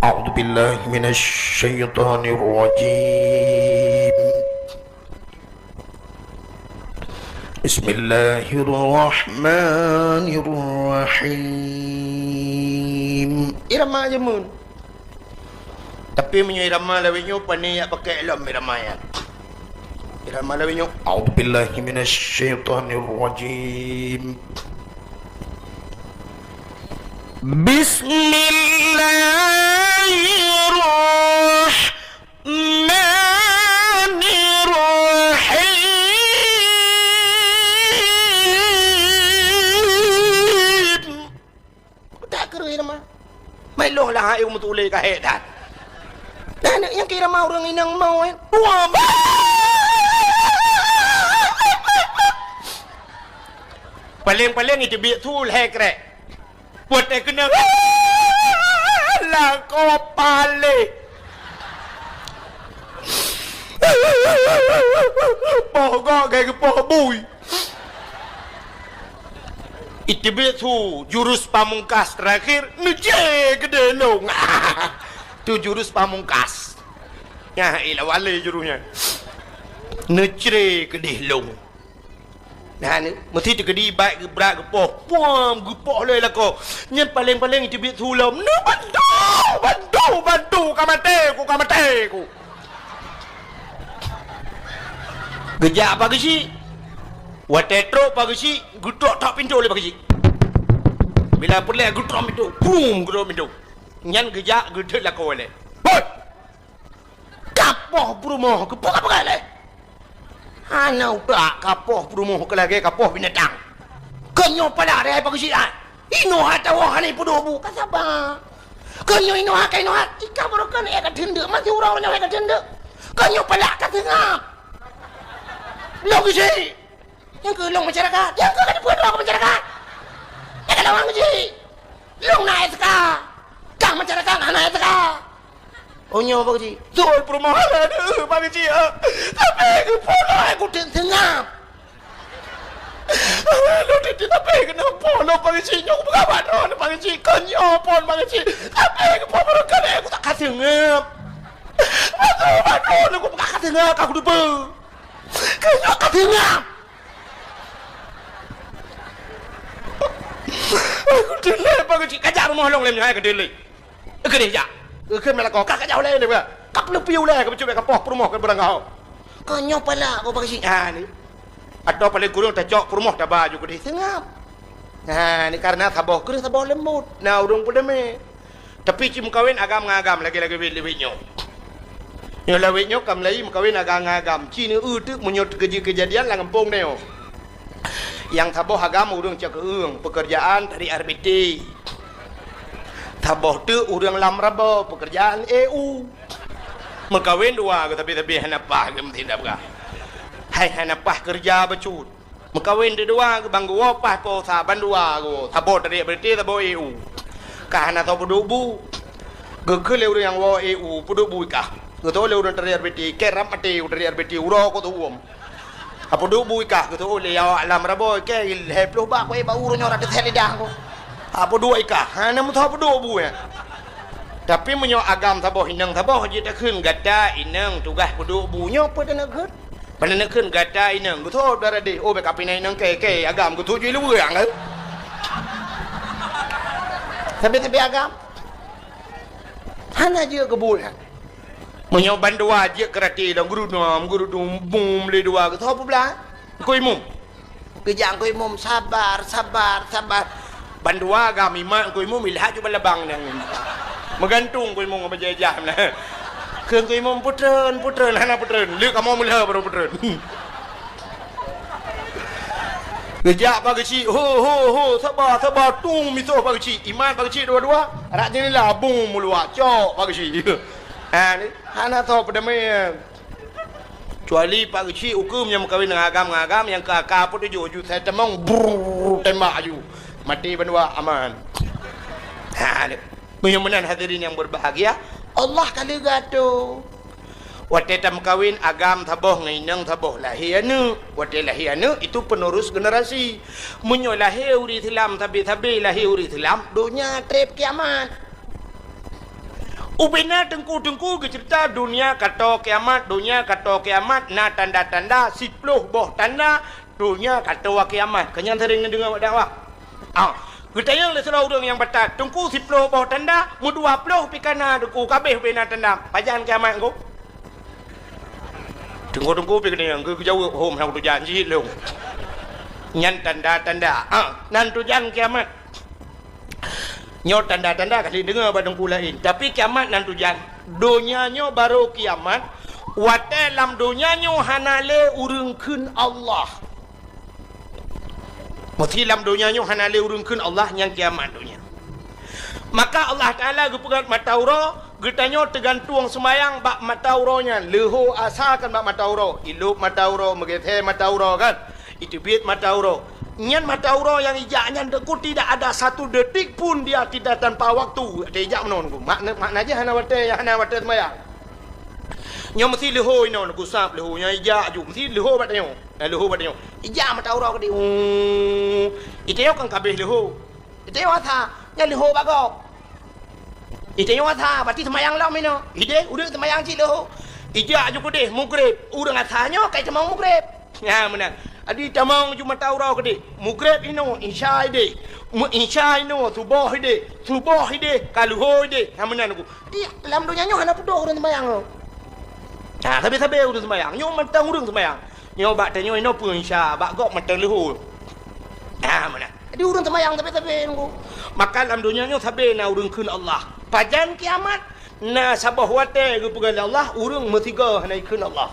A'udzubillahi minasyaitonirrajim. Bismillahirrahmanirrahim. Irama jameun. Tapi meunyoe irama lawét nyoe, pane jak pakai lom irama nyan. Irama lawét nyoe, a'udzubillahi minasyaitonirrajim. Bismillahirrahmanirrahim. Tak keureuh irama. Mai loh lah hai meutulé ka hék that. Dah aneuk nyang keu irama ureuëng inong mau, eh. Wah, bah! Paleng-paleng iteubiet su lhée krek. Watée keunoe, lakoe paleng. Poh gok gai geupoh bui. Iteubiet su jurus pamungkas terakhir, neucre keudeh lông. Tu jurus pamungkas. Nyan, ilah wale jurus nyan. Neucre keudeh lông. Nah, ni, meusti teukeudi bak geubrat geupoh. Puam, geupoh lé lakoe. Nyan paleng-paleng iteubiet su lom. Neubantu, bantu, bantu, ka maté ku, ka maté ku. Geujak Pak Geuchik. Watée trok Pak Geuchik, geutrok-trok pintoe lé Pak Geuchik. Bila peureulée geutrok pintoe, bum, geutrok pintoe. Nyan geujak geudeuk lakoe lé. Hoi! Kapoh peurumoh keupeue ka peugah lé? Hana utak kapoh peurumoh keu lagée kapoh binatang. Keu nyoe pala ré Pak Geuchik ai. Inoe hatawoe hana ipeuduek bu, ka saba. Keu nyoe inoe hai ka inoe hai, tika barokan ék ka teundeuk, masih uroe nyoe hai ka teundeuk. Keu nyoe palak ka seungab. Lôn Geuchik. Nyang keu lôn masyarakat, nyang keu ka jipeuduek keu masyarakat. Nyang ka lawang Geuchik. Lôn na S K. Kah masyarakat hana S K. Oh nyoe Pak Geuchik. Beutôi peurumoh hana deuh Pak Geuchik. Tapi keupeue lôn ku teuk seungab. Lôn teuntèe tapi keunoe po lôn Pak Geuchik nyoe kupeugah bak droeneuh Pak Geuchik, kon nyoe phon Pak Geuchik. Tapi keupeue barangkali ku tak ka seungab. Beutôi bak droeneuh kupeugah ka seungab ka kuteupeue. Keu nyoe ka seungab. Aku teulé Pak Geuchik, kajak rumoh lôn lé nyoe hai keuteulé. Keudeh jak. Keu meunan lakoe ka kajak ulèe nyoe. Ka peuleupi ulèe ka peucubit ka poh peurumoh keu beurangkaho. Keu nyoe palak ku Pak Geuchik. Ha ni. Atau paléng kureueng tacok peurumoh taba ju keudeh seungab. Ha ni kareuna saboh keureuh saboh leumbot. Na ureueng peudamé. Tapi ci meukawen agam ngon agam lagèe-lagèe wét-wét nyoe. Nyoe lawét nyoe ka meulayeue meukawen agam ngon agam. Ci neu-eu teuk meunyoe teukeujeuet keujadian lam gampông nyoe. Nyang saboh agam ureueng cok keueung, peukeurjaan tarék R B T. Saboh teuk ureueng lam rabo, peukeurjaan E U. Meukawen dua geuh sabe-sabe hana paih geuh meutindak peugah. Hai hana paih keureuja bacut. Meukawen teuk dua geuh ban geuwoe paih po sa ban dua geuh. Saboh tarék R B T, saboh E U. Ka hana soe peuduek bu. Geukheun lé ureueng nyang woe E U, peuduek bu i kah. Geutôh lé ureueng tarék R B T, kèe rab maté u tarék R B T, uroe ko teuuem. Apeuduek bu i kah, geutôh lé awak lam rabo, kèe lhèe ploh bak, keuh bak uroe nyoe rot teuthèe lidah ko. Apeuduek i kah, hana meusoe peuduek bu nyan. Tapi meunyoe agam saboh inong saboh jeuet takheun gata inong tugaih peuduek bu nyoe peue taneuk kheun? Pane neukheun gata inong, geutôb dara deh, oh, bèk kapinai inong kèe, kèe agam geutôb ju i luweue, eh. Sabe-sabe agam. Hana jeuet keu buet nyan. Meunyoe bandua jeuet keu rati lom, geurudum, geurudum, bum, lé dua, geutôb peublah. Engkôi mum. Geujak Engkôi Mum, sabar, sabar, sabar. Bandua agam imat Engkôi Mum ilhat ju balabang nyang meugantung Engkôi Mum ngon bajèe jam na. Keu Engkôi Mum peutreun, peutreun, hana peutreun. Lheueh kamoe meulhèe barô peutreun. Geujak Pak Geuchik, ho, ho, ho, sabar, sabar, tung misoh Pak Geuchik. Imat Pak Geuchik dua-dua, rak jeunela bung meuluak, cok Pak Geuchik. Ha, ni, hana soe peudamé. Kecuali Pak Geuchik ukeue nyang meukawen ngon agam-agam nyang keu aka peutujoh ju sai tamong, brrrr, tembak aju. Maté bandua aman. Ha, meunyoe meunan hadirin yang berbahagia, Allah ka leuga tu. Watée tameukawen agam saboh ngon inong saboh lahé aneuëk. Watée lahé aneuëk itu penerus generasi. Meunyoe lahé ureuëng Islam sabe-sabe lahé ureuëng Islam, donya treb kiamat. Ubena teungku-teungku geuceurita donya ka toe kiamat, donya ka toe kiamat na tanda-tanda, siploh boh tanda, donya ka toe kiamat. Keu nyan sering neudeungoe bak dakwah. Ah, geutanyong lé sidroe ureuëng nyang batat, "Teungku, siploh boh tanda, meudua ploh pih ka na teungku, ka abéh ubena tanda. Pajan kiamat teungku?" Teungku-teungku pih geutanyong, geujaweueb, "Hom, hana tujan cit lôn." Nyan tanda-tanda. Ah, nan tujan kiamat. Nyoe tanda-tanda ka lheueh deungoe bak teungku laén. Tapi kiamat nan tujan. Donya nyoe barô kiamat, watée lam donya nyoe hana lé ureuëng kheun Allah. Meusé lam donya nyoe hana lé ureuëng kheun Allah, nyan kiamat donya. Maka Allah Taala geupeugah mata uroe, geutanyoe teugantueng seumayang bak mata uroe nyan, leuho asa kan bak mata uroe, ilop mata uroe, meugeusée mata uroe kan. Iteubiet mata uroe. Nyan mata uroe nyang ijak nyan teungku tidak ada satu detik pun dia tidak tanpa waktu. Watée ijak meunoe teungku. Makna, makna jih hana watée, hana watée seumayang. Nyoe meusé leuho inoe teungku, sab leuho nyang ijak ju. Meusé leuho bak tanyoe. Eh, leuho bak tanyoe. Ijak mata uroe keudeh. Uh, itanyoe kan ka abéh leuho. Itanyoe asa, nyan leuho bak gob. Itanyoe asa, berarti seumayang lom inoe. Ideh, ureuëng seumayang cit leuho. Ijak ju keudeh, mugreb. Ureuëng asa nyoe ka itamong mugreb. Nyan meunan. Adi tamong ju mata uroe keudeh. Mugreb inoe, isya ideh. Mu-, isya inoe, suboh ideh. Suboh ideh, ka leuho ideh. Nyan meunan teungku. Di lam donya nyoe hana putôh ureuëng seumayang nyoe. Ha, sabe-sabe ureuëng seumayang. Nyoe mantong ureuëng seumayang. Nyoe bak tanyoe inoe peue isya, bak gob mantong leuho. Ha, meunan. Jadi ureuëng seumayang sabe-sabe teungku. Maka lam donya nyoe sabe na ureuëng kheun Allah. Pajan kiamat, na saboh watée geupeugah lé Allah, ureuëng meusigoe hana ikheun Allah.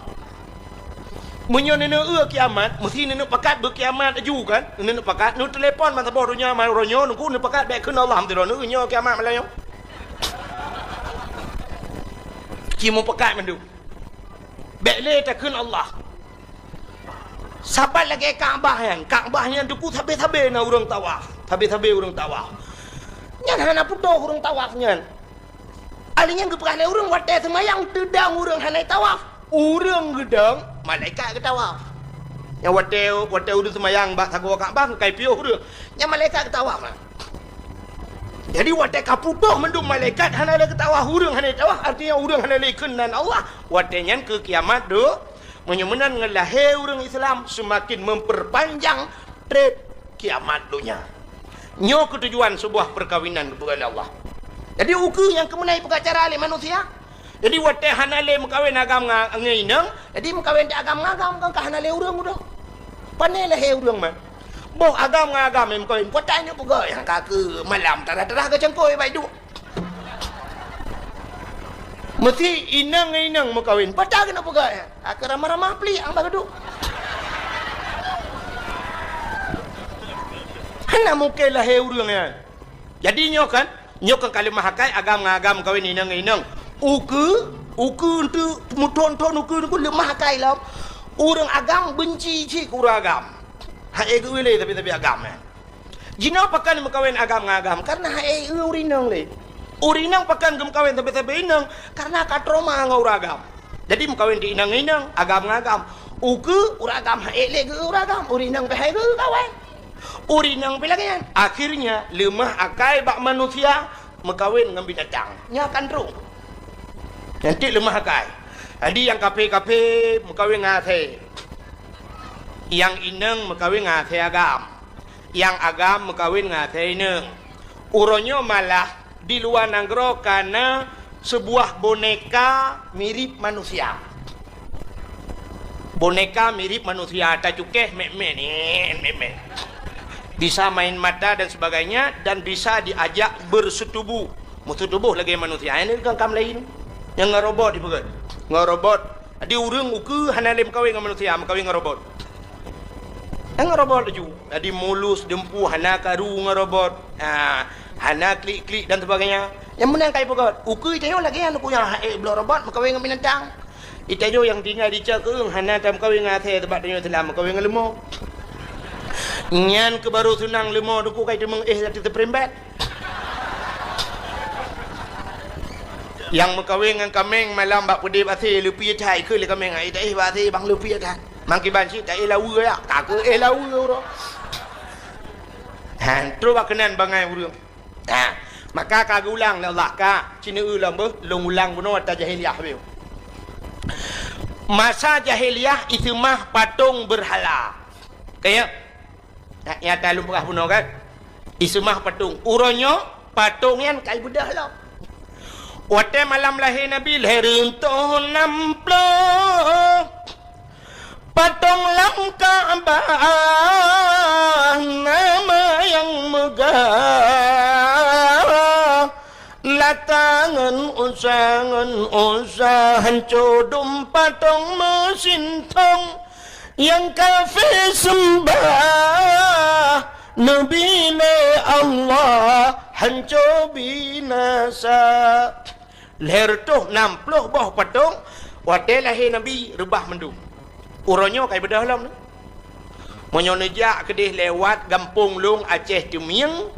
Meunyoe neuneuk eu kiamat, meusé neuneuk pakat beu kiamat laju kan? Neuneuk pakat, neutelepon ban saboh donya, man uroe nyoe, teungku, neupakat bék kheun Allah, meusidroe neueu nyoe kiamat malam nyoe. Ci meupakat mandum. Bék lé takheun Allah. Saban lagée Ka'bah nyan, Ka'bah nyan teungku sabe-sabe na ureuëng tawaf. Sabe-sabe ureuëng tawaf. Nyan hana putôh ureuëng tawaf nyan. Ahli nyan geupeugah lé ureuëng watée seumayang teudang ureuëng hana tawaf. Ureuëng geudong, malaikat geutawaf. Nyang watée, watée ureuëng seumayang bak sagoe Ka'bah, ka ipiôh ureuëng. Nyang malaikat geutawaf na. Jadi watée ka putôh mandum malaikat hana lé geutawaf, ureuëng hana tawaf, artinya ureuëng hana lé kheun nan Allah. Watée nyan keu kiamat deuh. Meunyoe meunan ngon lahé ureuëng Islam seumaken memperpanjang treb kiamat donya. Nyoe keutujuan seubuah peukawinan geupeugah lé Allah. Jadi ukeue nyang keumeunai peugah cara lé manusia. Jadi watée hana lé meukawen agam nga-, ngon inong, jadi meukawen di agam ngon agam kan ka hana lé ureuëng udah. Pane lahé ureuëng man. Boh agam ngon agam nyang meukawen, peue tanyoe peugah nyang ka keu malam tarah-tarah geucangkôi bak iduek. Meusé inong ngon inong meukawen, peue tanyoe peugah nyang ka keu ramah-ramah plik nyang bak iduek. Hana mungken lahé ureuëng nyan. Jadi nyoe kan, nyoe kan ka leumah akai agam ngon agam meukawen inong ngon inong. Ukeue, ukeue untuk meuthon-thon ukeue nyan leumah akai lom. Ureuëng agam benci cit keu ureuëng agam. Hai geu lé tapi-tapi agam nyan. Jinoe pakon meukawen agam ngon agam, kareuna hai eu ureuëng inong lé. Ureuëng inong pakon geumeukawen sabe-sabe inong, kareuna ka trauma ngon ureuëng agam. Jadi meukawen di inong ngon inong, agam ngon agam. Ukeue ureuëng agam hai lé geu ureuëng agam, ureuëng inong pih hai geu kawen. Ureuëng inong pih lagée nyan. Akhirnya leumah akai bak manusia meukawen ngon binatang. Nyan kan trok. Nyan cit leumah akai. Jadi nyang kaphé-kaphé meukawen ngon asèe. Nyang inong meukawen ngon asèe agam. Nyang agam meukawen ngon asèe inong. Uroe nyoe malah di luwa nanggroe ka na seubuah boneka mirip manusia. Boneka mirip manusia, tacukéh mét-mét, nyan, mét-mét. Bisa main mata dan sebagainya dan bisa diajak berseutubuh. Meuseutubuh lagée manusia. Nyan kan kam laén. Nyang ngon robot dipeugah. Ngon robot. Jadi ureuëng ukeue hana lé meukawen ngon manusia, meukawen ngon robot. Ngon robot laju. Jadi mulus, dumpeue hana karu ngon robot. Ha, hana klik-klik dan sebagainya. Nyang meunan ka ipeugah, ukeue tanyoe lagée nyan ukeue nyang hai bloe robot meukawen ngon binatang. Itanyoe nyang tinggai di cok keueng hana tameukawen ngon asèe, sabab tanyoe Islam meukawen ngon leumo. Nyan keuh barô seunang leumo teungku ka iteumeung éh ateueh teuprimbet. Nyang meukawen ngon kaméng malam bak peudeh bak asèe, leupie that, ikheun lé kaméng, "Ai, taéh bak asèe, bang, leupie that." Mangkiban cit taéh laweue, ya, ka keuh éh laweue uroe. Ha, trok bak keunan bangai ureueng. Ha, maka ka geulang lé Allah, ka, ci neueu lom beuh, lôn ulang bunoe ata jahiliyah beuh. Masa jahiliyah iseumah patong beurhala. Ka ya? Nah, nyata lôn peugah bunoe kan? Iseumah patong. Uroe nyoe patong nyan ka ibeudôh lom. Watèe malam lahé Nabi, lhèe reutôh nam ploh patong lam Ka'bah, nama nyang meugah. Lata ngon Uzza, ngon Uzza, hanco dum patong meusintong. Nyang kafé seumbah Nabi lé Allah, hanco binasa. Lhèe reutôh nam ploh boh patong, watèe lahé Nabi reubah mandum. Uroe nyoe ka ibeudôh lom. Meunyoe neujak keudeh lewat gampông lôn Aceh Teumieng,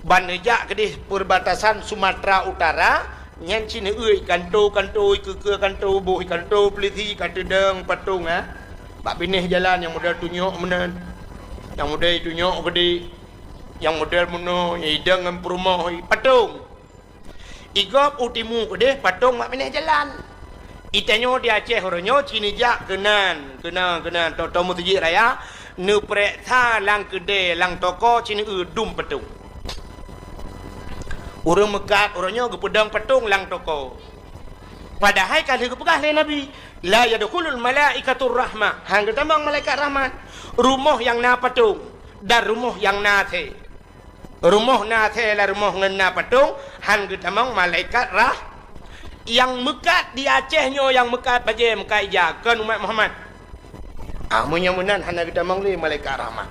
ban neujak keudeh perbatasan Sumatera Utara, nyan ci neueu kanto-kanto, ikeue-keue kanto, boh kanto polisi ka teudong patong, ha. Bak binéh jalan nyang model tunyok meunan, nyang model tunyok geude, nyang model meunoe, nyang idong ngon peurumoh, patong. Igob u timu keudeh patong bak binéh jalan. Itanyoe di Aceh uroe nyoe ci neujak keunan, keunan, keunan, tô-tô meuseujid raya, neupareksa lam keudè, lam toko ci neueu dum patong. Ureueng meukat uroe nyoe geupeudong patong lam toko. Padahai ka lheueh geupeugah lé Nabi, "La yadkhulul malaikatur rahmah." Han geutamong malaikat rahmat. Rumoh nyang na patong dan rumoh nyang na asèe. Rumoh na asèe lam rumoh ngon na patong, han geutamong malaikat rah-, nyang meukat di Aceh nyoe, nyang meukat bajèe, meukat ija, kon umat Muhammad. Ah, meunyoe meunan hana geutamong lé malaikat rahmat.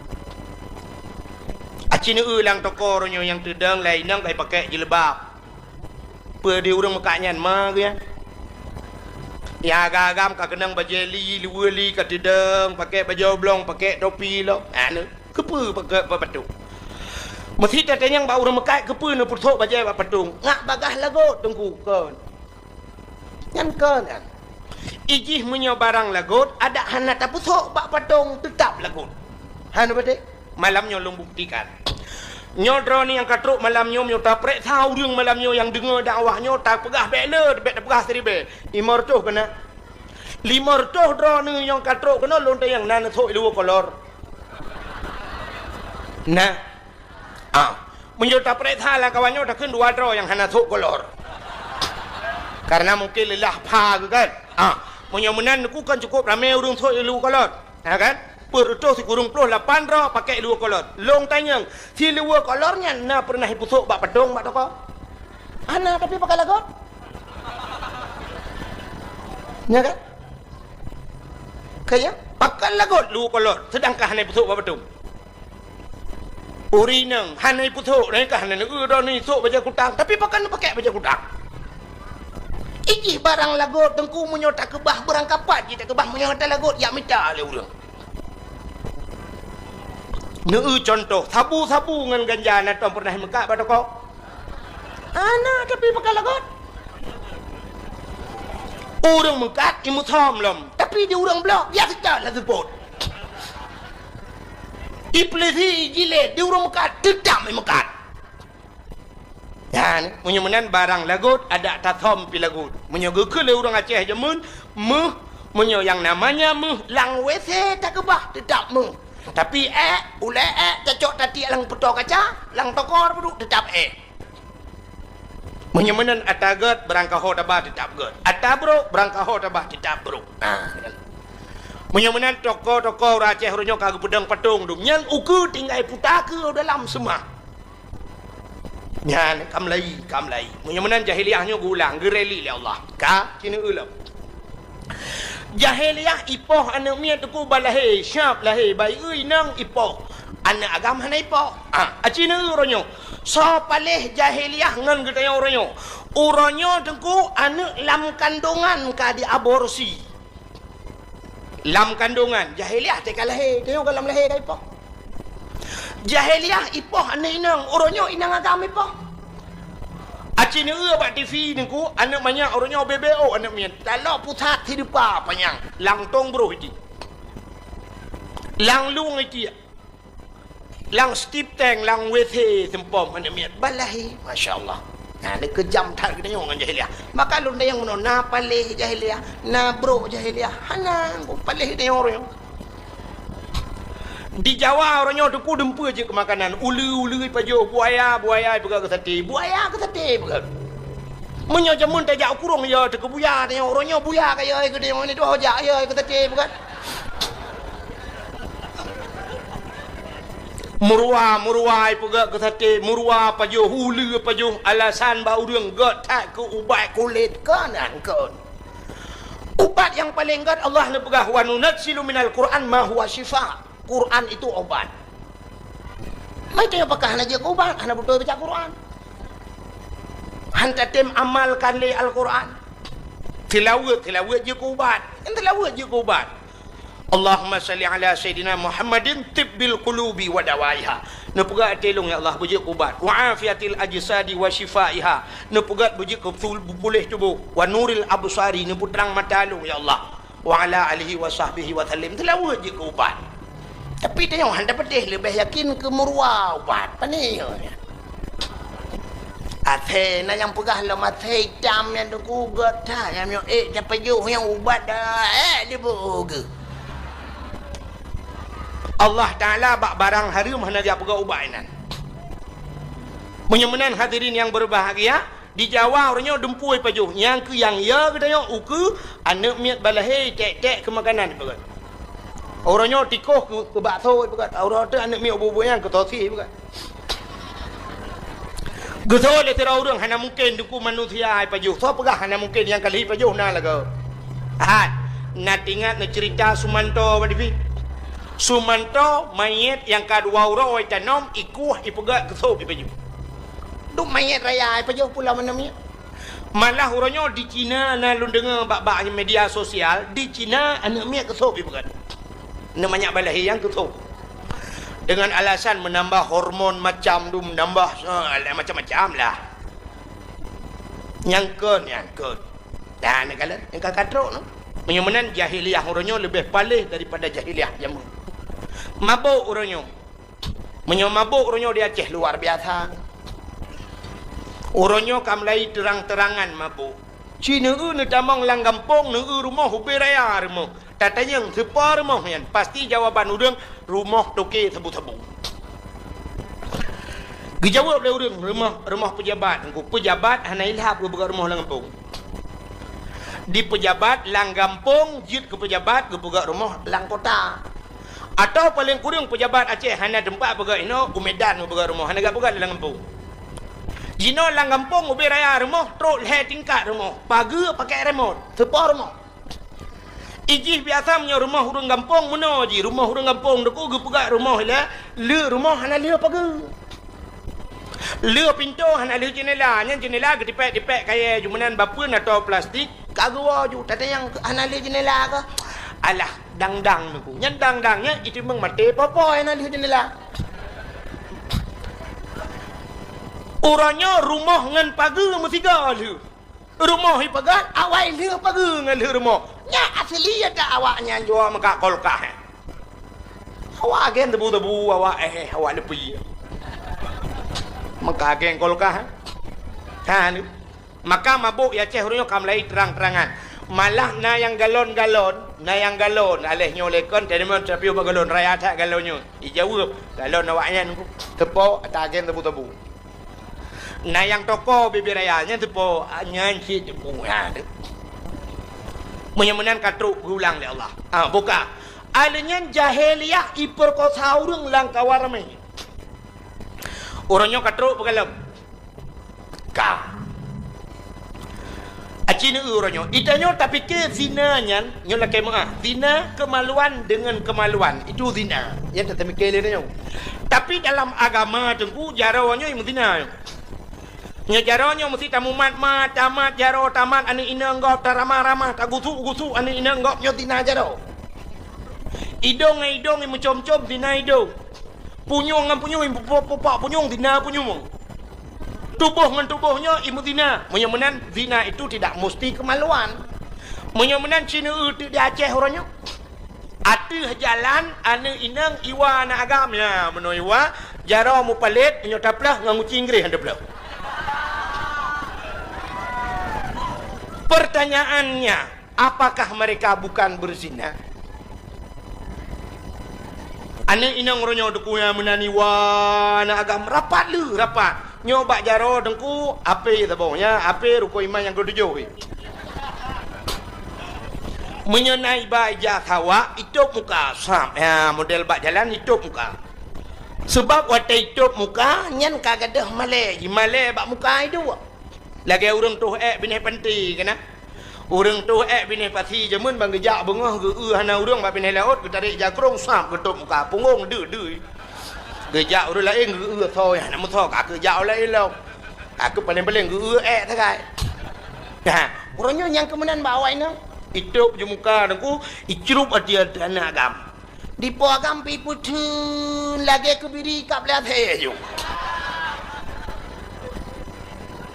Aci neueu lam toko uroe nyoe nyang teudong lé inong ka ipakék jilbab. Peue di ureueng meukat nyan ma geuh nyan? Nyang agam-agam ka keunong bajèe li, luweue li ka teudong, pakék bajèe oblong, pakék topi lom. Anu. Keupeue bak, bak patong? Meusi tatanyong bak ureueng meukat, keupeue neupeusok bajèe bak patong? Ngat bagaih lagot, Teungku, kon. Nyan kon, nyan. Ijih meunyoe barang lagot, adak hana tapeusok bak patong, teutab lagot. Hana beutôi? Malam nyoe lôn buktikan. Nyoe droeneuh nyang ka trok malam nyoe, meunyoe tapareksa ureueng malam nyoe nyang deungoe dakwah nyoe, tapeugah bèk le, bèk tapeugah siribèe. Limong reutôh keunan. Limong reutôh droeneuh nyang ka trok keunoe lôn tanyong na neusok i luweue kolor. Nah. Ah, meunyoe tapareksa lam kawan nyoe takheun dua droe nyang hana sok kolor. Karena mungkin leulah pha geuh kan. Ah, meunyoe meunan Teungku kan cukup ramé ureueng sok i luweue kolor. Ha kan? Peuet reutôh sikureueng ploh lapan droe pakék luweue kolor. Lôn tanyong, si luweue kolor nyan na peureunah ipeusok bak patong bak toko? Hana, tapi pakai lagot. Nya kan? Kaya, pakai lagot luweue kolor, seudangkan hana ipeusok bak patong. Ureueng inong hana ipeusok, dan ka hana neueu droeneuh isok bajèe kutang, tapi pakon neupakék bajèe kutang? Ijih barang lagot Teungku meunyoe takeubah beurangkapat jih takeubah meunyoe hana lagot jak mita lé ureueng. Neueu cuntoh, sabu-sabu ngon ganja na tom peureunah imeukat bak toko? Hana, tapi pakai lagot. Ureueng meukat imeusom lom, tapi di ureueng bloe biasa that laju pot. Ipeulisi jilét di ureueng meukat, teutab imeukat. Nyan, meunyoe meunan barang lagot adak tasom pih lagot. Meunyoe geukheun lé ureueng Aceh jameun, meuh, meunyoe nyang namanya meuh lam WC takeubah teutab meuh. Tapi ék, ulèe ék tacok tatiek lam peutoe kaca, lam tokor peuduek teutab ék. Meunyoe meunan ata gèt, beurangkaho taba teutab gèt. Ata brok, beurangkaho taba teutab brok. Ah, kan. Meunyoe meunan toko-toko ureueng Aceh uroe nyoe ka geupeudong patong dum. Nyan ukeue tinggai puta keu dalam seumah. Nyan ka meulayi, ka meulayi. Meunyoe meunan jahiliyah nyoe geulang, geureli lé Allah. Ka, ci neueu lom. Jahiliyah ipoh aneuk miet Teungku bak lahé, siap lahé, bayeue inong ipoh. Aneuk agam hana ipoh. Ah, aci neueu uroe nyoe. Soe paléh jahiliyah ngon geutanyoe uroe nyoe? Uroe nyoe Teungku aneuk lam kandongan ka diaborsi. Lam kandongan, jahiliyah teuka lahé, tanyoe ka lam lahé ka ipoh. Jahiliyah ipoh aneuk inong, uroe nyoe inong agam ipoh. Aci neueu bak T V nengku, aneuk manyak uroe nyoe bebeo aneuk miet. Talok pusat hidupa panyang, lam tong broh iti. Lam lueng iti. Lam stip tank, lam W C seumpom aneuk miet. Balahé, masya Allah. Nah, ni keujam that geutanyoe ngon jahiliah. Maka lôn tanyong meunoe, na paléh jahiliah, na brok jahiliah. Hana, paléh geutanyoe uroe nyoe. Di Jawa uroe nyoe teungku dumpeue jeuet keu makanan. Uleue-uleue ipajoh, buaya, buaya ipeugah keu sate. Buaya keu sate ipeugah. Meunyoe jameun tajak u kurong, ya teuh keu buya, tanyoe uroe nyoe buya ka ya keu tanyoe ni tuh jak ya keu sate ipeugah. Meuruwa, meuruwa ipeugah keu sate, meuruwa pajoh, uleue pajoh, alasan bak ureueng gét that keu ubat kulét, kon nyan kon. Ubat nyang paleng gét Allah neupeugah, "Wa nunazzilu minal Qur'an ma huwa syifa." Quran itu obat. Mai teuh pakah hana jeuet keu ubat, hana beutôi baca Quran. Han tatem amalkan lé Al-Quran. Tilaweuet, tilaweuet jeuet keu ubat. Kan tilaweuet jeuet keu ubat. Allahumma salli ala Sayyidina Muhammadin tibbil qulubi wa dawaiha. Neupeugah até lôn, ya Allah, beujeuet keu ubat. Wa afiatil ajsadi wa syifaiha. Neupeugah beujeuet keu tul-, puléh tuboh. Wa nuril absari, neupeutrang mata lôn, ya Allah. Wa ala alihi wa sahbihi wa sallim. Tilaweuet jeuet keu ubat. Tapi tanyoe han tapeudeh leubeh yakin keu meuruwa ubat. Pane nyoe? Asèe na nyang peugah lom asèe itam nyan teungku gét that, nyang nyoe ék tapajoh nyang ubat dah, ék diboh geuh. Allah Taala bak barang hareuem hana geujak peugah ubat inan. Meunyoe meunan hadirin nyang berbahagia, di Jawa uroe nyoe dumpeue ipajoh, nyang keu nyang ya geutanyoe ukeue aneuk miet balahé tek-tek keu makanan ipeugah. Uroe nyoe tikoh keu, keu bakso ipeugah, uroe teuk aneuk miet ubu-ubu nyang keu sosis ipeugah. Geusoe lé sidroe ureueng hana mungken teungku manusia ipajoh. Soe peugah hana mungken nyang ka lheueh ipajoh na lagoe? Hat, na teuingat neucerita Sumanto bak T V? Sumanto manyét nyang ka dua uroe itanom, ikueh, ipeugét keu sôb ipajoh. Duek manyét raya ipajoh pulo manom nyan. Malah uroe nyoe di Cina na lôn deungoe bak, bak media sosial, di Cina aneuk miet keu sôb ipeugét. Aneuk manyak balahé nyang keu sôb. Dengan alasan menambah hormon macam tu, menambah, eh, macam-macam lah. Nyang kon, nyang kon. Dan nyang ka, nyang ka, ka trok nyoe. Meunyoe meunan jahiliah uroe nyoe leubeh paléh daripada jahiliah jameun. Mabök uroe nyoe. Meunyoe mabök uroe nyoe di Aceh luar biasa. Uroe nyoe ka mulai terang-terangan mabök. Ci neueu neutamong lam gampông, neueu rumoh ubé raya rumoh. Tatanyong sipa rumoh nyan, pasti jawaban ureueng rumoh toke sabu-sabu. Geujaweueb lé ureueng rumoh, rumoh peujabat. Teungku, peujabat hana ilhab geupeugah rumoh lam gampông. Di peujabat lam gampông jeuet keu peujabat geupeugah rumoh lam kota. Atawa paleng kureueng peujabat Aceh hana teumpat peugah inoe, u Medan geupeugah rumoh, hana geupeugah lam gampông. Jinoe lam gampông ubé raya rumoh trok lhèe tingkat rumoh, pageue pakai remot, sipa rumoh. Ijih biasa meunyoe rumoh ureueng gampông meunoe jih, rumoh ureueng gampông teungku geupeugah rumoh ilèe, le rumoh hana le pageue. Le pintoe hana le jeundela, nyan jeundela geutipèk-tipèk kayèe ju meunan bapeuen atau plastik, ka geuwoe ju, tatanyong hana le jeundela kah? Alah, dang-dang teungku. Nyan dang-dang nyan jiteumeung maté poh-poh hana le jeundela. Uroe nyoe rumoh ngon pageue meusigoe lheueh. Rumoh ipeugah awai lheueh pageue ngon lheueh rumoh. Nyan asli ata awak nyan jua meukat kulkas. Awak agen tebu-tebu, awak eh, awak leupie. Meukat agen kulkas. Ha ni. Maka mabök i Aceh uroe nyoe ka mulai terang-terangan. Malah na nyang galon-galon, na nyang galon. Aléh nyoe lé kon, teurimong teupiôh bak galon, raya that galon nyoe. Ijaweueb, galon awak nyan teungku. Teupo, ata agen tebu-tebu. Na nyang toko bibir raya, nyan teupo, nyan cit teungku. Ha, tu. Meunyoe meunan ka trok geulang lé Allah. Ha, buka. Aléh nyan jahiliah ipeurkosa ureueng lam kawan ramé. Uroe nyoe ka trok peugalom. Ka. Aci neueu uroe nyoe. Itanyoe tapike zina nyan, nyoe lakèe meuah. Zina kemaluan dengan kemaluan. Itu zina. Nyan tatapike lé tanyoe. Tapi dalam agama teungku, jaroe nyoe meuzina. Nyoe jaroe nyoe meusti tamumat-mat, tamat jaroe, tamat aneuk inong gob, taramah-ramah, tagusuk-gusuk aneuk inong gob, nyoe zina jaroe. Idong ngon idong meucom-com, zina idong. Punyueng ngon punyueng, pupok-pupok punyueng, zina punyueng. Tuboh ngon tuboh nyoe imeuzina. Meunyoe meunan, zina itu tidak musti kemaluan. Meunyoe meunan, ci neueu teuk di Aceh uroe nyoe. Ateueh jalan, aneuk inong iwa aneuk agam, ya, meunoe iwa, jaroe mupalét, meunyoe taplôh ngon guci Inggréh han taplôh. Pertanyaannya, apakah mereka bukan berzina? Aneuk inong uroe nyoe deukuya meunan iwa aneuk agam, rapat le, rapat. Nyoe bak jaroe Teungku, apé saboh, ya, apé rukon iman nyang keutujôh. Meunyoe na iba ija sawak, itôb muka, sab. Ya, model bak jalan itôb muka. Seubab watée itôb muka, nyan ka gadôh malée, jimalée bak muka iduek. Lagée ureuëng toh ék binéh panti keunan. Ureuëng toh ék binéh pasi jameun ban geujak beungoh geu-eu hana ureuëng bak binéh laôt, geutarek jakrong sab geutôb muka punggong deuh-deuh. Geujak ureuëng laén geu-eu soe hana meusoe ka geujak ureuëng laén lom. Ka keu paléng-paléng geu-eu ék sagai. Nah, uroe nyoe nyang keumeunan bak awai nyoe. Itôb ju muka Teungku, icrup ateueh aneuk agam. Dipo agam pi peutheun lagée keubiri kab lé asée ju.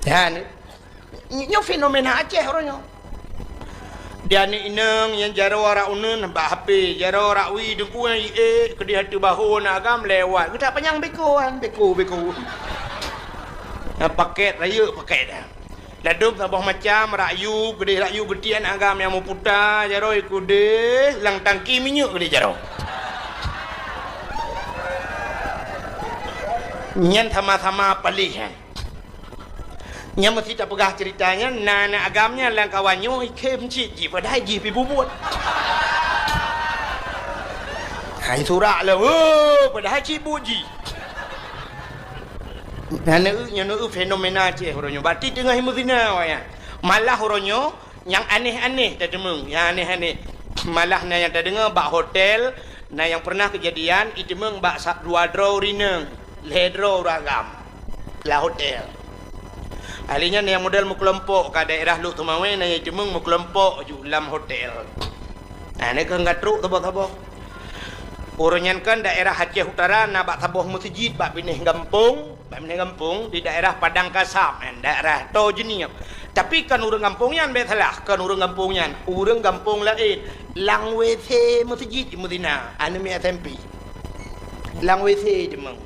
Dan nyoe fenomena Aceh uroe nyoe. Di aneuk inong nyang jaroe rak uneun bak H P, jaroe rak wie Teungku nyang iék keudeh ateueh bahô aneuk agam lewat. Geutak panyang beko an, beko, beko. Nyang paket rayeuk paket. Ladôm saboh macam, rak yub keudeh, rak yub beutiek aneuk agam nyang meuputa jaroe keudeh, lam tangki minyeuk keudeh jaroe. Nyan sama-sama paléh nyan. Nyan meusti tapeugah ceurita nyan, na aneuk agam nyan lam kawan nyoe ikhém cit jih, padahai jih pi bubuet. Hai surak lah, oh, padahai cit buet jih. Nyan neu-, nyan neu fenomena Aceh uroe nyoe. Berarti teungoh imeuzina awaknyan. Malah uroe nyoe nyang aneh-aneh tateumeung, nyang aneh-aneh. Malah na nyang tadeungoe bak hotel, na nyang pernah keujadian iteumeung bak sa-, dua droe ureuëng inong, lhée droe ureuëng agam lam hotel. Ahli nyan nyang model meukelompok ka daerah Lhokseumawe, na nyang iteumeung meukelompok ju lam hotel. Nah, nyoe keuh ka trok saboh-saboh. Uroe nyan kan daerah Aceh Utara na bak saboh meuseujid bak binéh gampông, bak binéh gampông di daerah Padang Kasab, eh, daerah Toh Jeunieb. Tapi kon ureuëng gampông nyan, bék salah, kon ureuëng gampông nyan, ureuëng gampông laén. Lam W C meuseujid imeuzina, aneuk miet S M P. Lam W C iteumeung.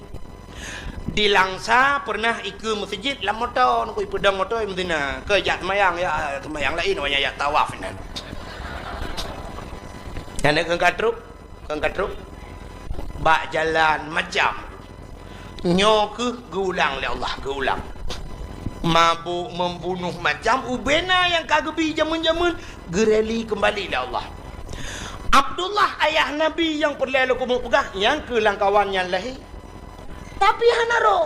Di Langsa pernah ikeue meuseujid lam moto, nyoe ipeudong moto imeuzina. Keu jak seumayang, ya seumayang laén, awaknyan jak tawaf inan. Nyan keuh ka trok, keuh ka trok. Bak jalan macam. Nyoe keuh geuulang lé Allah, geuulang. Mabök, membunuh, macam ubena nyang ka geubi jameun-jameun, geureli keumbali lé Allah. Abdullah, ayah Nabi nyang peureulée lôn keumeung peugah, nyang keu lam kawan nyan lahé. Tapi hana roh.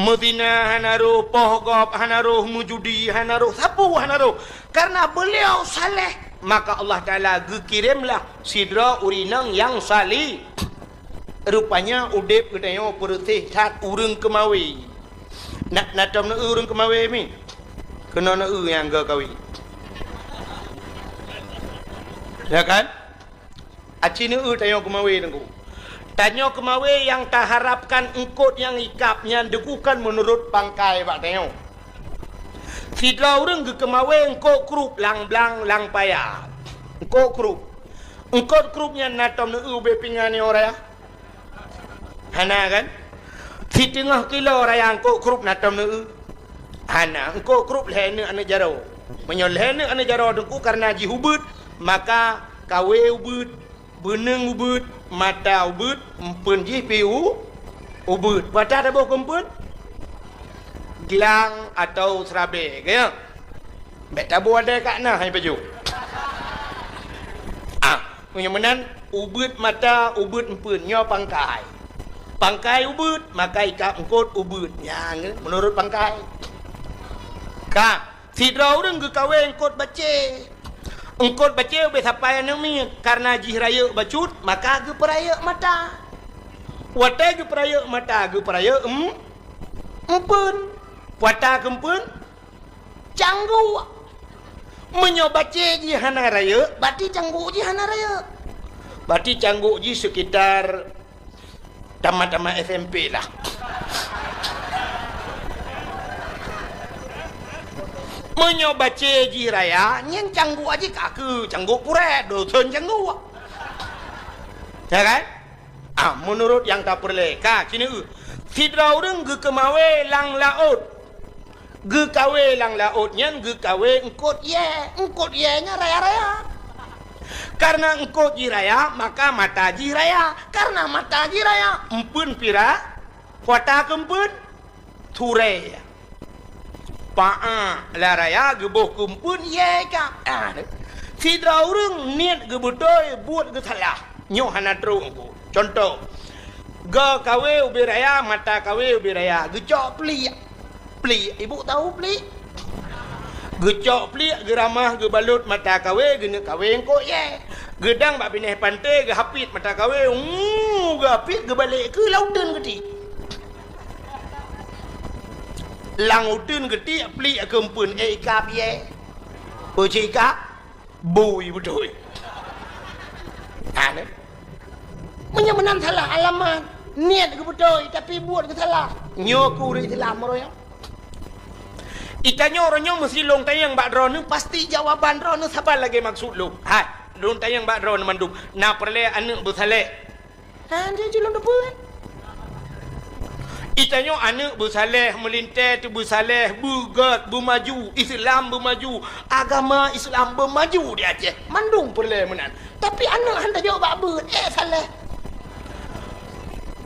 Meuzina hana roh, poh gob hana roh, meujudi hana roh, sapeue hana roh. Karena beliau saleh, maka Allah Taala geukiremlah sidroe ureuëng inong nyang saleh. Rupanya udeb geutanyoe peureuséh that ureuëng keumawé. Na, na tom neu-eu ureuëng keumawé mi? Keunoe neu-eu nyang geukawen. Ya kan? Aci neu-eu tanyoe keumawé Teungku. Tanyoe keumawé nyang taharapkan eungkôt nyang ikab nyan deukukan meunurot pangkai bak tanyoe. Sidroe ureuëng geukeumawé eungkôt krup lam blang lam paya. Eungkôt krup. Eungkôt krup nyan na tom neu-eu ubé pingan nyoe raya? Hana kan? Siteungoh kilo raya eungkôt krup na tom neu-eu? Hana, eungkôt krup lhée neuk aneuk jaroe. Meunyoe lhée neuk aneuk jaroe Teungku kareuna jih ubeuet, maka kawé ubeuet, beuneueng ubeuet, mata ubeuet, eumpeuen jih pi u-, ubeuet. Peue ata taboh keu eumpeuen? Glang atau seurabée, ka nyo? Bék taboh adai ka na hai pajoh. Ah, meunyoe meunan, ubeuet mata, ubeuet eumpeuen, nyoe pangkai. Pangkai ubeuet, maka ikab eungkôt ubeuet. Nyan, meunurot pangkai. Ka, sidroe ureuëng geukawé eungkôt bacé. Eungkôt bacé ubé sapai aneuk miet, kareuna jih rayeuk bacut, maka geupeurayeuk mata. Watée geupeurayeuk mata, geupeurayeuk em-, eumpeuen. Peue ata keu eumpeuen? Cangguk. Meunyoe bacé jih hana rayeuk, berarti cangguk jih hana rayeuk. Berarti cangguk jih sekitar tamat-tamat S M P lah. Meunyoe bacé jih raya, nyan cangguek jih ka keu cangguek purèt, dosen cangguek. Ya kan? Ah, meunurot nyang tapeureulèe, ka, keuneuk, sidroe ureueng geukeumawé lam laôt. Geukawé lam laôt nyan geukawé eungkôt yèe. Eungkôt yèe nyan raya-raya. Kareuna eungkôt jih raya, maka mata jih raya. Kareuna mata jih raya, eumpeuen pira, kuata keu eumpeuen, surèe. Paah lam raya geuboh keu eumpeuen yèe ka. Ah, sidroe ureueng niet geubeutôi, buet geusalah. Nyoe hana trok Teungku. Cuntoh, geukawé ubé raya, mata kawé ubé raya, geucok pliek. Pliek, ibu tahu pliek? Geucok pliek, geuramah, geubalot mata kawé, geuneuk kawé eungkôt yèe. Geudang bak binéh panté, geuhapit mata kawé, uu, geuhapit, geubalek keu lam uteuen geuti. Lam uteuen geuti, pliek keu eumpeuen, eh, ikab yèe. Peue cit ikab? Bui beutôi. Ha, nè? Meunyoe meunan salah alamat, niet geubeutôi, tapi buet geusalah. Nyoe keu ureueng Islam meureueng. Itanyoe uroe nyoe meusi lôn tanyong bak droeneuh, pasti jawaban droeneuh saban lagèe maksud lôn. Hai, lôn tanyong bak droeneuh mandum, na peureulèe aneuk beusaleh? Ha, jih, jih lôn teupeue, kan? Itanyoe aneuk beusaleh, meulintèe teubeusaleh, beugèt, beumaju, Islam beumaju, agama Islam beumaju di Aceh. Mandum peureulèe meunan. Tapi aneuk han tajok bak beuet, eh, saleh.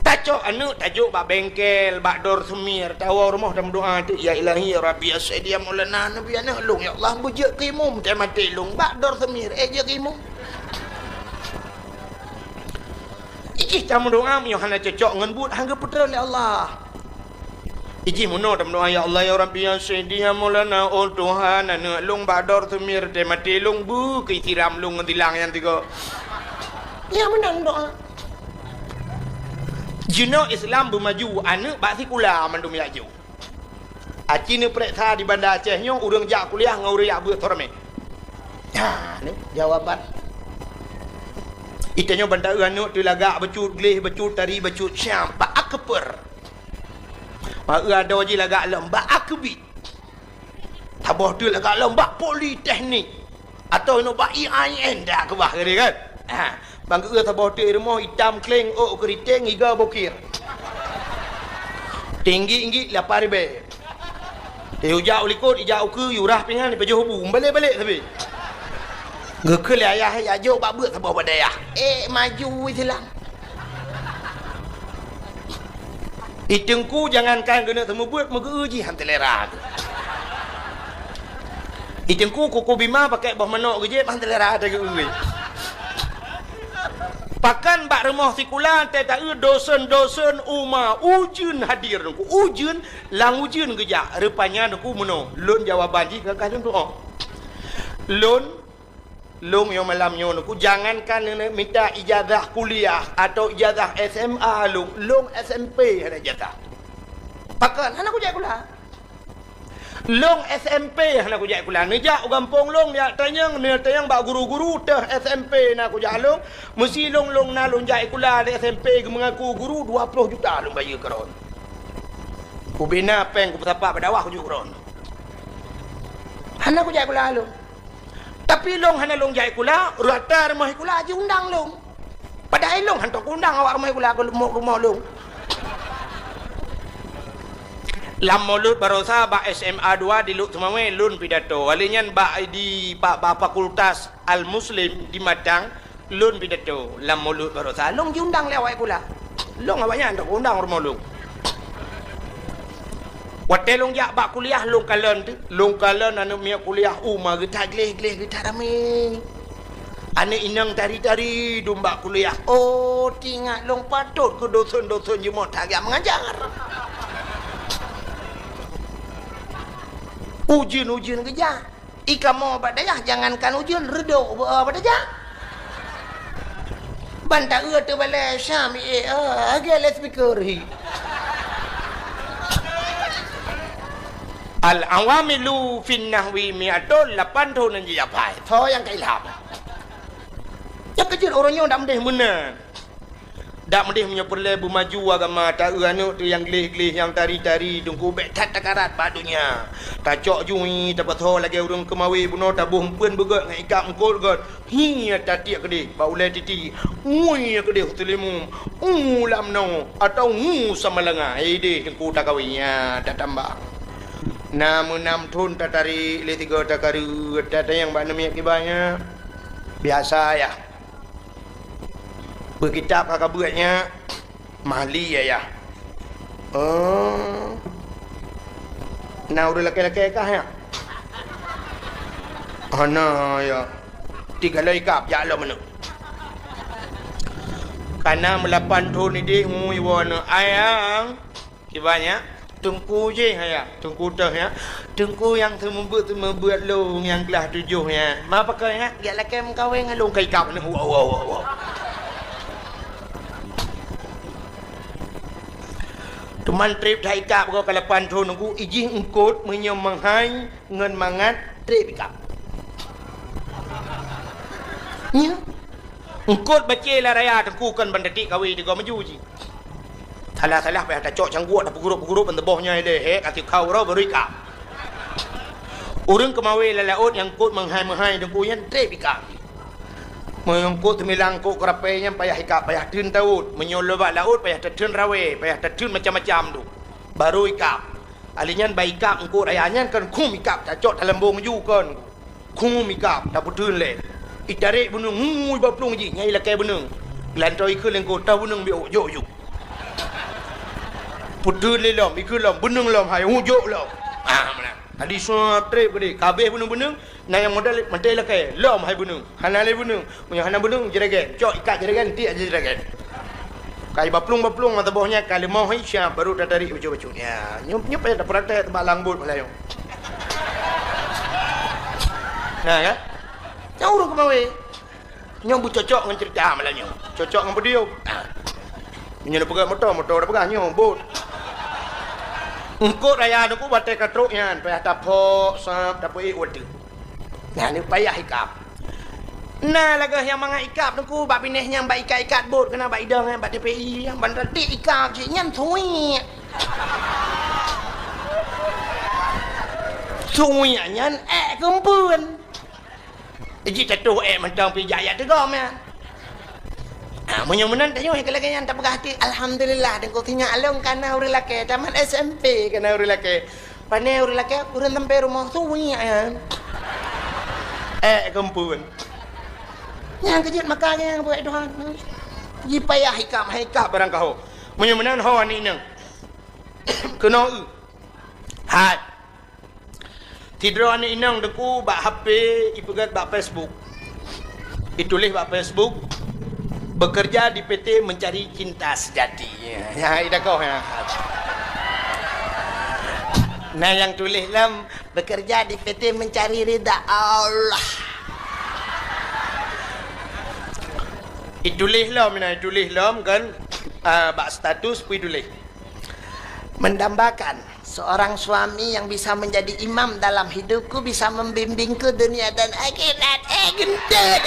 Tacok aneuk tajok bak bengkel, bak dor semir, tawoe rumoh dan meudoa teuk, "Ya Ilahi, ya Rabbi, ya Sayyidi, ya Maulana, Nabi aneuk lôn, ya Allah, beujeuet keu imum, teuh maté lôn, bak dor semir, eh, jeuet keu imum." Ijih tameudoa meunyoe hana cocok ngon buet, han geupeutreun lé Allah. Ijih meunoe tameudoa, "Ya Allah, ya Rabbi, ya Sayyidi, ya Maulana, oh Tuhan, aneuk lôn bak dor semir, teuh maté lôn, beu keu siram lôn ngon silang nyang tiga." Ya, meunan doa. Jinoe Islam beumaju, aneuk bak sikula mandum jak jok. Aci neupareksa di Banda Aceh nyoe, ureueng jak kuliah ngon ureueng jak beuet soe ramé? Ha, ni jawaban. Itanyoe ban taeu aneuk teuk lagak bacut gleh, bacut tari, bacut siam, bak akper. Bak eu adoe jih lagak lom, bak akbit. Saboh teuk lagak lom, bak politeknik. Atawa inoe bak I A I N dak keubah tadi kan? Ha, ban geu-eu saboh teuk rumoh itam kleng, ôk keuriteng, iga bokir. Tinggi-tinggi lapan ribèe. Ijak u likot, ijak u keue, ijurah pingan, ipajoh bu, balek-balek sabe. Geukheun lé ayah, ijak jok bak beuet saboh bak dayah. Eh, maju silang. I Teungku jangankan geuneuk seumeubeuet, meugeu-eu jih han teulera. I Teungku kuku bima pakai boh manok geujép han teulera tageu-eu. Pakan bak rumoh sikula teuh ta-eu dosen-dosen uma ujeuen hadir Teungku. Ujeuen, lam ujeuen geujak. Rupanya Teungku meunoe. Lôn jawaban jih ka lôn tu'oh. Lôn Lôn nyoe malam nyoe Teungku, jangankan neuneuk mita ijazah kuliah atau ijazah S M A lôn, lôn S M P hana ijazah. Pakon? Hana kujak sikula. Lôn S M P hana kujak sikula. Neujak u gampông lôn, neujak tanyong, neujak tanyong bak guru-guru teuh S M P na kujak lôn. Meusi lôn, lôn na lôn jak sikula di S M P geumeungaku guru dua ploh juta lôn bayeue keu droen. Ubena péng kupeusapat bak dakwah kujak keu droen. Hana kujak sikula lôn. Tapi lôn hana lôn jak sikula, rata rumoh sikula jiundang lôn. Padahai lôn hantom kuundang awak rumoh sikula keu rumoh, rumoh lôn. Lam Maulud Barosa bak S M A dua di Lhokseumawe lôn pidato. Wali nyan bak di, bak, bak Fakultas Al-Muslim di Matang, lôn pidato lam Maulud Barosa, lôn jiundang lé awak sikula. Lôn awak nyan hantom kuundang rumoh lôn. Watèe lôn jak bak kuliah, lôn kalon teuh, lôn kalon aneuk miet kuliah uma geuta gleh-gleh, geuta ramé. Aneuk inong tari-tari dum bak kuliah. Oh, teuingat lôn patot keu dosen-dosen jeumoe that geujak meungajar. Ujeuen-ujeuen geujak. I kamoe bak dayah jangankan ujeuen, reudôk beu, eh, bak dayah. Ban ta-eu teubalai Syam, eh, eh, lagèe loudspeaker hi. Al-awamilu fin nahwi mi'atun, lapan thôn nyang jijak phai. Soe nyang ka ilham? Nyang keujeuet ureueng nyoe dak meudeh meunan. Dak meudeh meunyoe peureulée beumaju agama, ta-eu aneuk teuh nyang gleh-gleh, nyang tari-tari, Teungku, bék that takarat bak donya. Tacok jui, tapasoe lagée ureuëng keumawé bunoe, taboh eumpeuen beugét ngon ikab eungkot gét. Hi tatiek keudeh bak ulée titi, ngui keudeh u Seulimeum, u Lamno, atawa u Samalanga. Ideh Teungku takawé, nyan tatamba. Na meunam thon tatarék lé sigoe takareuet, tatanyong bak neumiet kiban nyan. Biasa, yah. Beukitab ka kabeuet nyan, Mahli, ya, ya. Oh. Na ureuëng lakée-lakée kah, ya? Hana, ya. Tiga loi kab, jak lom aneuk. Kana meulapan thon ideh ngui woe aneuk. Ayang. Kiban nyan, Teungku jih, ya, Teungku toh, ya. Teungku nyang seumeubeuet-seumeubeuet lôn nyang glah tujoh nyan. Ma pakon, ya, jak lakée meukawen ngon lôn ka ikab nyoe. Wow, wow, wow, wow. Teuma treb that ikab goe ka lapan thon Teungku, ijih eungkot meunyoe meuhai ngon mangat treb ikab. Nyan. Eungkot bacée lam raya Teungku kon ban tatiek kawé tigoe maju jih. Salah-salah payah tacok cangguek, tapeugurup-gurup ban teuboh nyan ilée, hék, ka sikhau uroe baru ikab. Ureuëng keumawé lam laôt nyang eungkot meuhai-meuhai Teungku nyan treb ikab. Meunyoe eungkot teumilang eungkot keurapée nyan payah ikab, payah teun taôt. Meunyoe lôn bak laôt payah tateun rawée, payah tateun macam-macam tu. Baru ikab. Ali nyan bak ikab eungkot raya nyan kon khum ikab tacok talambong ju kon. Khum ikab, tapeuteun lé. Itarek beuneueng, hu, iba plueng jih, nyan ilakée beuneueng. Lantoe ikheun lé eungkot, toh beuneueng biôk, jok, jok. Peuteun lé lom, ikheun lom, beuneueng lom hai, hu, jok lom. Ah, meunan. Tadi sua treb geude, kabeh beuneueng-beuneueng, na nyang modal mantong ilakée, lom hai beuneueng. Hana lé beuneueng. Meunyoe hana beuneueng, jeuregan. Cok ikat jeuregan, tiek jeuregan. Ka iba plueng-ba plueng mata boh nyan, ka leumoh hai siap, baru tatarik bacut-bacut. Ya, nyoe, nyoe payah tapeureutée teubak lam buet malam nyoe. Nah, kan? Nyoe ureuëng keumawé. Nyoe beucocok ngon ceurita malam nyoe. Cocok ngon podium. Nah. Meunyoe neupeugah moto, moto tapeugah nyoe, buet. Eungkot raya Teungku batée ka trok nyan, payah tapok, sab, tapeuék watée. Nyan payah ikab. Na lagée nyang mangat ikab Teungku bak binéh nyang bak ikat-ikat buet keunan bak idong nyan bak T P I nyan ban ratik ikab cit nyan suwiek. Suwiek nyan ék keumpeuen. Iji tatuh ék mantong pih jak yak teugom nyan. Ah, meunyoe meunan tanyoe ka lagée nyan tapeugah até, alhamdulillah Teungku sinyak lôn kana ureuëng lakée, tamat S M P kana ureuëng lakée. Pane ureuëng lakée ureuëng sampai rumoh suwiek nyan. Ék keumpeuen. Nyang keujeuet maka nyang buet Tuhan. Jipayah ikab, hai ikab barang kaho. Meunyoe meunan ho aneuk inong. Keunoe. Hai. Sidroe aneuk inong Teungku bak H P ipeugét bak Facebook. Ituléh bak Facebook, bekerja di P T mencari cinta sejati. Ya, ya, idakoh ya. Nah, nyang tuléh lom bekerja di P T mencari ridha Allah. Ituléh lom, nah, ituléh lom kan, ah, bak status pih tuléh. Mendambakan seorang suami yang bisa menjadi imam dalam hidupku, bisa membimbingku dunia dan akhirat. Eh, geuntét.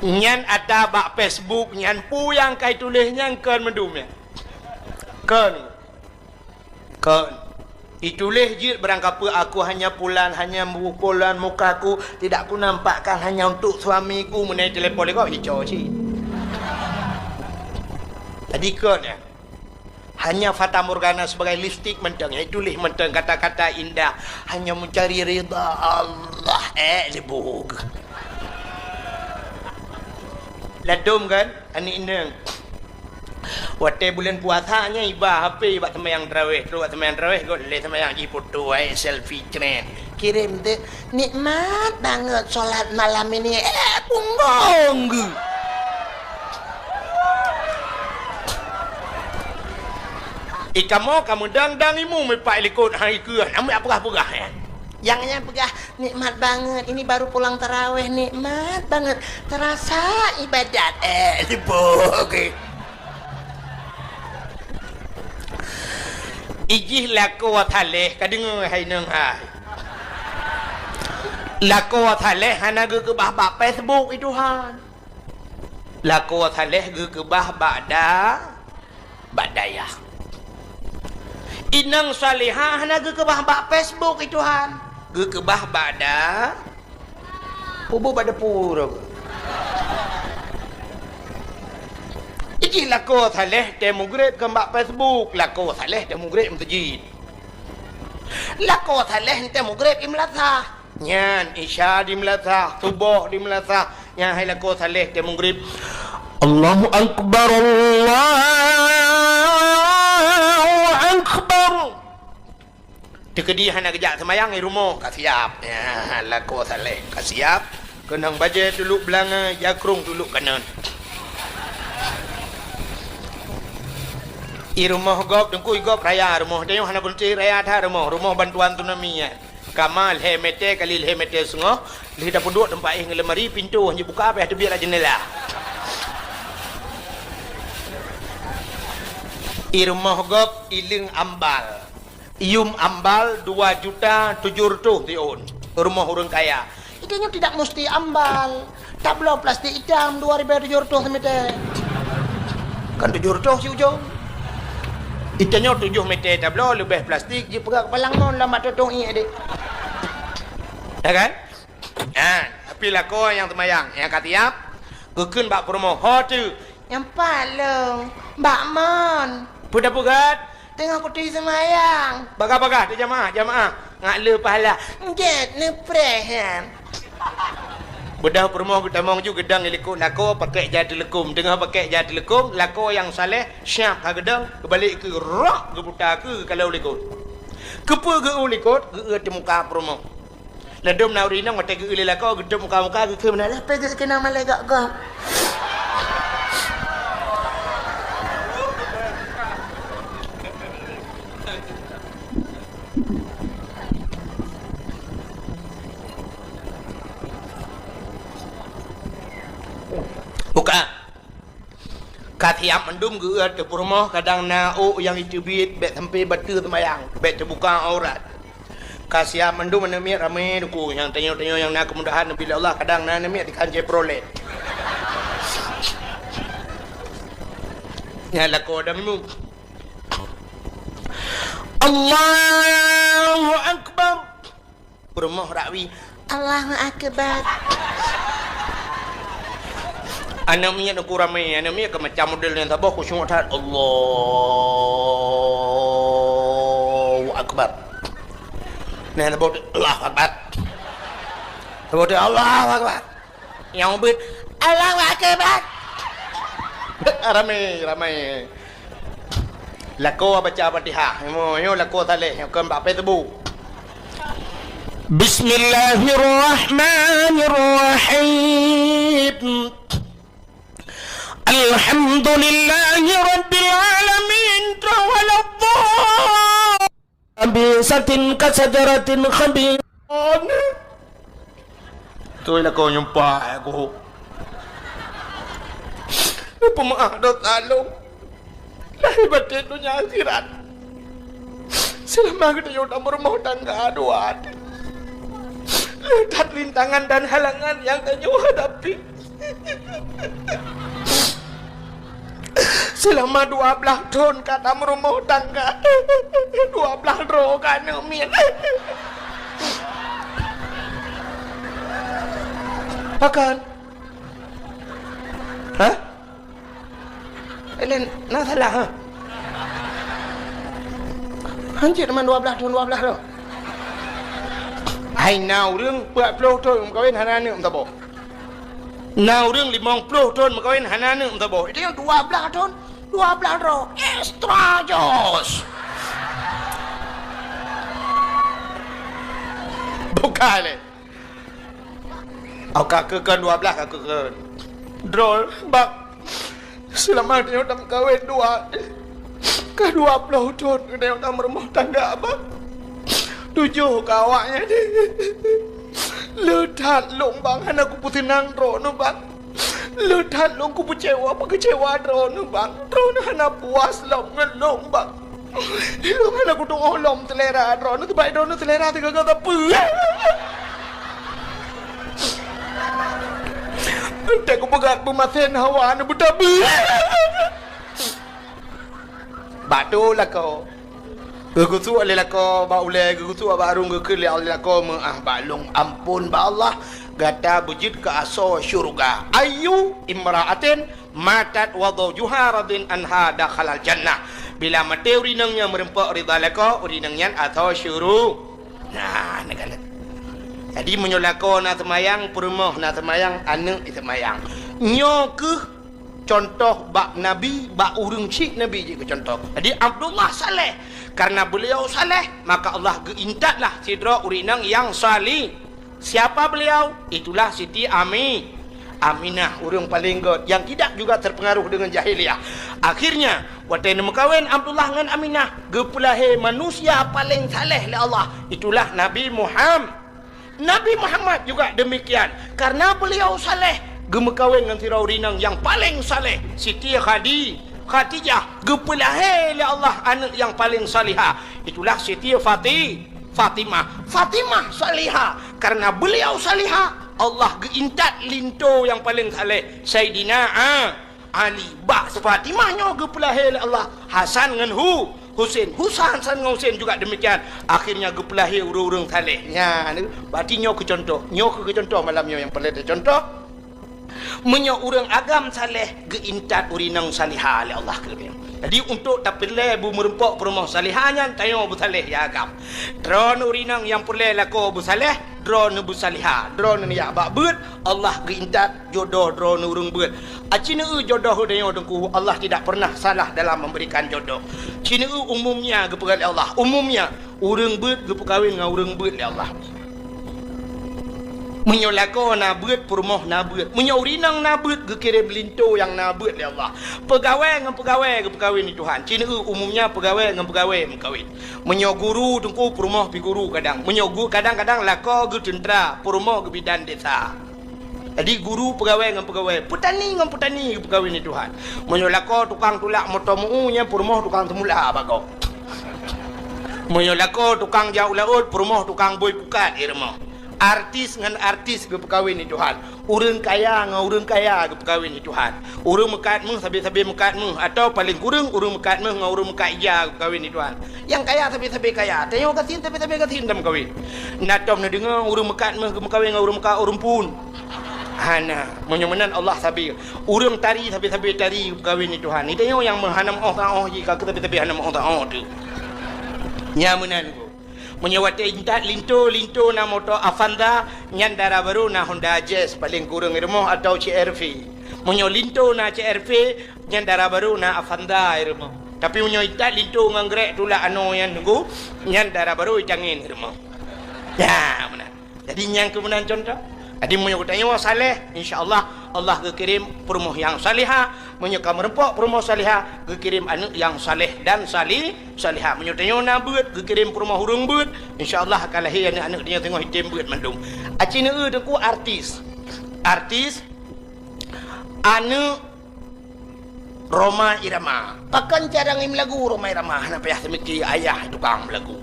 Nyan ata bak Facebook, nyan peue nyang kai tuléh nyan kon meudum nyan. Kon. Kon. Ituléh jeuet barangkapeue aku hanya pulan, hanya pulan mukaku, tidak kunampakkan hanya untuk suamiku, meunai telepon lé gob ico cit. Jadi kon nyan. Hanya fatamorgana sebagai lipstik mantong, ya, ituléh mantong kata-kata indah, hanya mencari ridha Allah. Eh, sibuk. Ladom kan, aneuk inong. Watée buleuen puasa nyan iba H P bak seumayang tarawéh, trok bak seumayang tarawéh got lé seumayang jih foto, ai selfie cret. Kirém teuk, nikmat banget solat malam ini. Eh, punggong geuh. Ikamoe ka meudang-dang imeum ipak likot hai keuh, namiet peugah-peugah nyan. Nyang nyan peugah, nikmat banget, ini baru pulang tarawéh, nikmat banget, terasa ibadat. Eh, sibuk. Ijih lakoe saleh, ka deungoe hai inong hai. Lakoe saleh hana geukeubah bak Facebook, i Tuhan. Lakoe saleh geukeubah bak da-, bak dayah. Inong salihah hana geukeubah bak Facebook, i Tuhan. Geukeubah bak da-, Kubu bak depu. Iji lakoe saleh teuh mugreb kon bak Facebook, lakoe saleh teuh mugreb meuseujid. Lakoe saleh teuh mugreb i meulasah. Nyan isya di meulasah, suboh di meulasah. Nyan hai lakoe saleh teuh mugreb. Allahu Akbar, Allahu Akbar. Teukeudi hana geujak seumayang, i rumoh ka siap. Ya, lakoe saleh ka siap. Keunong bajée tuluk beulangöng, jakrong tuluk kanon. I rumoh gob, teungku, i gob raya rumoh. Tanyoe hana kunci raya that rumoh. Rumoh bantuan tsunami nyan. Kama lhée mete kali lhée mete seungoh, lheueh tapeuduek teumpat éh ngon lemari, pintoe hana jibuka, payah teubiet lam jeundela. I rumoh gob, i leung ambal. Yum ambal dua juta tujoh reutôh siôn, rumoh ureuëng kaya. Itu nyoe tidak mesti ambal. Tabloe plastik itam dua ribu tujoh reutôh mete. Kan tujoh reutôh si ujong. Itu nyoe tujoh mete tabloe leubeh plastik, jipeugah keupalang mon lam mak tutong ié deh. Ya kan? Ha, tapi lakoe nyang seumayang, nyang ka siap, geukheun bak peurumoh, "Ho teuh?" "Nyang pat lôn, bak mon." "Peue tapeugah?" "Teungoh kuturi seumayang." "Bagah-bagah, teu jamaah, jamaah. Ngat le pahala." "Gét neupreh nyan." Beudôh peurumoh geutamong ju geudong i likot lakoe pakèk jai teuleukom. Teungoh pakèk jai teuleukom, lakoe nyang saleh siap ka geudong, geubalek keu rok geuputa keu kalau likot. Keupeue geu-eu likot, geu-eu teumuka peurumoh. Ladôm na ureueng inong watèe geu-eu lé lakoe, geutôp muka-muka, geukheun meunan, "Lah, peue geukeunong malèe gok-gok." Buka. Ka siap mandum geu-eu ateueh peurumoh, kadang na ôk nyang jiteubiet, bèk sampai bateue seumayang, bèk teubuka aurat. Ka siap mandum aneuk miet ramé teungku, nyang tanyoe-tanyoe nyang na keumudahan neubri lé Allah, kadang na aneuk miet dikhan Chevrolet. Nyan lakoe dang nyoe. Allahu Akbar. Peurumoh rakwi, "Allahu Akbar." Aneuk miet uku ramé, aneuk miet ka macam model nyang saboh khusyuk that. Allahu Akbar. Nyang saboh, "Allahu Akbar." Saboh, "Allahu Akbar." Nyang ubit, "Allahu Akbar." Ramé, ramé. Lakoe baca Fatihah. Nyoe, nyoe lakoe saleh, nyoe kon bak Facebook. Bismillahirrahmanirrahim. Alhamdulillahi rabbil alamin. Tawalladhdallin. Khabisatin kasajaratin khabithah. Beutôi lakoe nyumpah aku. Peumeu'ah dosa lôn lahé batén donya akhirat. Seulama geutanyoe tameurumoh tangga dua, le that rintangan dan halangan nyang tanyoe hadapi. Seulama dua blaih thon ka tameurumoh tangga, dua blaih droe ka aneuk miet. Pakon? Hah? Laén na salah, ha? Hanjeuet teuma dua blaih thon, dua blaih droe. Hai na ureueng peuet ploh thon meukawen hana aneuk meusaboh. Na ureueng limong ploh thon meukawen hana aneuk meusaboh. Itu nyang dua blaih thon, dua blaih droe. Extra jos. Bukai lé. Au ka keukeun dua blaih ka keukeun. Droe, bang. Seulama tanyoe tameukawen dua, ka dua ploh thon tanyoe tameurumoh tangga, bang. Tujoh ka awaknyan. Le that lôn, bang, hana kupeuseunang droeneuh, bang. Le that lôn kupeucewa, peukeucewa droeneuh, bang. Droeneuh hana puas lom ngon lôn, bang. Lôn hana kutu'oh lom seulera droeneuh, sabab droeneuh seulera teuga-ga sapeue. Teuka kupeugah peumasen hawa na beutabeue. Bak tu lakoe. Geugusuk lé lakoe bak ulée, geugusuk bak arung, geukheun lé lakoe meu'ah bak lôn, amphon bak Allah, gata beujeuet keu asoe syeuruga. Ayyu imra'atin matat wa zawjuha radin anha dakhalal jannah. Bila maté ureuëng inong nyang meureumpok ridha lakoe, ureuëng inong nyan asoe syeuruga. Nah, neukalon. Jadi meunyoe lakoe na seumayang, peurumoh na seumayang, aneuëk seumayang. Nyoe kheueh contoh bak Nabi, bak ureuëng syiek Nabi jeuet keu contoh. Jadi Abdullah saleh. Karena beliau saleh, maka Allah geuintatlah sidroe ureuëng inong nyang saleh. Siapa beliau? Itulah Siti Ami-, Aminah, ureuëng paleng gét, yang tidak juga terpengaruh dengan jahiliyah. Akhirnya, watée neumeukawen Abdullah ngon Aminah, geupeulahé manusia paleng saleh lé Allah. Itulah Nabi Muham-, Nabi Muhammad juga demikian. Karena beliau saleh, geumeukawen ngon sidroe ureuëng inong nyang paleng saleh, Siti Khadi-, Khadijah, geupeulahé lé Allah aneuëk nyang paleng salihah. Itulah Siti Fati-, Fatimah. Fatimah salihah. Karena beliau salihah, Allah geuintat linto nyang paleng saleh, Saidina A-, Ali. Bak Fatimah nyoe geupeulahé lé Allah Hasan ngon Hu-, Husen. Husa-, Hasan ngon Husen juga demikian. Akhirnya geupeulahé ureuëng-ureuëng saleh. Nyan, berarti nyoe keu contoh. Nyoe keu contoh malam nyoe nyang peureulée teucontoh. Meunyoe ureuëng agam saleh, geuintat ureuëng inong salihah lé Allah keu geuh. Jadi, untuk tapeureulée beumeureumpok peurumoh salihah nyan, tanyoe beusaleh nyang agam. Droeneuh ureuëng inong nyang peureulée lakoe beusaleh, droeneuh beusalihah, droeneuh jak bak beuet, Allah geuintat jodoh droeneuh ureuëng beuet. Aci neueu jodoh tanyoe Teungku, Allah tidak pernah salah dalam memberikan jodoh. Ci neueu umumnya geupeugah lé Allah, umumnya. Ureuëng beuet geupeukawen ngon ureuëng beuet lé Allah. Meunyoe lakoe na beuet, peurumoh na beuet. Meunyoe ureuëng inong na beuet, geukirém linto nyang na beuet lé Allah. Peugawée ngon peugawée geupeukawen lé Tuhan. Ci neueu umumnya peugawée ngon peugawée meukawen. Meunyoe guru Teungku, peurumoh pih guru kadang. Meunyoe gu-, kadang-kadang lakoe geuteuntra, peurumoh geubidan desa. Jadi, guru peugawée ngon peugawée, peutani ngon peutani geupeukawen lé Tuhan. Meunyoe lakoe tukang tulak moto meu-u, nyan peurumoh tukang seumula bak gob. Meunyoe lakoe tukang jak u laôt, peurumoh tukang bôi pukat di rumoh. Artis ngon artis geupeukawen lé Tuhan. Ureuëng kaya ngon ureuëng kaya geupeukawen lé Tuhan. Ureuëng meukat méuh sabe-sabe meukat méuh, atawa paleng kureueng ureuëng meukat méuh ngon ureuëng meukat ija geupeukawen lé Tuhan. Nyang kaya sabe-sabe kaya, tanyoe gasien sabe-sabe gasien tameukawen. Na tom neudeungoe ureuëng meukat méuh geumeukawen ngon ureuëng meukat ureuëng phon? Hana. Meunyoe meunan Allah sabe. Ureuëng tari sabe-sabe tari geupeukawen lé Tuhan. Tanyoe nyang meuhana meu'oh taoh jih ka keu sabe-sabe hana meu'oh taoh teuh. Nyan meunan. Meunyoe watée intat linto, linto na moto Avanza, nyan dara barô na Honda Jazz paleng kureueng di rumoh atawa C R V. Meunyoe linto na C R V, nyan dara barô na Avanza di rumoh. Tapi meunyoe intat linto ngon grek tulak anoe nyan Teungku, nyan dara barô itangen di rumoh. Nyan meunan. Jadi, nyan keuh meunan contoh. Jadi, meunyoe geutanyoe saleh, insya Allah, Allah geukirém peurumoh nyang salihah. Meunyoe ka meureumpok peurumoh salihah, geukirém aneuëk nyang saleh dan sali-, salihah. Meunyoe tanyoe na beuet, geukirém peurumoh ureuëng beuet, insya Allah akan lahé aneuëk-aneuëk tanyoe singoh item beuet mandum. Aci neueu Teungku artis. Artis, aneuëk Rhoma Irama. Pakon carông meulagu Rhoma Irama? Hana payah teumiki, ayah tukang meulagu.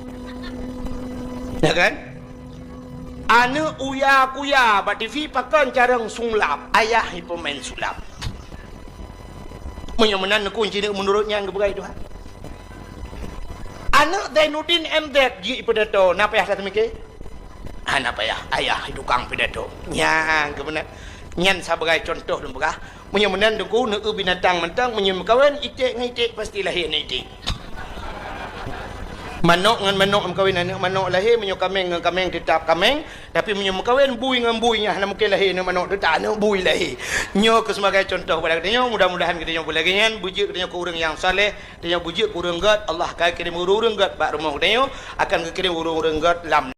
Ya kan? Aneuëk Uya Kuya bak T V, pakon carông sulap? Ayah peumain sulap. Meunyoe meunan Teungku, ci neueu meunurot nyan geupeugah Tuhan. Aneuëk Zainuddin M Z jeuet pidato, na payah that teumiki? Hana payah, ayah tukang pidato. Nyan keuh meunan. Nyan sabagai contoh lôn peugah. Meunyoe meunan Teungku, neueu binatang mantong, meunyoe meukawen iték ngon iték, pasti lahé aneuëk iték. Manok ngon manok meukawen, aneuëk manok lahé, meunyoe kaméng ngon kaméng, teutap kaméng. Tapi meunyoe meukawen bui ngon bui, nyan hana mungken lahé aneuëk manok, teutap aneuëk bui lahé. Nyoe keuh sebagai contoh bak geutanyoe, mudah-mudahan geutanyoe peulagée nyan, beujeuet geutanyoe keu ureuëng nyang saleh, geutanyoe beujeuet keu ureuëng gét, Allah ka kirém ureuëng-ureuëng gét bak rumoh geutanyoe, akan geukirém ureuëng-ureuëng gét lam